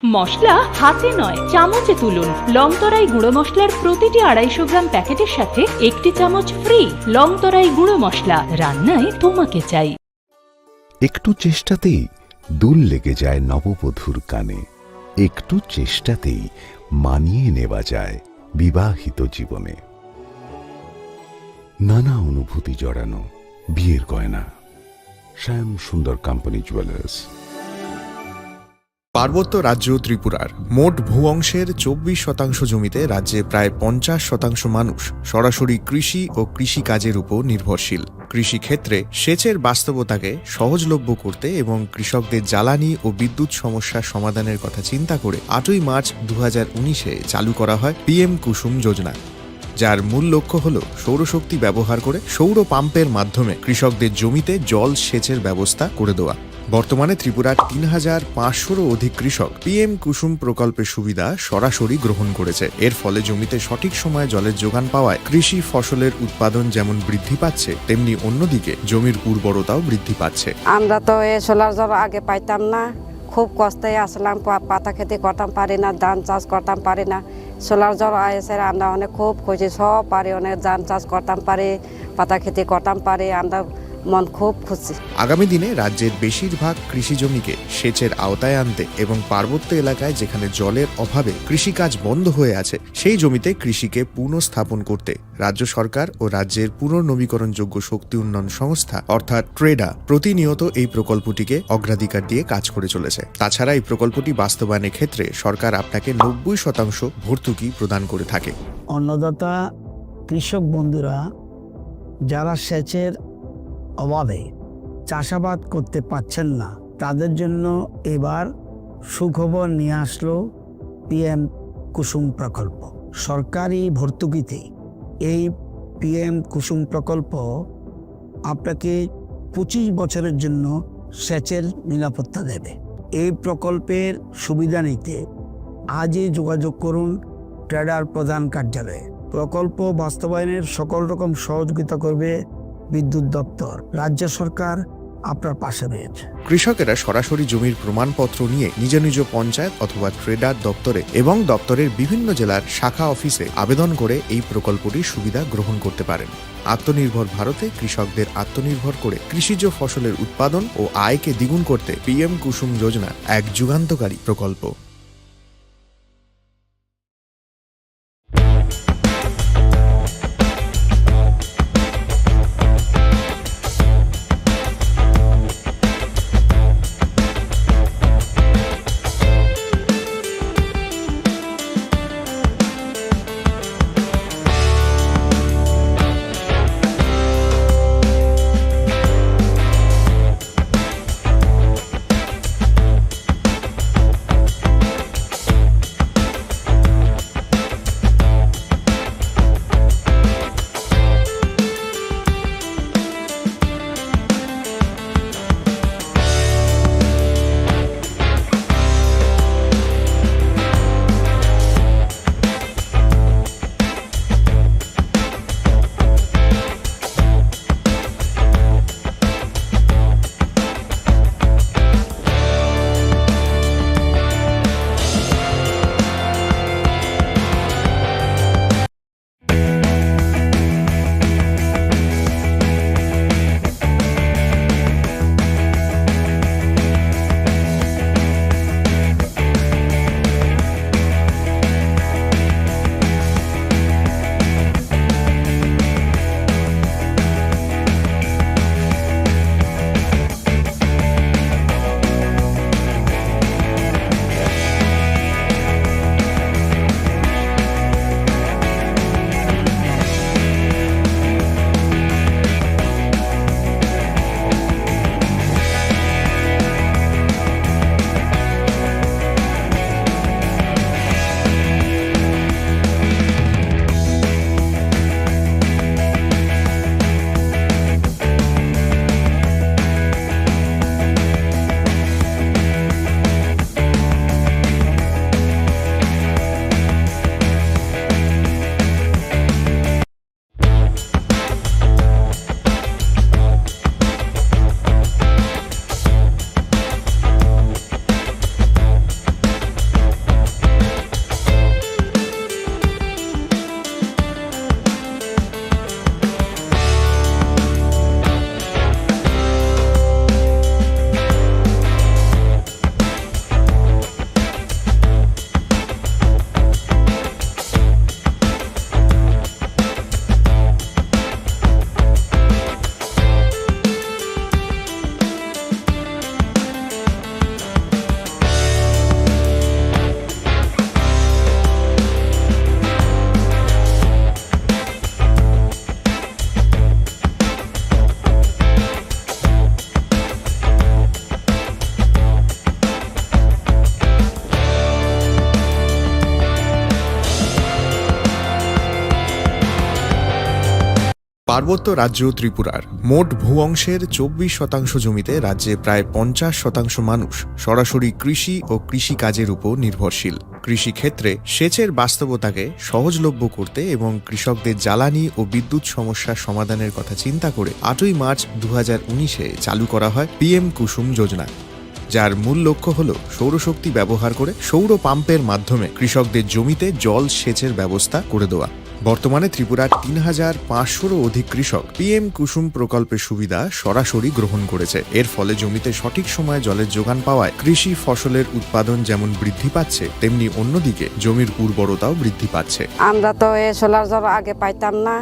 মশলা হাতে নয়, চামচে তুলুন। লং তরাই গুঁড়ো মশলার প্রতিটি আড়াইশো গ্রাম প্যাকেটের সাথে একটি চামচ ফ্রি। লং তরাই গুঁড়ো মশলা, রান্নায় তোমাকে চাই। একটু চেষ্টাতেই দুল লেগে যায় নববধূর কানে। একটু চেষ্টাতেই মানিয়ে নেওয়া যায় বিবাহিত জীবনে। নানা অনুভূতি জড়ানো বিয়ের গয়না। শ্যাম সুন্দর কোম্পানি জুয়েলার্স। পার্বত্য রাজ্য ত্রিপুরার মোট ভূ অংশের চব্বিশ শতাংশ জমিতে রাজ্যে প্রায় পঞ্চাশ শতাংশ মানুষ সরাসরি কৃষি ও কৃষিকাজের উপর নির্ভরশীল। কৃষিক্ষেত্রে সেচের বাস্তবতাকে সহজলভ্য করতে এবং কৃষকদের জ্বালানি ও বিদ্যুৎ সমস্যা সমাধানের কথা চিন্তা করে আটই মার্চ দু হাজার উনিশে চালু করা হয় পিএম কুসুম যোজনা, যার মূল লক্ষ্য হল সৌরশক্তি ব্যবহার করে সৌর পাম্পের মাধ্যমে কৃষকদের জমিতে জল সেচের ব্যবস্থা করে দেওয়া। বর্তমানে ত্রিপুরার তিন হাজার পাঁচশোরও অধিক কৃষক পিএম কুসুম প্রকল্পের সুবিধা সরাসরি গ্রহণ করেছে। এর ফলে জমিতে সঠিক সময়ে জলের যোগান পাওয়ায় কৃষি ফসলের উৎপাদন যেমন বৃদ্ধি পাচ্ছে, তেমনি অন্যদিকে জমির উর্বরতাও বৃদ্ধি পাচ্ছে। আমরা তো এই সোলার জল আগে পাইতাম না, খুব কষ্টে আসলাম, পা-, পাতা খেতি করতাম পারি না, ধান চাষ করতাম পারি না। সোলার জল আইসে আমরা অনেক খুব খুশি, সব পারি, অনেক ধান চাষ করতাম পারি, পাতা খেতি করতাম পারি, আমরা মন খুব খুশি। আগামী দিনে রাজ্যের বেশিরভাগ কৃষি জমিকে সেচের আওতায় আনতে এবং পার্বত্য এলাকায় যেখানে জলের অভাবে কৃষিকাজ বন্ধ হয়ে আছে, সেই জমিতে কৃষিকে পুনঃস্থাপন করতে রাজ্য সরকার ও রাজ্যের পুনর্নবীকরণযোগ্য শক্তি উন্নয়ন সংস্থা অর্থাৎ ট্রেডা প্রতিনিয়ত এই প্রকল্পটিকে অগ্রাধিকার দিয়ে কাজ করে চলেছে। তাছাড়া এই প্রকল্পটি বাস্তবায়নের ক্ষেত্রে সরকার আপনাকে নব্বই শতাংশ ভর্তুকি প্রদান করে থাকে। অন্নদাতা কৃষক বন্ধুরা যারা সেচের অভাবে চাষাবাদ করতে পারছেন না, তাদের জন্য এবার সুখবর নিয়ে আসলো পিএম কুসুম প্রকল্প। সরকারি ভর্তুকিতে এই পিএম কুসুম প্রকল্প আপনাকে পঁচিশ বছরের জন্য সেচের নিরাপত্তা দেবে। এই প্রকল্পের সুবিধা নিতে আজই যোগাযোগ করুন ট্রেডার প্রধান কার্যালয়ে। প্রকল্প বাস্তবায়নের সকল রকম সহযোগিতা করবে বিদ্যুৎ দপ্তর। রাজ্য সরকার আপনার পাশে রয়েছে। কৃষকেরা সরাসরি জমির প্রমাণপত্র নিয়ে নিজ নিজ পঞ্চায়েত অথবা ট্রেডার দপ্তরে এবং দপ্তরের বিভিন্ন জেলার শাখা অফিসে আবেদন করে এই প্রকল্পটির সুবিধা গ্রহণ করতে পারেন। আত্মনির্ভর ভারতে কৃষকদের আত্মনির্ভর করে কৃষিজ ফসলের উৎপাদন ও আয়কে দ্বিগুণ করতে পিএম কুসুম যোজনা এক যুগান্তকারী প্রকল্প। পার্বত্য রাজ্য ত্রিপুরার মোট ভূ অংশের চব্বিশ শতাংশ জমিতে রাজ্যে প্রায় পঞ্চাশ শতাংশ মানুষ সরাসরি কৃষি ও কৃষিকাজের উপর নির্ভরশীল। কৃষিক্ষেত্রে সেচের বাস্তবতাকে সহজলভ্য করতে এবং কৃষকদের জ্বালানি ও বিদ্যুৎ সমস্যা সমাধানের কথা চিন্তা করে আটই মার্চ দু হাজার উনিশে চালু করা হয় পিএম কুসুম যোজনা, যার মূল লক্ষ্য হল সৌরশক্তি ব্যবহার করে সৌর পাম্পের মাধ্যমে কৃষকদের জমিতে জল সেচের ব্যবস্থা করে দেওয়া। বর্তমানে ত্রিপুরার তিন হাজার পাঁচশোরও অধিক কৃষক পিএম কুসুম প্রকল্পের সুবিধা সরাসরি গ্রহণ করেছে। এর ফলে জমিতে সঠিক সময়ে জলের যোগান পাওয়ায় কৃষি ফসলের উৎপাদন যেমন বৃদ্ধি পাচ্ছে, তেমনি অন্যদিকে জমির উর্বরতাও বৃদ্ধি পাচ্ছে। আমরা তো এই সোলার জল আগে পাইতাম না,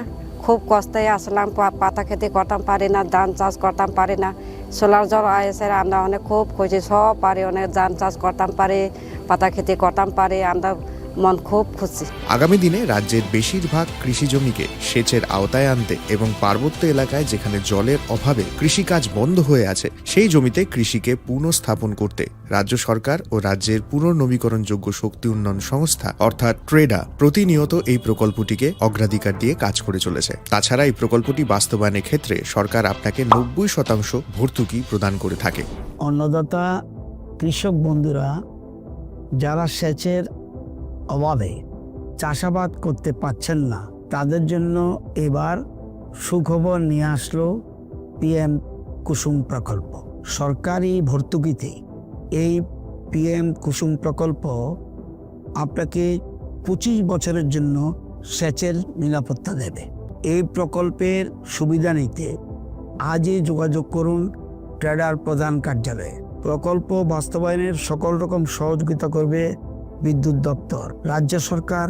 খুব কষ্টে আসলাম, পা-, পাতা খেতে করতাম পারি না, ধান চাষ করতাম পারি না। সোলার জল এসে আমরা অনেক খুব খুশি, সব পারি, অনেক ধান চাষ করতাম পারি, পাতা খেতে করতাম পারি, আমরা মন খুব খুশি। আগামী দিনে রাজ্যের বেশিরভাগ কৃষি জমিকে সেচের আওতায় আনতে এবং পার্বত্য এলাকায় যেখানে জলের অভাবে কৃষিকাজ বন্ধ হয়ে আছে, সেই জমিতে কৃষিকে পুনঃস্থাপন করতে রাজ্য সরকার ও রাজ্যের পুনর্নবীকরণযোগ্য শক্তি উন্নয়ন সংস্থা অর্থাৎ ট্রেডা প্রতিনিয়ত এই প্রকল্পটিকে অগ্রাধিকার দিয়ে কাজ করে চলেছে। তাছাড়া এই প্রকল্পটি বাস্তবায়নের ক্ষেত্রে সরকার আপনাকে নব্বই শতাংশ ভর্তুকি প্রদান করে থাকে। অন্নদাতা কৃষক বন্ধুরা যারা সেচের অভাবে চাষাবাদ করতে পারছেন না, তাদের জন্য এবার সুখবর নিয়ে আসলো পিএম কুসুম প্রকল্প। সরকারি ভর্তুকিতে এই পিএম কুসুম প্রকল্প আপনাকে পঁচিশ বছরের জন্য সেচের নিরাপত্তা দেবে। এই প্রকল্পের সুবিধা নিতে আজই যোগাযোগ করুন ট্রেডার প্রধান কার্যালয়ে। প্রকল্প বাস্তবায়নের সকল রকম সহযোগিতা করবে বিদ্যুৎ দপ্তর। রাজ্য সরকার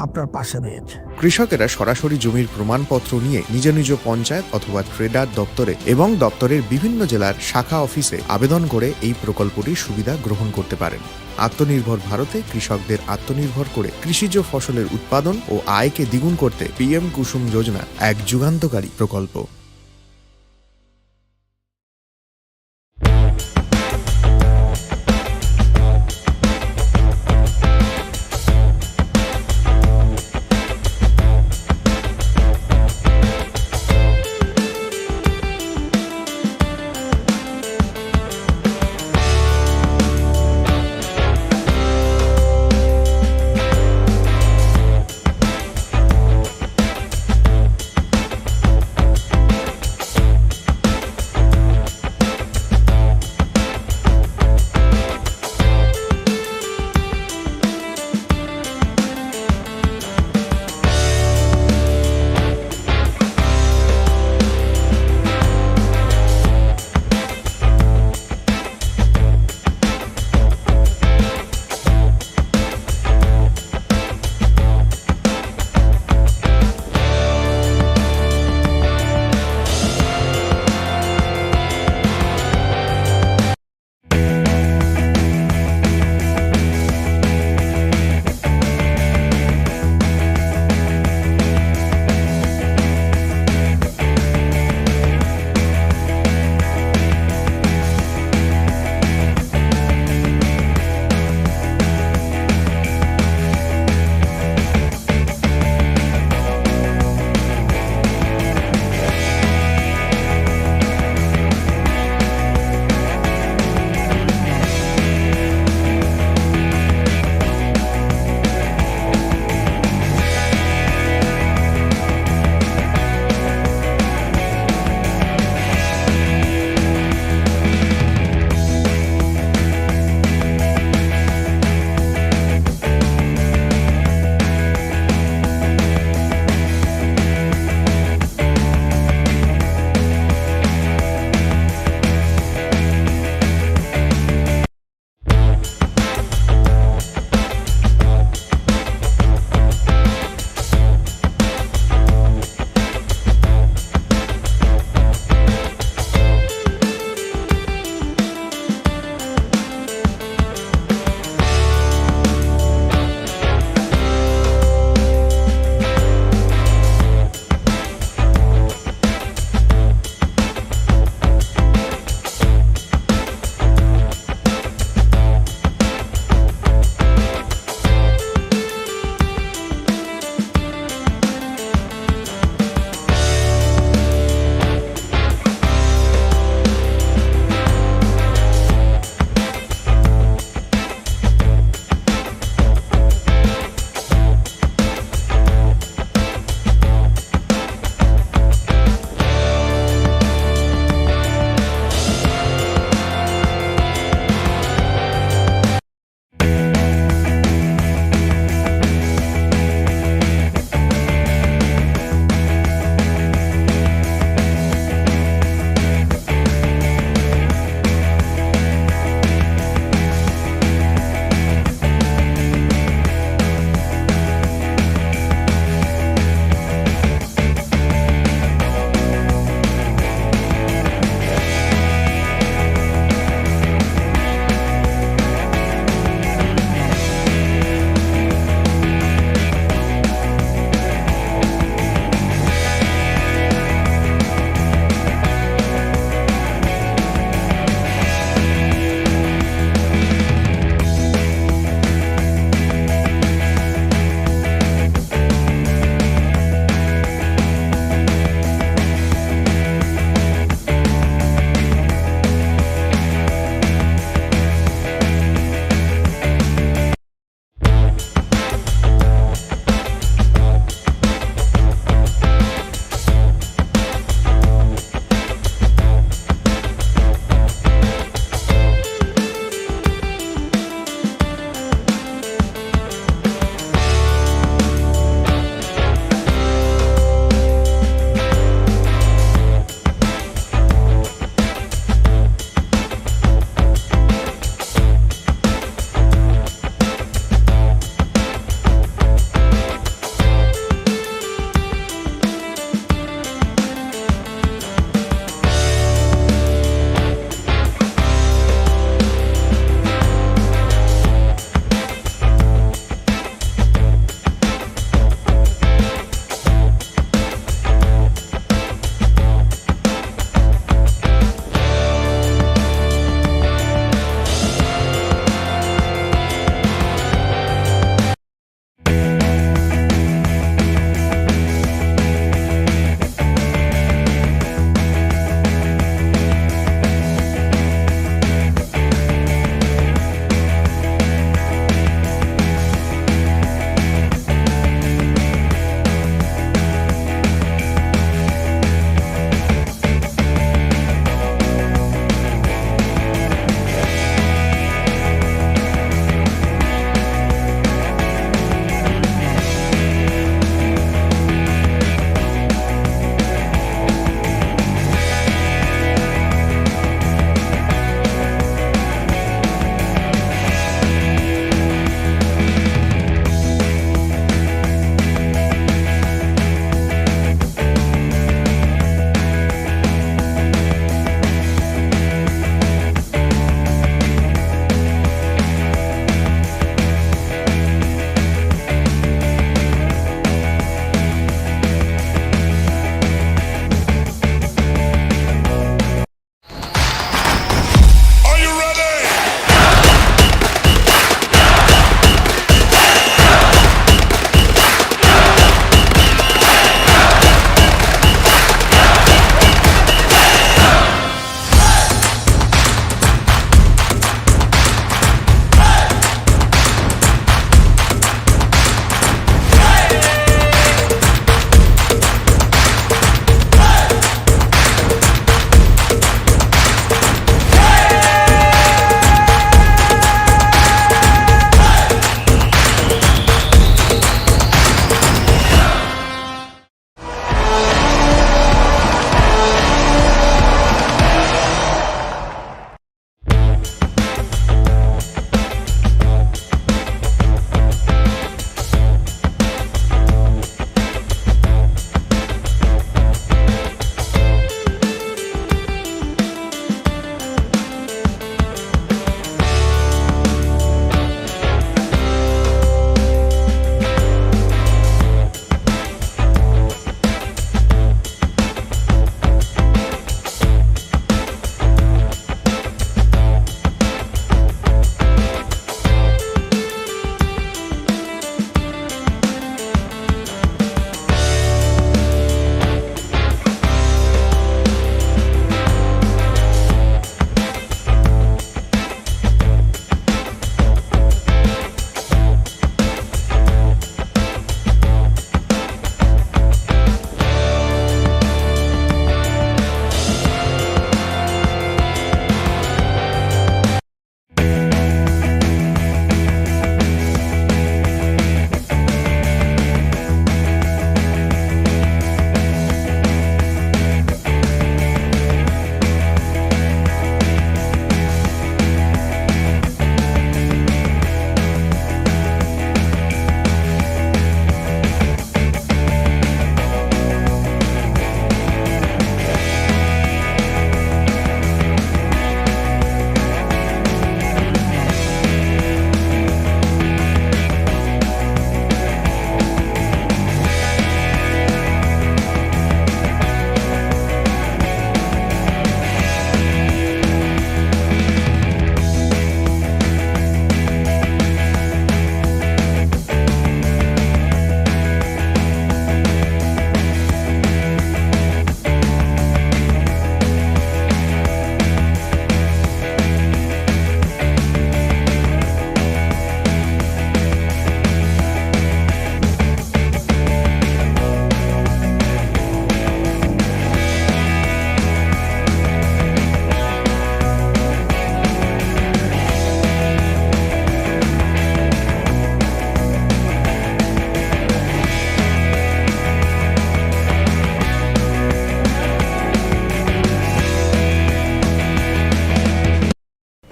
আপনার পাশে রয়েছে। কৃষকেরা সরাসরি জমির প্রমাণপত্র নিয়ে নিজ নিজ পঞ্চায়েত অথবা ট্রেডার দপ্তরে এবং দপ্তরের বিভিন্ন জেলার শাখা অফিসে আবেদন করে এই প্রকল্পটির সুবিধা গ্রহণ করতে পারেন। আত্মনির্ভর ভারতে কৃষকদের আত্মনির্ভর করে কৃষিজ ফসলের উৎপাদন ও আয়কে দ্বিগুণ করতে পিএম কুসুম যোজনা এক যুগান্তকারী প্রকল্প।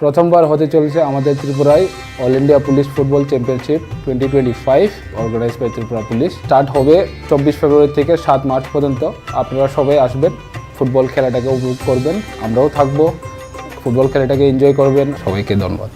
প্রথমবার হতে চলেছে আমাদের ত্রিপুরায় all India police football championship twenty twenty five, organise by Tripura police. Start হবে চব্বিশ ফেব্রুয়ারি থেকে সাত মার্চ পর্যন্ত। আপনারা সবাই আসবেন, ফুটবল খেলাটাকে উপভোগ করবেন, আমরাও থাকবো, ফুটবল খেলাটাকে এনজয় করবেন। সবাইকে ধন্যবাদ।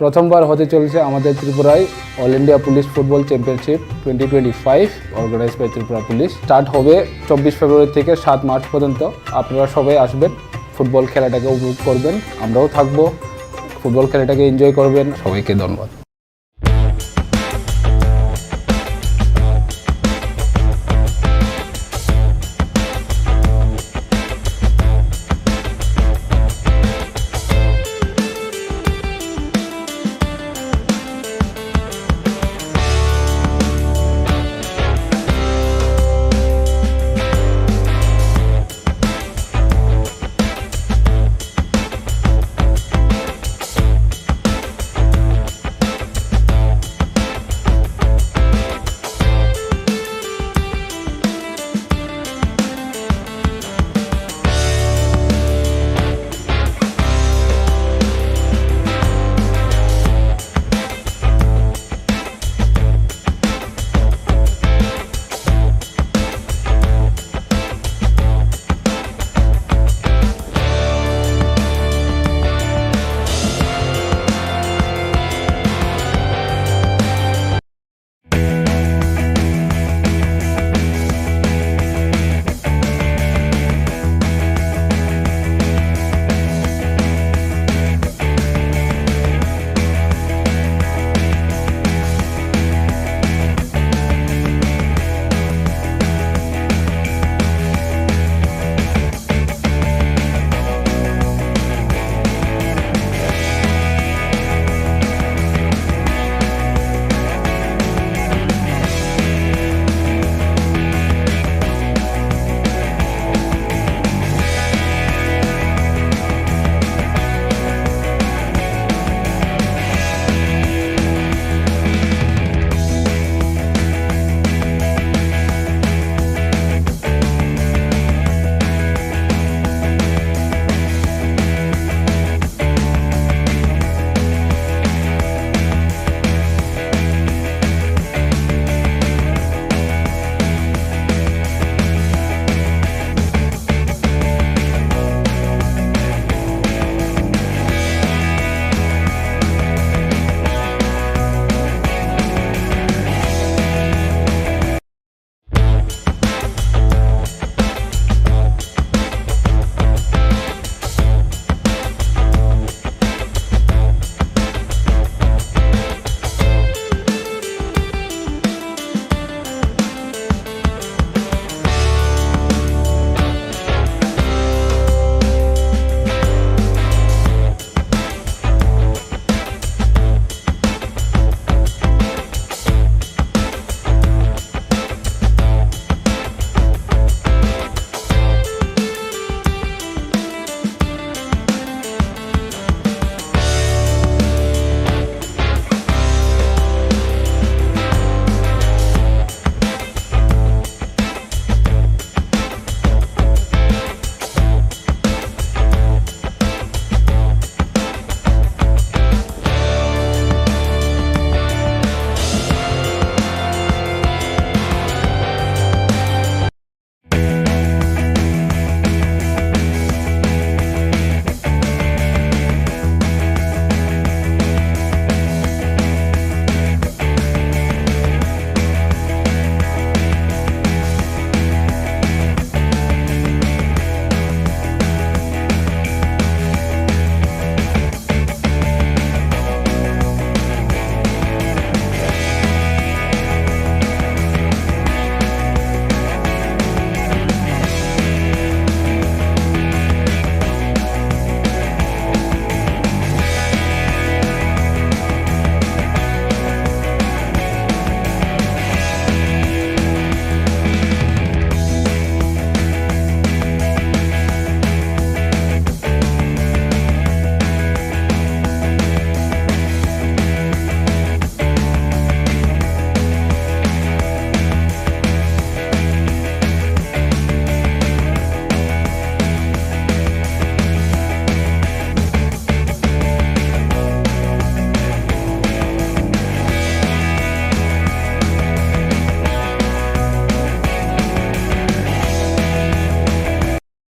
প্রথমবার হতে চলেছে আমাদের ত্রিপুরায় all India police football championship twenty twenty five, organise by Tripura police. Start হবে চব্বিশ ফেব্রুয়ারি থেকে সাত মার্চ পর্যন্ত। আপনারা সবাই আসবেন, ফুটবল খেলাটাকে উপভোগ করবেন, আমরাও থাকবো, ফুটবল খেলাটাকে এনজয় করবেন। সবাইকে ধন্যবাদ।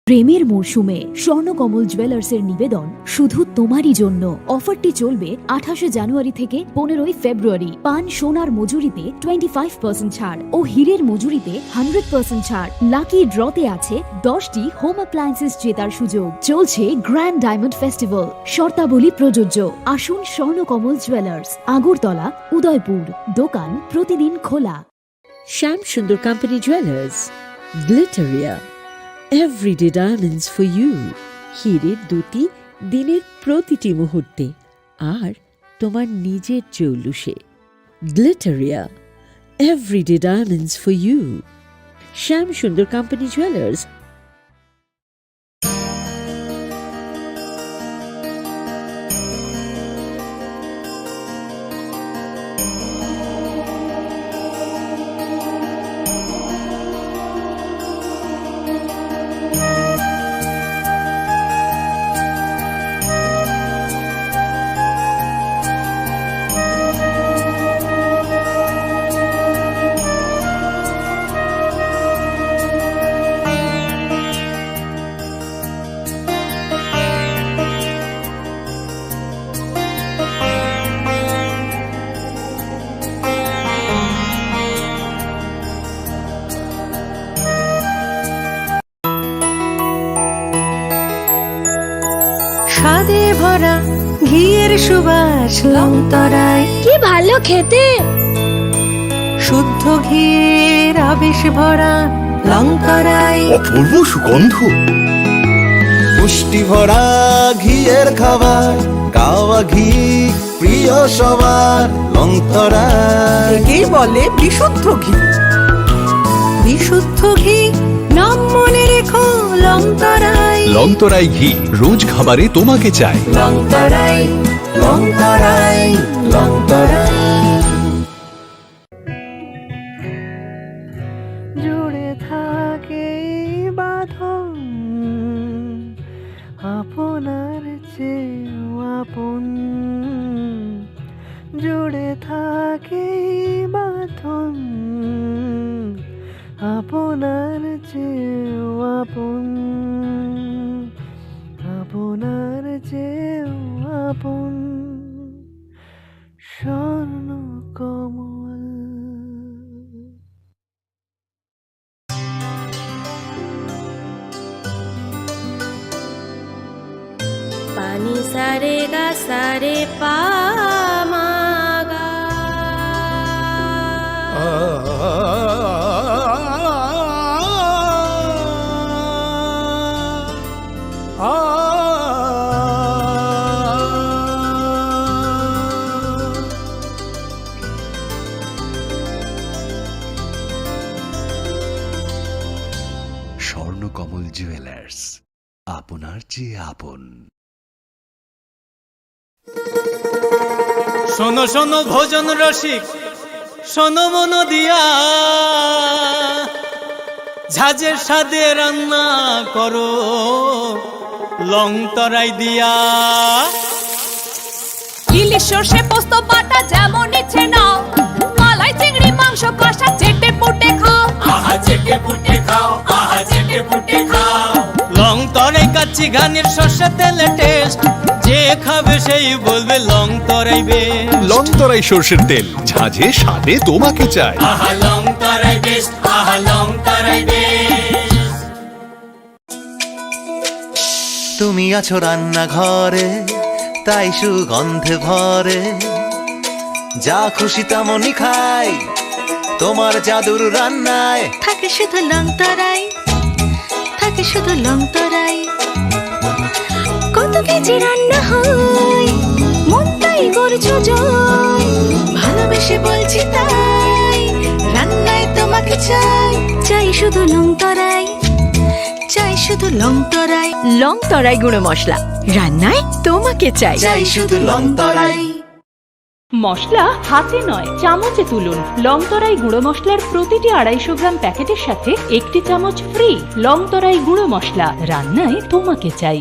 প্রেমের মরশুমে স্বর্ণকমল জুয়েলার্সের নিবেদন শুধু তোমারই জন্য। অফারটি চলবে আঠাশে জানুয়ারি থেকে পনেরোই ফেব্রুয়ারি। পান সোনার মজুরিতে টোয়েন্টি ফাইভ পার্সেন্ট ছাড় ও হীরের মজুরিতে হান্ড্রেড পার্সেন্ট ছাড়। লাকি ড্রতে আছে দশটি হোম অ্যাপ্লায়েন্সেস জেতার সুযোগ। চলছে গ্র্যান্ড ডায়মন্ড ফেস্টিভ্যাল, শর্তাবলী প্রযোজ্য। আসুন স্বর্ণকমল জুয়েলার্স, আগরতলা, উদয়পুর। দোকান প্রতিদিন খোলা। Shyam Sundar company jewellers, Glitteria, everyday diamonds for you. হীরের দ্যুতি দিনের প্রতিটি মুহূর্তে, আর তোমার নিজের জৌলুসে। Glitteria, everyday diamonds for you. Shyam Sundar company jewellers. স্বাদে ভরা ঘিয়ের সুবাস লংতরাই। কি ভালো খেতে! শুদ্ধ ঘিয়ের আবেশ ভরা লংতরাই। অপূর্ব সুগন্ধ। পুষ্টি ভরা ঘিয়ের খাবার, কাওয়া ঘি প্রিয় সবার লংতরাই। একেই বলে বিশুদ্ধ ঘি। বিশুদ্ধ ঘি, নাম মনে রেখো লংতরাই। লংতরাই ঘি, রোজ খাবারে তোমাকে চাই। লংতরাই, লংতরাই, লংতরাই। জুড়ে থাকে এই বাঁধন, আপনার চেয়েও আপন। জুড়ে থাকে এই বাঁধন, আপনার চেয়েও আপন, আপনার চেয়েও আপন। স্বর্ণ কমল। পানি সারে গা সারে পা মা গা। স্বর্ণকমল জুয়েলার্স, আপনার চেয়ে আপন। শোনো শোনো ভোজন রসিক, শোনো মন দিয়া, ঝাঁঝের স্বাদে রান্না করো লং তরাই দিয়া। ইলিশ সর্ষে পোস্ত বাটা যেমন ইচ্ছে নাও, মালাই চিংড়ি মাংস কষা চেটে পুটে খাও। আহা চেটে পুটে খাও, আহা চেটে পুটে খাও। লং তরাই কাচ্চি ঘানির সর্ষে তেলে টেস্ট, যে খাবে সেই বলবে লং তরাই বেস্ট। লং তরাই সর্ষের তেল, ঝাঁঝে স্বাদে তোমাকে চাই। আহা লং তরাই বেস্ট, আহা লং তরাই বেস্ট। তুমি আছো রান্নাঘরে, তাই সুগন্ধে ভরে। যা খুশি তেমনই খাই, তোমার জাদুর রান্নায়। থাকে শুধু লং তরাই, থাকে শুধু লং তরাই। কত কেজি রান্না হয়, মনটাই করছো জয়। ভালোবেসে বলছি তাই, রান্নায় তোমাকে চাই। চাই শুধু লং তরাই, চাই শুধু লং তরাই। লং তরাই গুঁড়ো মশলা, রান্নায় তোমাকে চাই। চাই শুধু লং তরাই। মশলা হাতে নয়, চামচে তুলুন। লং তরাই গুঁড়ো মশলার প্রতিটি আড়াইশো গ্রাম প্যাকেটের সাথে একটি চামচ ফ্রি। লং তরাই গুঁড়ো মশলা, রান্নায় তোমাকে চাই।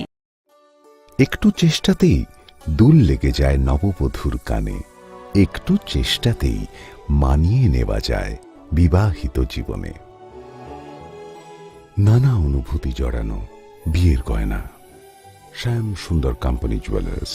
একটু চেষ্টাতেই দুল লেগে যায় নববধূর কানে। একটু চেষ্টাতেই মানিয়ে নেওয়া যায় বিবাহিত জীবনে। নানা অনুভূতি জড়ানো, বিয়ের গয়না, শ্যাম সুন্দর কোম্পানি জুয়েলার্স।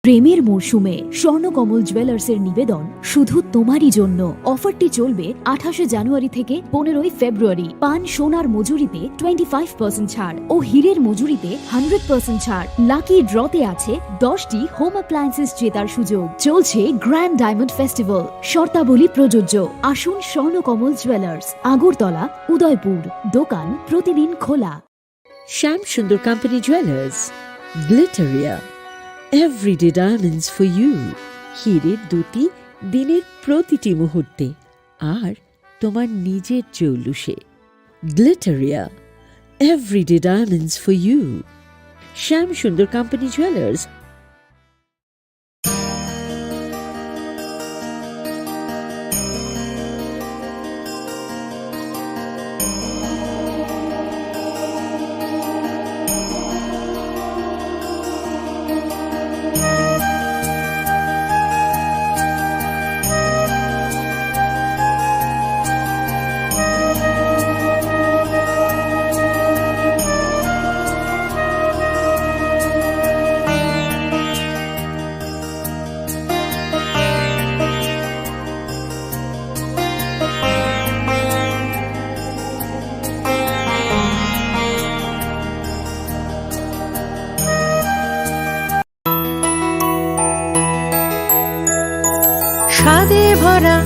প্রেমের মরশুমে স্বর্ণকমল জুয়েলার্সের নিবেদন শুধু তোমারই জন্য। অফারটি চলবে আঠাশে জানুয়ারি থেকে পনেরোই ফেব্রুয়ারি। পান সোনার মজুরিতে টোয়েন্টি ফাইভ পার্সেন্ট ছাড় ও হীরের মজুরিতে হান্ড্রেড পার্সেন্ট ছাড়। লাকি ড্রতে আছে দশটি হোম অ্যাপ্লায়েন্সেস জেতার সুযোগ। চলছে গ্র্যান্ড ডায়মন্ড ফেস্টিভ্যাল, শর্তাবলী প্রযোজ্য। আসুন স্বর্ণকমল জুয়েলার্স, আগরতলা, উদয়পুর। দোকান প্রতিদিন খোলা। Shyam Sundar company jewellers, Glitteria, everyday diamonds for you. হীরের দ্যুতি দিনের প্রতিটি মুহূর্তে, আর তোমার নিজের চৌলুসে। Glitteria, everyday diamonds for you. Shyam Sundar company jewellers. স্বাদে ভরা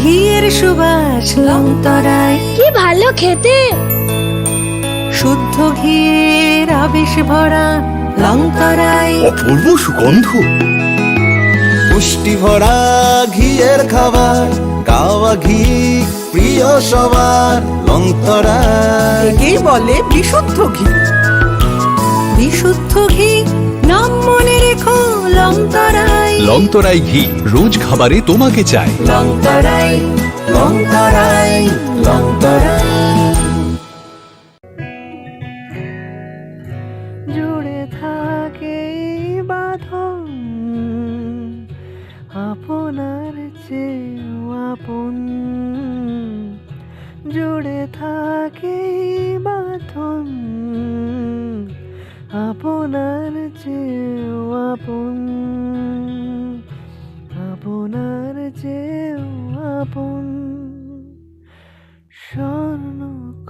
ঘিয়ের সুবাস লংতরাই। কি ভালো খেতে! শুদ্ধ ঘিয়ের আবেশ ভরা লংতরাই। অপূর্ব সুগন্ধ। পুষ্টি ভরা ঘিয়ের খাবার, কাওয়া ঘি প্রিয় সবার লংতরাই। একেই বলে বিশুদ্ধ ঘি। বিশুদ্ধ ঘি, নাম মনে রেখো লংতরাই। লংতরাই ঘি, রোজ খাবারে তোমাকে চাই। লংতরাই, লংতরাই, লংতরাই। জুড়ে থাকে এই বাঁধন, আপনার চেয়েও আপন। জুড়ে থাকে এই বাঁধন, আপনার চেয়েও আপন, আপনার চেয়েও আপন। স্বর্ণ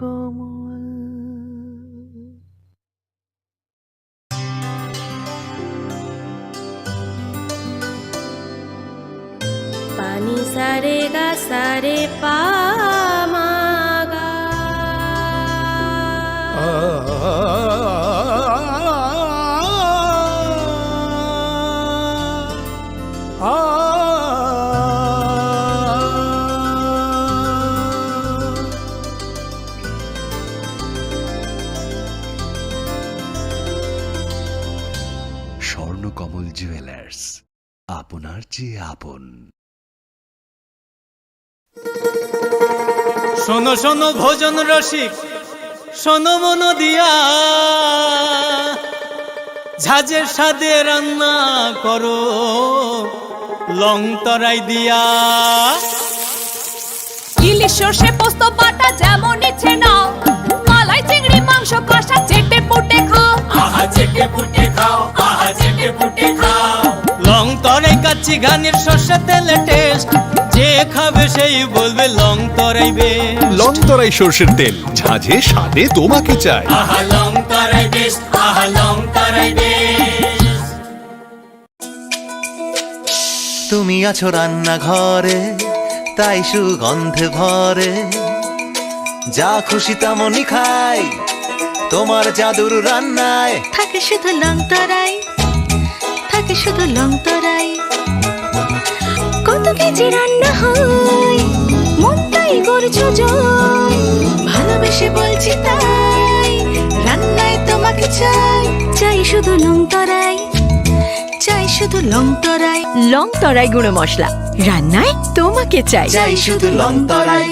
কমল। পানি সারে গা সারে পা মা গা। স্বর্ণকমল জুয়েলার্স, আপনার চেয়ে আপন। শোনো শোনো ভোজন রসিক, শোনো মন দিয়া, ঝাঁঝের স্বাদে রান্না করো লং তরাই দিয়া। ইলিশ সর্ষে পোস্ত বাটা যেমন ইচ্ছে নাও, মালাই চিংড়ি মাংস কষা চেটে পুটে খাও। আহা চেটে পুটে খাও, আহা চেটে পুটে খাও। লং তরাই কাচ্চি ঘানির সর্ষে তেলে টেস্ট, যে খাবে সেই বলবে লং তরাই বেস্ট। লং তরাই সর্ষের তেল, ঝাঁঝে স্বাদে তোমাকে চাই। আহা লং তরাই বেস্ট, আহা লং তরাই বেস্ট। তুমি আছো রান্নাঘরে, তাই সুগন্ধে ভরে। যা খুশি তেমনই খাই, তোমার জাদুর রান্নায়। থাকে শুধু লং তরাই, থাকে শুধু লং তরাই। কত কেজি রান্না হয়, মনটাই করছো জয়। ভালোবেসে বলছি তাই, রান্নায় তোমাকে চাই। চাই শুধু লং তরাই, চাই শুধু লং তরাই। লং তরাই গুঁড়ো মশলা, রান্নায় তোমাকে চাই। চাই শুধু লং তরাই।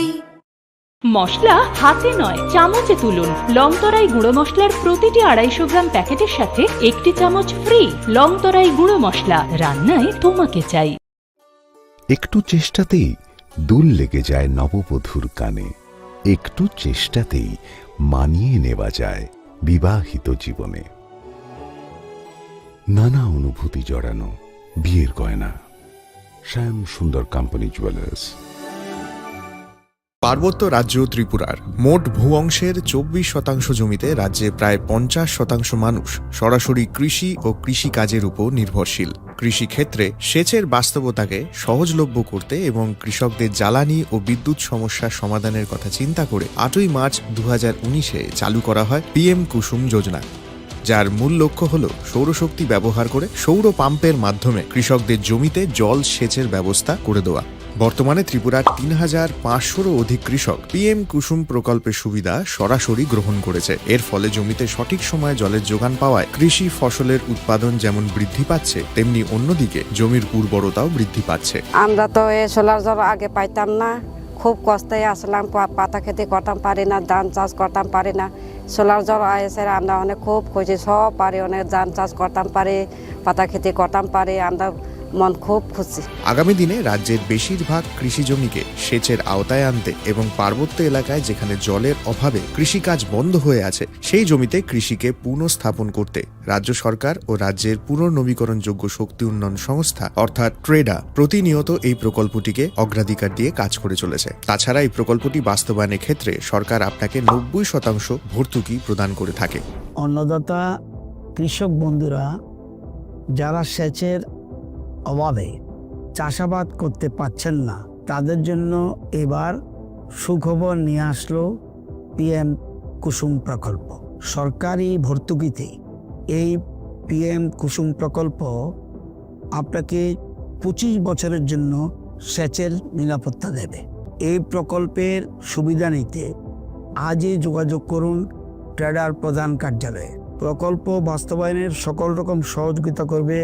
মশলা হাতে নয়, চামচে তুলুন। লং তরাই গুঁড়ো মশলার প্রতিটি আড়াইশো গ্রাম প্যাকেটের সাথে একটি চামচ ফ্রি। লং তরাই গুঁড়ো মশলা, রান্নায় তোমাকে চাই। একটু চেষ্টাতেই দুল লেগে যায় নববধূর কানে। একটু চেষ্টাতেই মানিয়ে নেওয়া যায় বিবাহিত জীবনে। নানা অনুভূতি জড়ানো বিয়ের গয়না। শ্যাম সুন্দর কোম্পানি জুয়েলার্স। পার্বত্য রাজ্য ত্রিপুরার মোট ভূ অংশের চব্বিশ শতাংশ জমিতে রাজ্যে প্রায় পঞ্চাশ শতাংশ মানুষ সরাসরি কৃষি ও কৃষিকাজের উপর নির্ভরশীল। কৃষিক্ষেত্রে সেচের বাস্তবতাকে সহজলভ্য করতে এবং কৃষকদের জ্বালানি ও বিদ্যুৎ সমস্যা সমাধানের কথা চিন্তা করে আটই মার্চ দু হাজার উনিশে চালু করা হয় পিএম কুসুম যোজনা, যার মূল লক্ষ্য হল সৌরশক্তি ব্যবহার করে সৌর পাম্পের মাধ্যমে কৃষকদের জমিতে জল সেচের ব্যবস্থা করে দেওয়া। বর্তমানে ত্রিপুরার তিন হাজার পাঁচশোরও অধিক কৃষক পিএম কুসুম প্রকল্পের সুবিধা সরাসরি গ্রহণ করেছে। এর ফলে জমিতে সঠিক সময়ে জলের যোগান পাওয়ায় কৃষি ফসলের উৎপাদন যেমন বৃদ্ধি পাচ্ছে, তেমনি অন্যদিকে জমির উর্বরতাও বৃদ্ধি পাচ্ছে। আমরা তো এই সোলার জল আগে পাইতাম না, খুব কষ্টে আসলাম, পা-, পাতা খেতি করতাম পারি না, ধান চাষ করতাম পারি না। সোলার জল আইসে আমরা অনেক খুব খুশি, সব পারি, অনেক ধান চাষ করতাম পারি, পাতা খেতি করতাম পারি, আমরা মন খুব খুশি। আগামী দিনে রাজ্যের বেশিরভাগ কৃষি জমিকে সেচের আওতায় আনতে এবং পার্বত্য এলাকায় যেখানে জলের অভাবে কৃষিকাজ বন্ধ হয়ে আছে, সেই জমিতে কৃষিকে পুনঃস্থাপন করতে রাজ্য সরকার ও রাজ্যের পুনর্নবীকরণযোগ্য শক্তি উন্নয়ন সংস্থা অর্থাৎ ট্রেডা প্রতিনিয়ত এই প্রকল্পটিকে অগ্রাধিকার দিয়ে কাজ করে চলেছে। তাছাড়া এই প্রকল্পটি বাস্তবায়নের ক্ষেত্রে সরকার আপনাকে নব্বই শতাংশ ভর্তুকি প্রদান করে থাকে। অন্নদাতা কৃষক বন্ধুরা যারা সেচের অভাবে চাষাবাদ করতে পারছেন না, তাদের জন্য এবার সুখবর নিয়ে আসলো পিএম কুসুম প্রকল্প। সরকারি ভর্তুকিতে এই পিএম কুসুম প্রকল্প আপনাকে পঁচিশ বছরের জন্য সেচের নিরাপত্তা দেবে। এই প্রকল্পের সুবিধা নিতে আজই যোগাযোগ করুন ট্রেডার প্রধান কার্যালয়ে। প্রকল্প বাস্তবায়নের সকল রকম সহযোগিতা করবে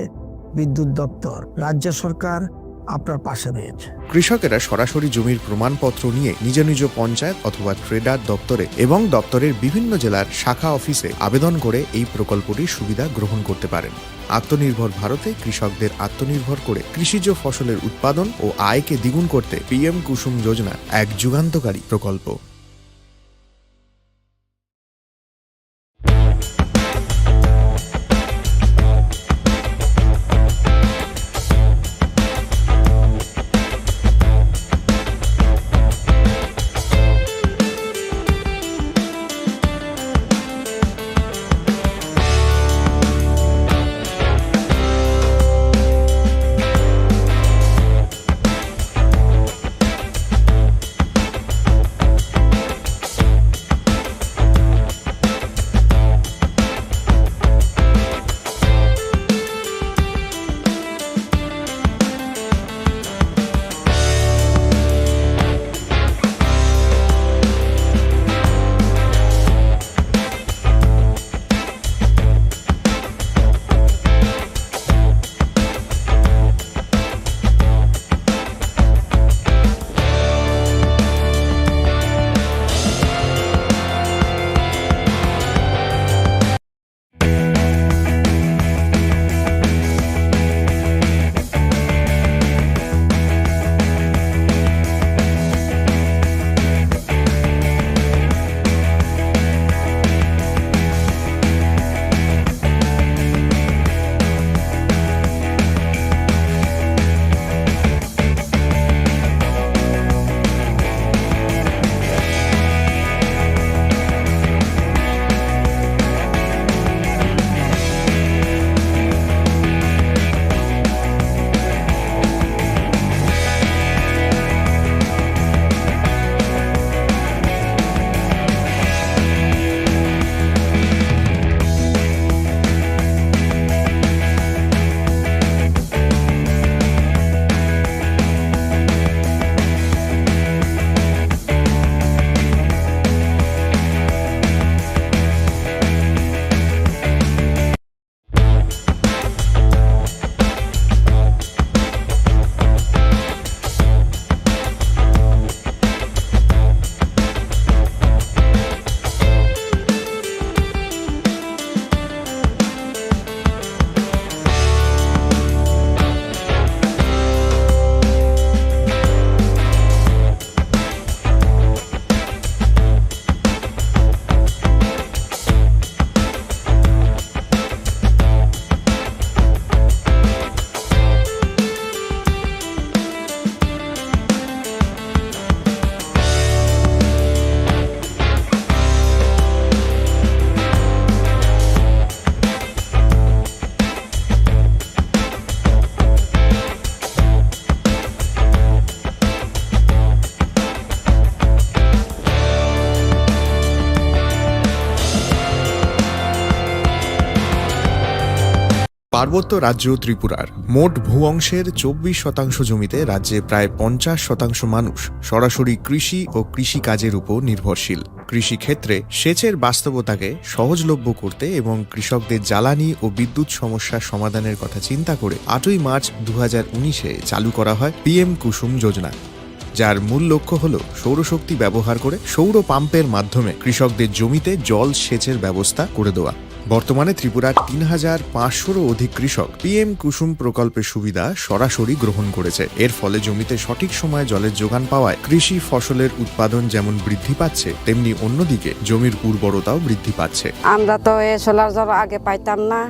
বিদ্যুৎ দপ্তর। রাজ্য সরকার আপনার পাশে রয়েছে। কৃষকেরা সরাসরি জমির প্রমাণপত্র নিয়ে নিজ নিজ পঞ্চায়েত অথবা ট্রেডার দপ্তরে এবং দপ্তরের বিভিন্ন জেলার শাখা অফিসে আবেদন করে এই প্রকল্পটির সুবিধা গ্রহণ করতে পারেন। আত্মনির্ভর ভারতে কৃষকদের আত্মনির্ভর করে কৃষিজ ফসলের উৎপাদন ও আয়কে দ্বিগুণ করতে পিএম কুসুম যোজনা এক যুগান্তকারী প্রকল্প। পার্বত্য রাজ্য ত্রিপুরার মোট ভূ অংশের চব্বিশ শতাংশ জমিতে রাজ্যে প্রায় পঞ্চাশ শতাংশ মানুষ সরাসরি কৃষি ও কৃষিকাজের উপর নির্ভরশীল। কৃষিক্ষেত্রে সেচের বাস্তবতাকে সহজলভ্য করতে এবং কৃষকদের জ্বালানি ও বিদ্যুৎ সমস্যার সমাধানের কথা চিন্তা করে আটই মার্চ দু হাজার উনিশে চালু করা হয় পিএম কুসুম যোজনা, যার মূল লক্ষ্য হল সৌরশক্তি ব্যবহার করে সৌর পাম্পের মাধ্যমে কৃষকদের জমিতে জল সেচের ব্যবস্থা করে দেওয়া। বর্তমানে ত্রিপুরার তিন হাজার পাঁচশোরও অধিক কৃষক পিএম কুসুম প্রকল্পের সুবিধা সরাসরি গ্রহণ করেছে। এর ফলে জমিতে সঠিক সময়ে জলের যোগান পাওয়ায় কৃষি ফসলের উৎপাদন যেমন বৃদ্ধি পাচ্ছে, তেমনি অন্যদিকে জমির উর্বরতাও বৃদ্ধি পাচ্ছে। আমরা তো এই সোলার জল আগে পাইতাম না,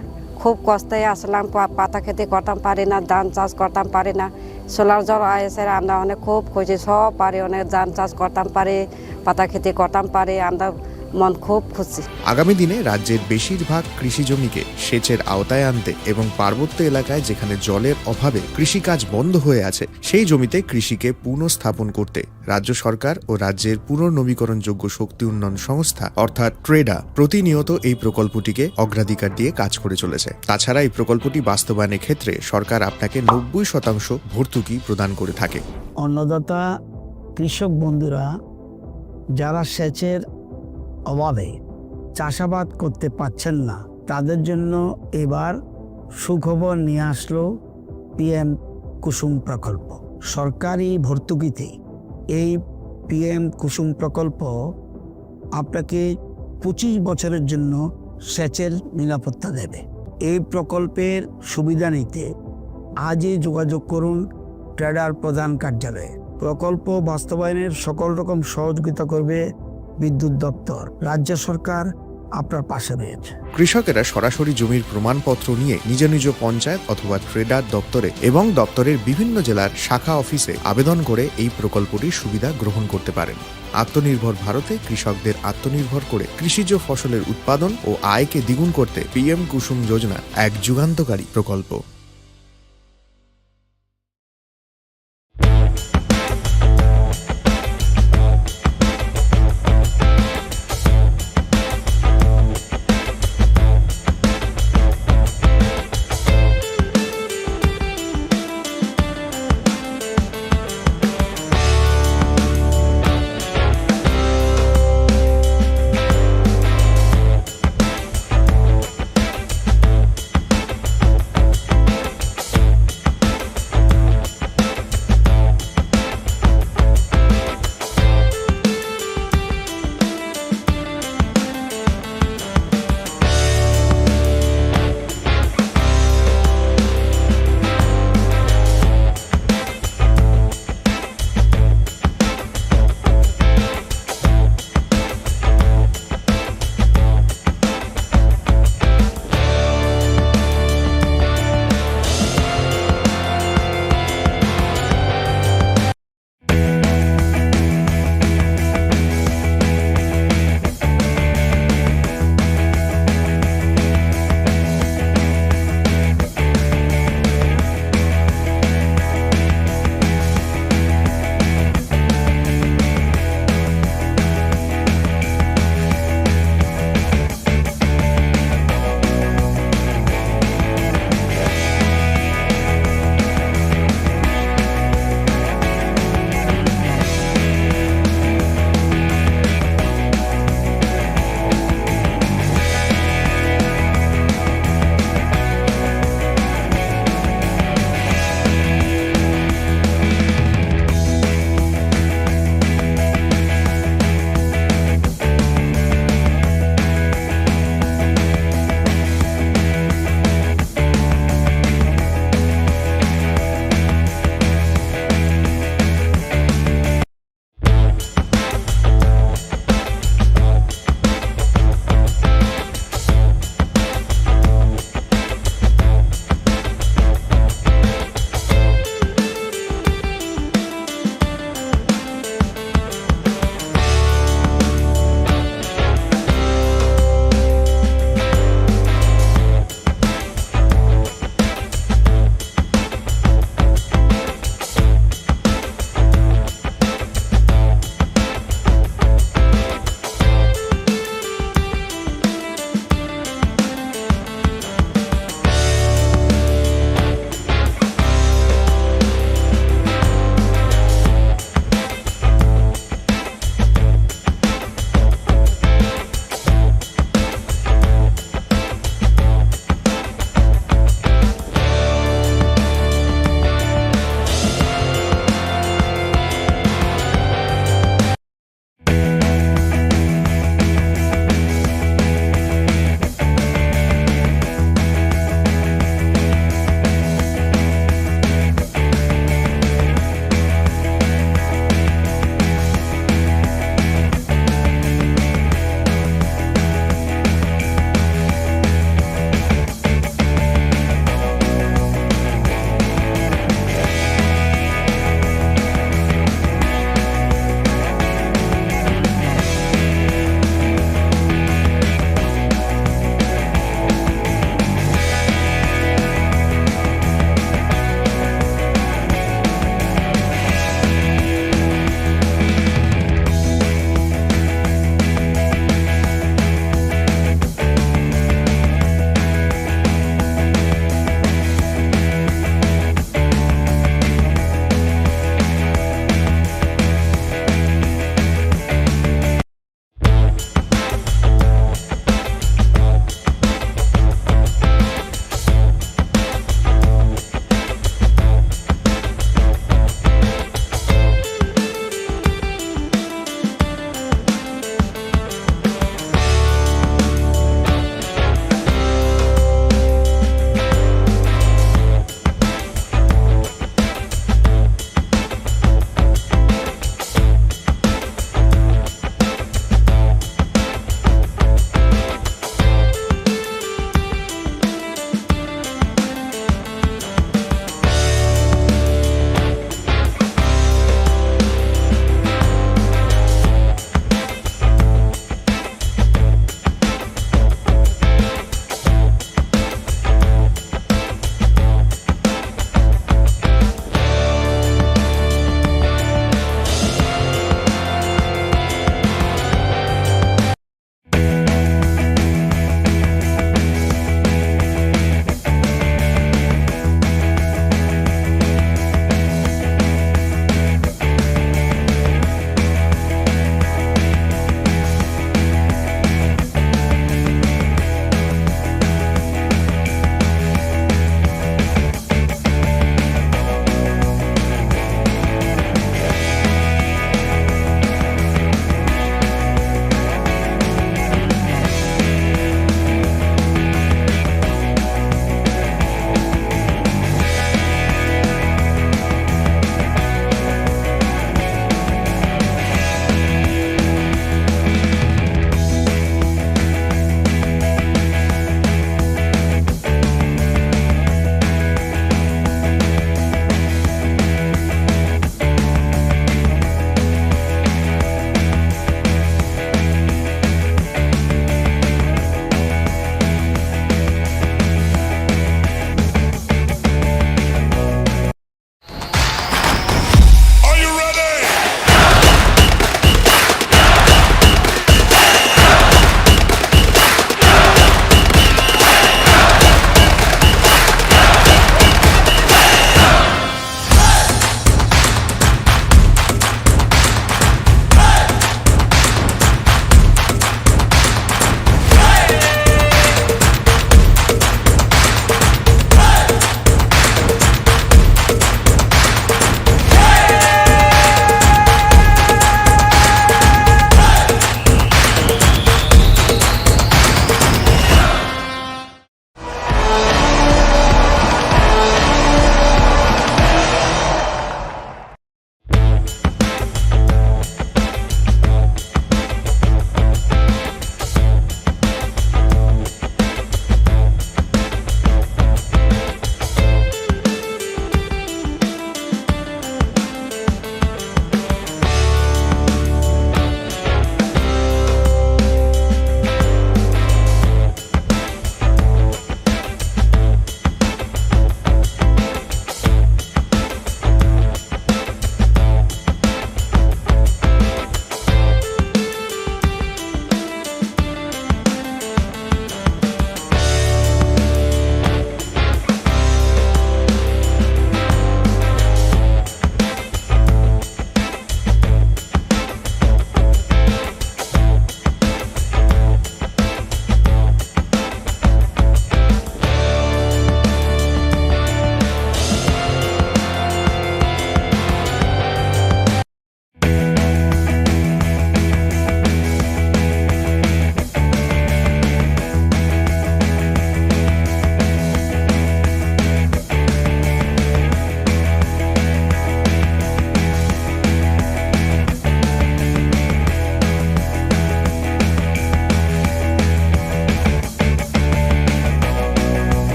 খুব কষ্টে আসলাম, পা-, পাতা খেতে করতাম পারি না, ধান চাষ করতাম পারি না। সোলার জল এসে আমরা অনেক খুব খুশি, সব পারি, অনেক ধান চাষ করতাম পারি, পাতা খেতে করতাম পারি, আমরা মন খুব খুশি। আগামী দিনে রাজ্যের বেশিরভাগ কৃষি জমিকে সেচের আওতায় আনতে এবং পার্বত্য এলাকায় যেখানে জলের অভাবে কৃষিকাজ বন্ধ হয়ে আছে, সেই জমিতে কৃষিকে পুনঃস্থাপন করতে রাজ্য সরকার ও রাজ্যের পুনর্নবীকরণযোগ্য শক্তি উন্নয়ন সংস্থা অর্থাৎ ট্রেডা প্রতিনিয়ত এই প্রকল্পটিকে অগ্রাধিকার দিয়ে কাজ করে চলেছে। তাছাড়া এই প্রকল্পটি বাস্তবায়নের ক্ষেত্রে সরকার আপনাকে নব্বই শতাংশ ভর্তুকি প্রদান করে থাকে। অন্নদাতা কৃষক বন্ধুরা যারা সেচের অভাবে চাষাবাদ করতে পারছেন না, তাদের জন্য এবার সুখবর নিয়ে আসলো পিএম কুসুম প্রকল্প। সরকারি ভর্তুকিতে এই পিএম কুসুম প্রকল্প আপনাকে পঁচিশ বছরের জন্য সেচের নিরাপত্তা দেবে। এই প্রকল্পের সুবিধা নিতে আজই যোগাযোগ করুন ট্রেডার প্রধান কার্যালয়ে। প্রকল্প বাস্তবায়নের সকল রকম সহযোগিতা করবে বিদ্যুৎ দপ্তর। রাজ্য সরকার আপনার পাশে রয়েছে। কৃষকেরা সরাসরি জমির প্রমাণপত্র নিয়ে নিজ নিজ পঞ্চায়েত অথবা ট্রেডার দপ্তরে এবং দপ্তরের বিভিন্ন জেলার শাখা অফিসে আবেদন করে এই প্রকল্পটির সুবিধা গ্রহণ করতে পারেন। আত্মনির্ভর ভারতে কৃষকদের আত্মনির্ভর করে কৃষিজ ফসলের উৎপাদন ও আয়কে দ্বিগুণ করতে পিএম কুসুম যোজনা এক যুগান্তকারী প্রকল্প।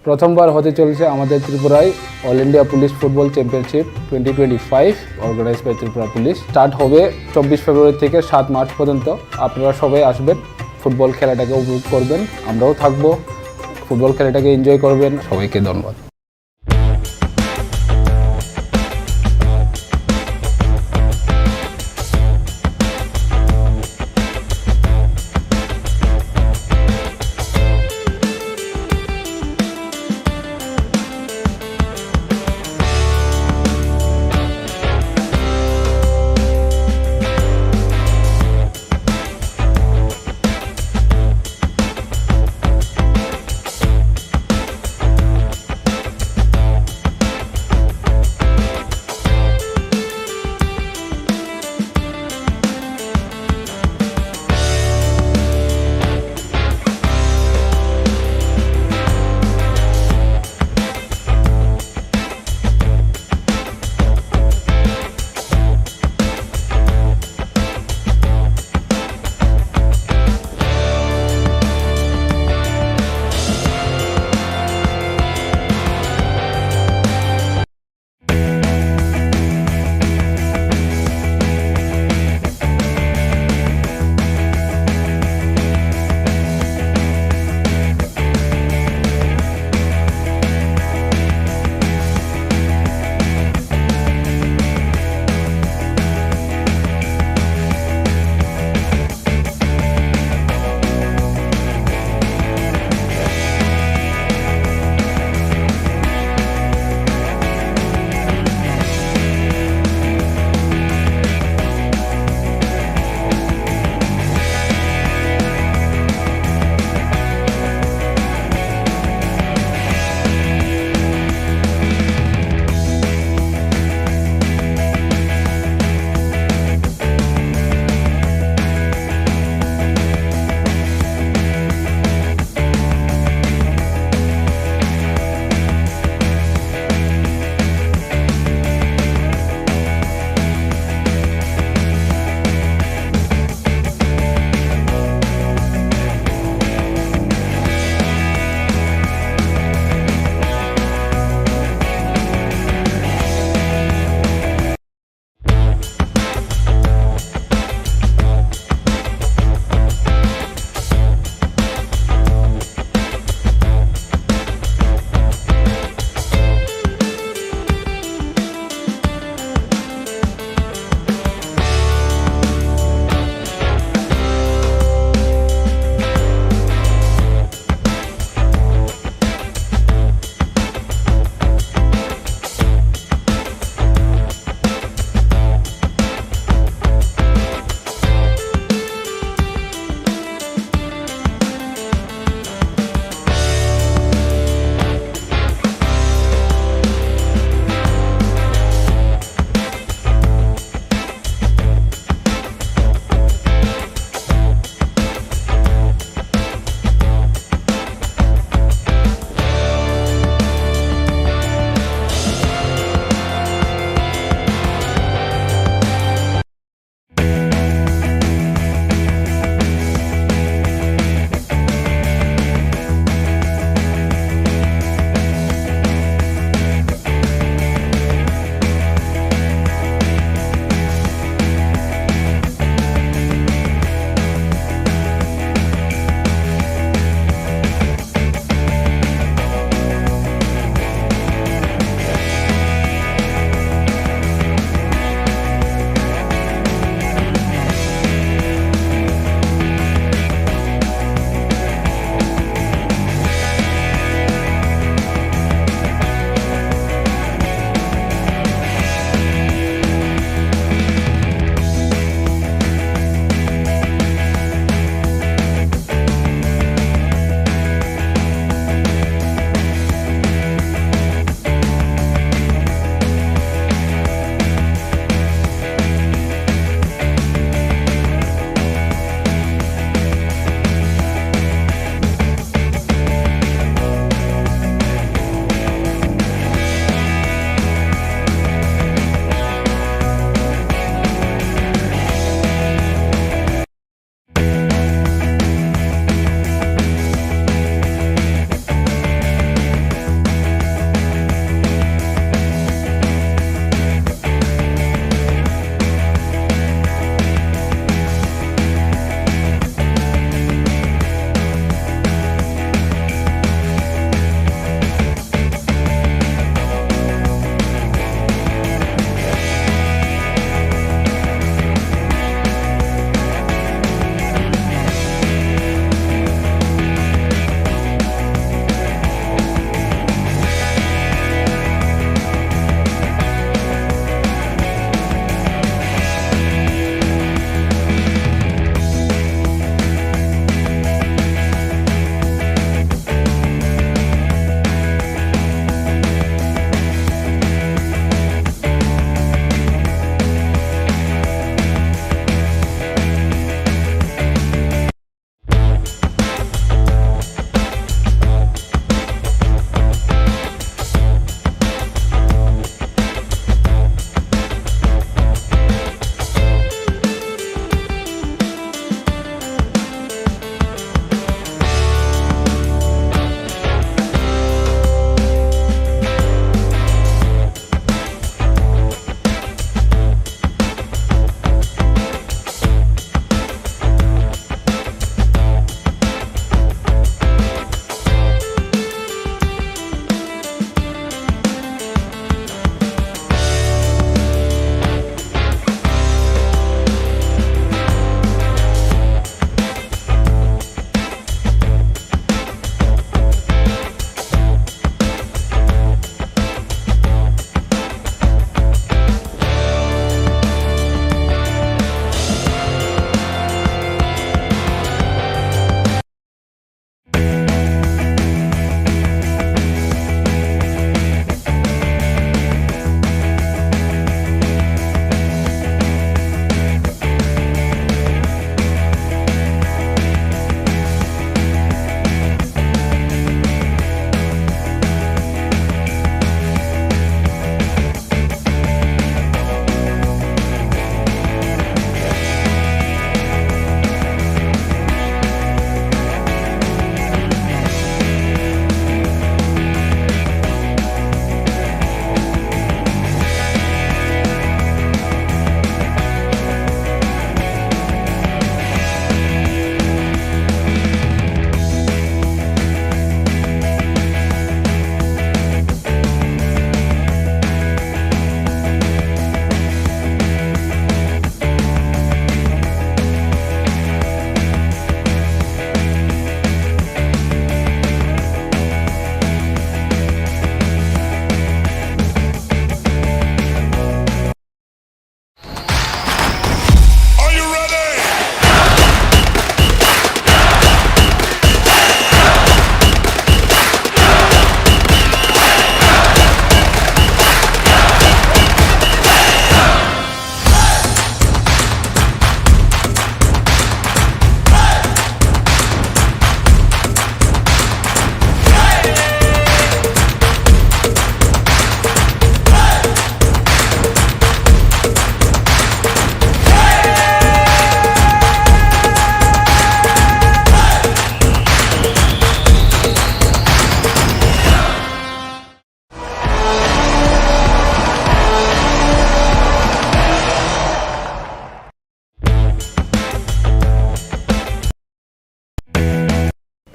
প্রথমবার হতে চলেছে আমাদের ত্রিপুরায় all India police football championship twenty twenty five, organise by Tripura police. Start হবে চব্বিশ ফেব্রুয়ারি থেকে সাত মার্চ পর্যন্ত। আপনারা সবাই আসবেন, ফুটবল খেলাটাকে উপভোগ করবেন, আমরাও থাকবো, ফুটবল খেলাটাকে এনজয় করবেন। সবাইকে ধন্যবাদ।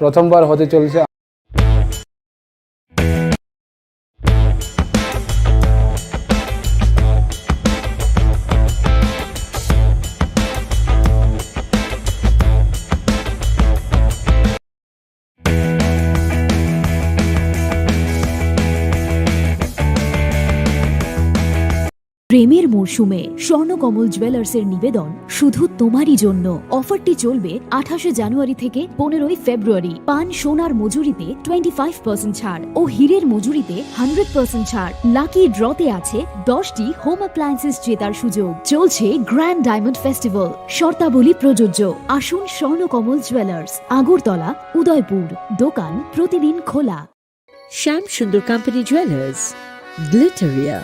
প্রথমবার হতে চলেছে। প্রেমের মরশুমে স্বর্ণকমল জুয়েলার্সের নিবেদন শুধু তোমারই জন্য। অফারটি চলবে আঠাশে জানুয়ারি থেকে পনেরোই ফেব্রুয়ারি। পান সোনার মজুরিতে টোয়েন্টি ফাইভ পার্সেন্ট ছাড় ও হীরের মজুরিতে হান্ড্রেড পার্সেন্ট ছাড়। লাকি ড্রতে আছে দশটি হোম অ্যাপ্লায়েন্সেস জেতার সুযোগ। চলছে গ্র্যান্ড ডায়মন্ড ফেস্টিভ্যাল। শর্তাবলী প্রযোজ্য। আসুন স্বর্ণকমল জুয়েলার্স, আগরতলা, উদয়পুর। দোকান প্রতিদিন খোলা। Shyam Sundar Company Jewelers, Glitteria,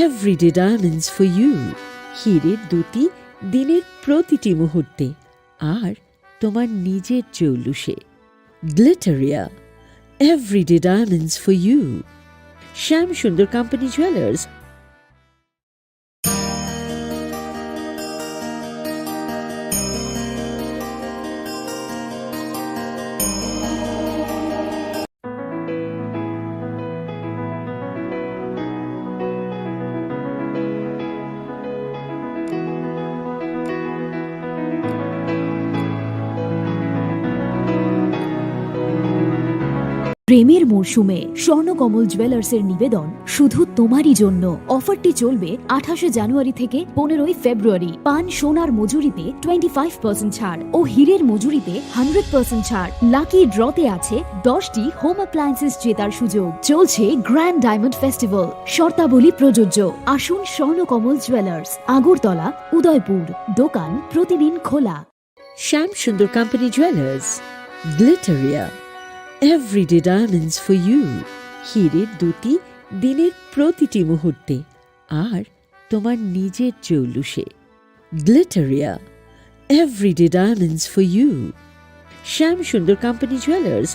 everyday diamonds for you. হীরের দ্যুতি দিনের প্রতিটি মুহূর্তে, আর তোমার নিজের জৌলুসে। Glitteria, everyday diamonds for you. Shyam Sundar Company Jewelers. প্রেমের মরশুমে স্বর্ণকমল জুয়েলার্সের নিবেদন শুধু তোমারই জন্য। অফারটি চলবে আঠাশে জানুয়ারি থেকে পনেরোই ফেব্রুয়ারি। পান সোনার মজুরিতে টোয়েন্টি ফাইভ পার্সেন্ট ছাড় ও হীরের মজুরিতে হান্ড্রেড পার্সেন্ট ছাড়। লাকি ড্রতে আছে দশটি হোম অ্যাপ্লায়েন্সেস জেতার সুযোগ। চলছে গ্র্যান্ড ডায়মন্ড ফেস্টিভ্যাল। শর্তাবলী প্রযোজ্য। আসুন স্বর্ণকমল জুয়েলার্স, আগরতলা, উদয়পুর। দোকান প্রতিদিন খোলা। Shyam Sundar Company Jewelers, Glitteria, everyday diamonds for you. হীরের দ্যুতি দিনের প্রতিটি মুহূর্তে, আর তোমার নিজের জৌলুসে। Glitteria, everyday diamonds for you. Shyam Sundar Company Jewelers,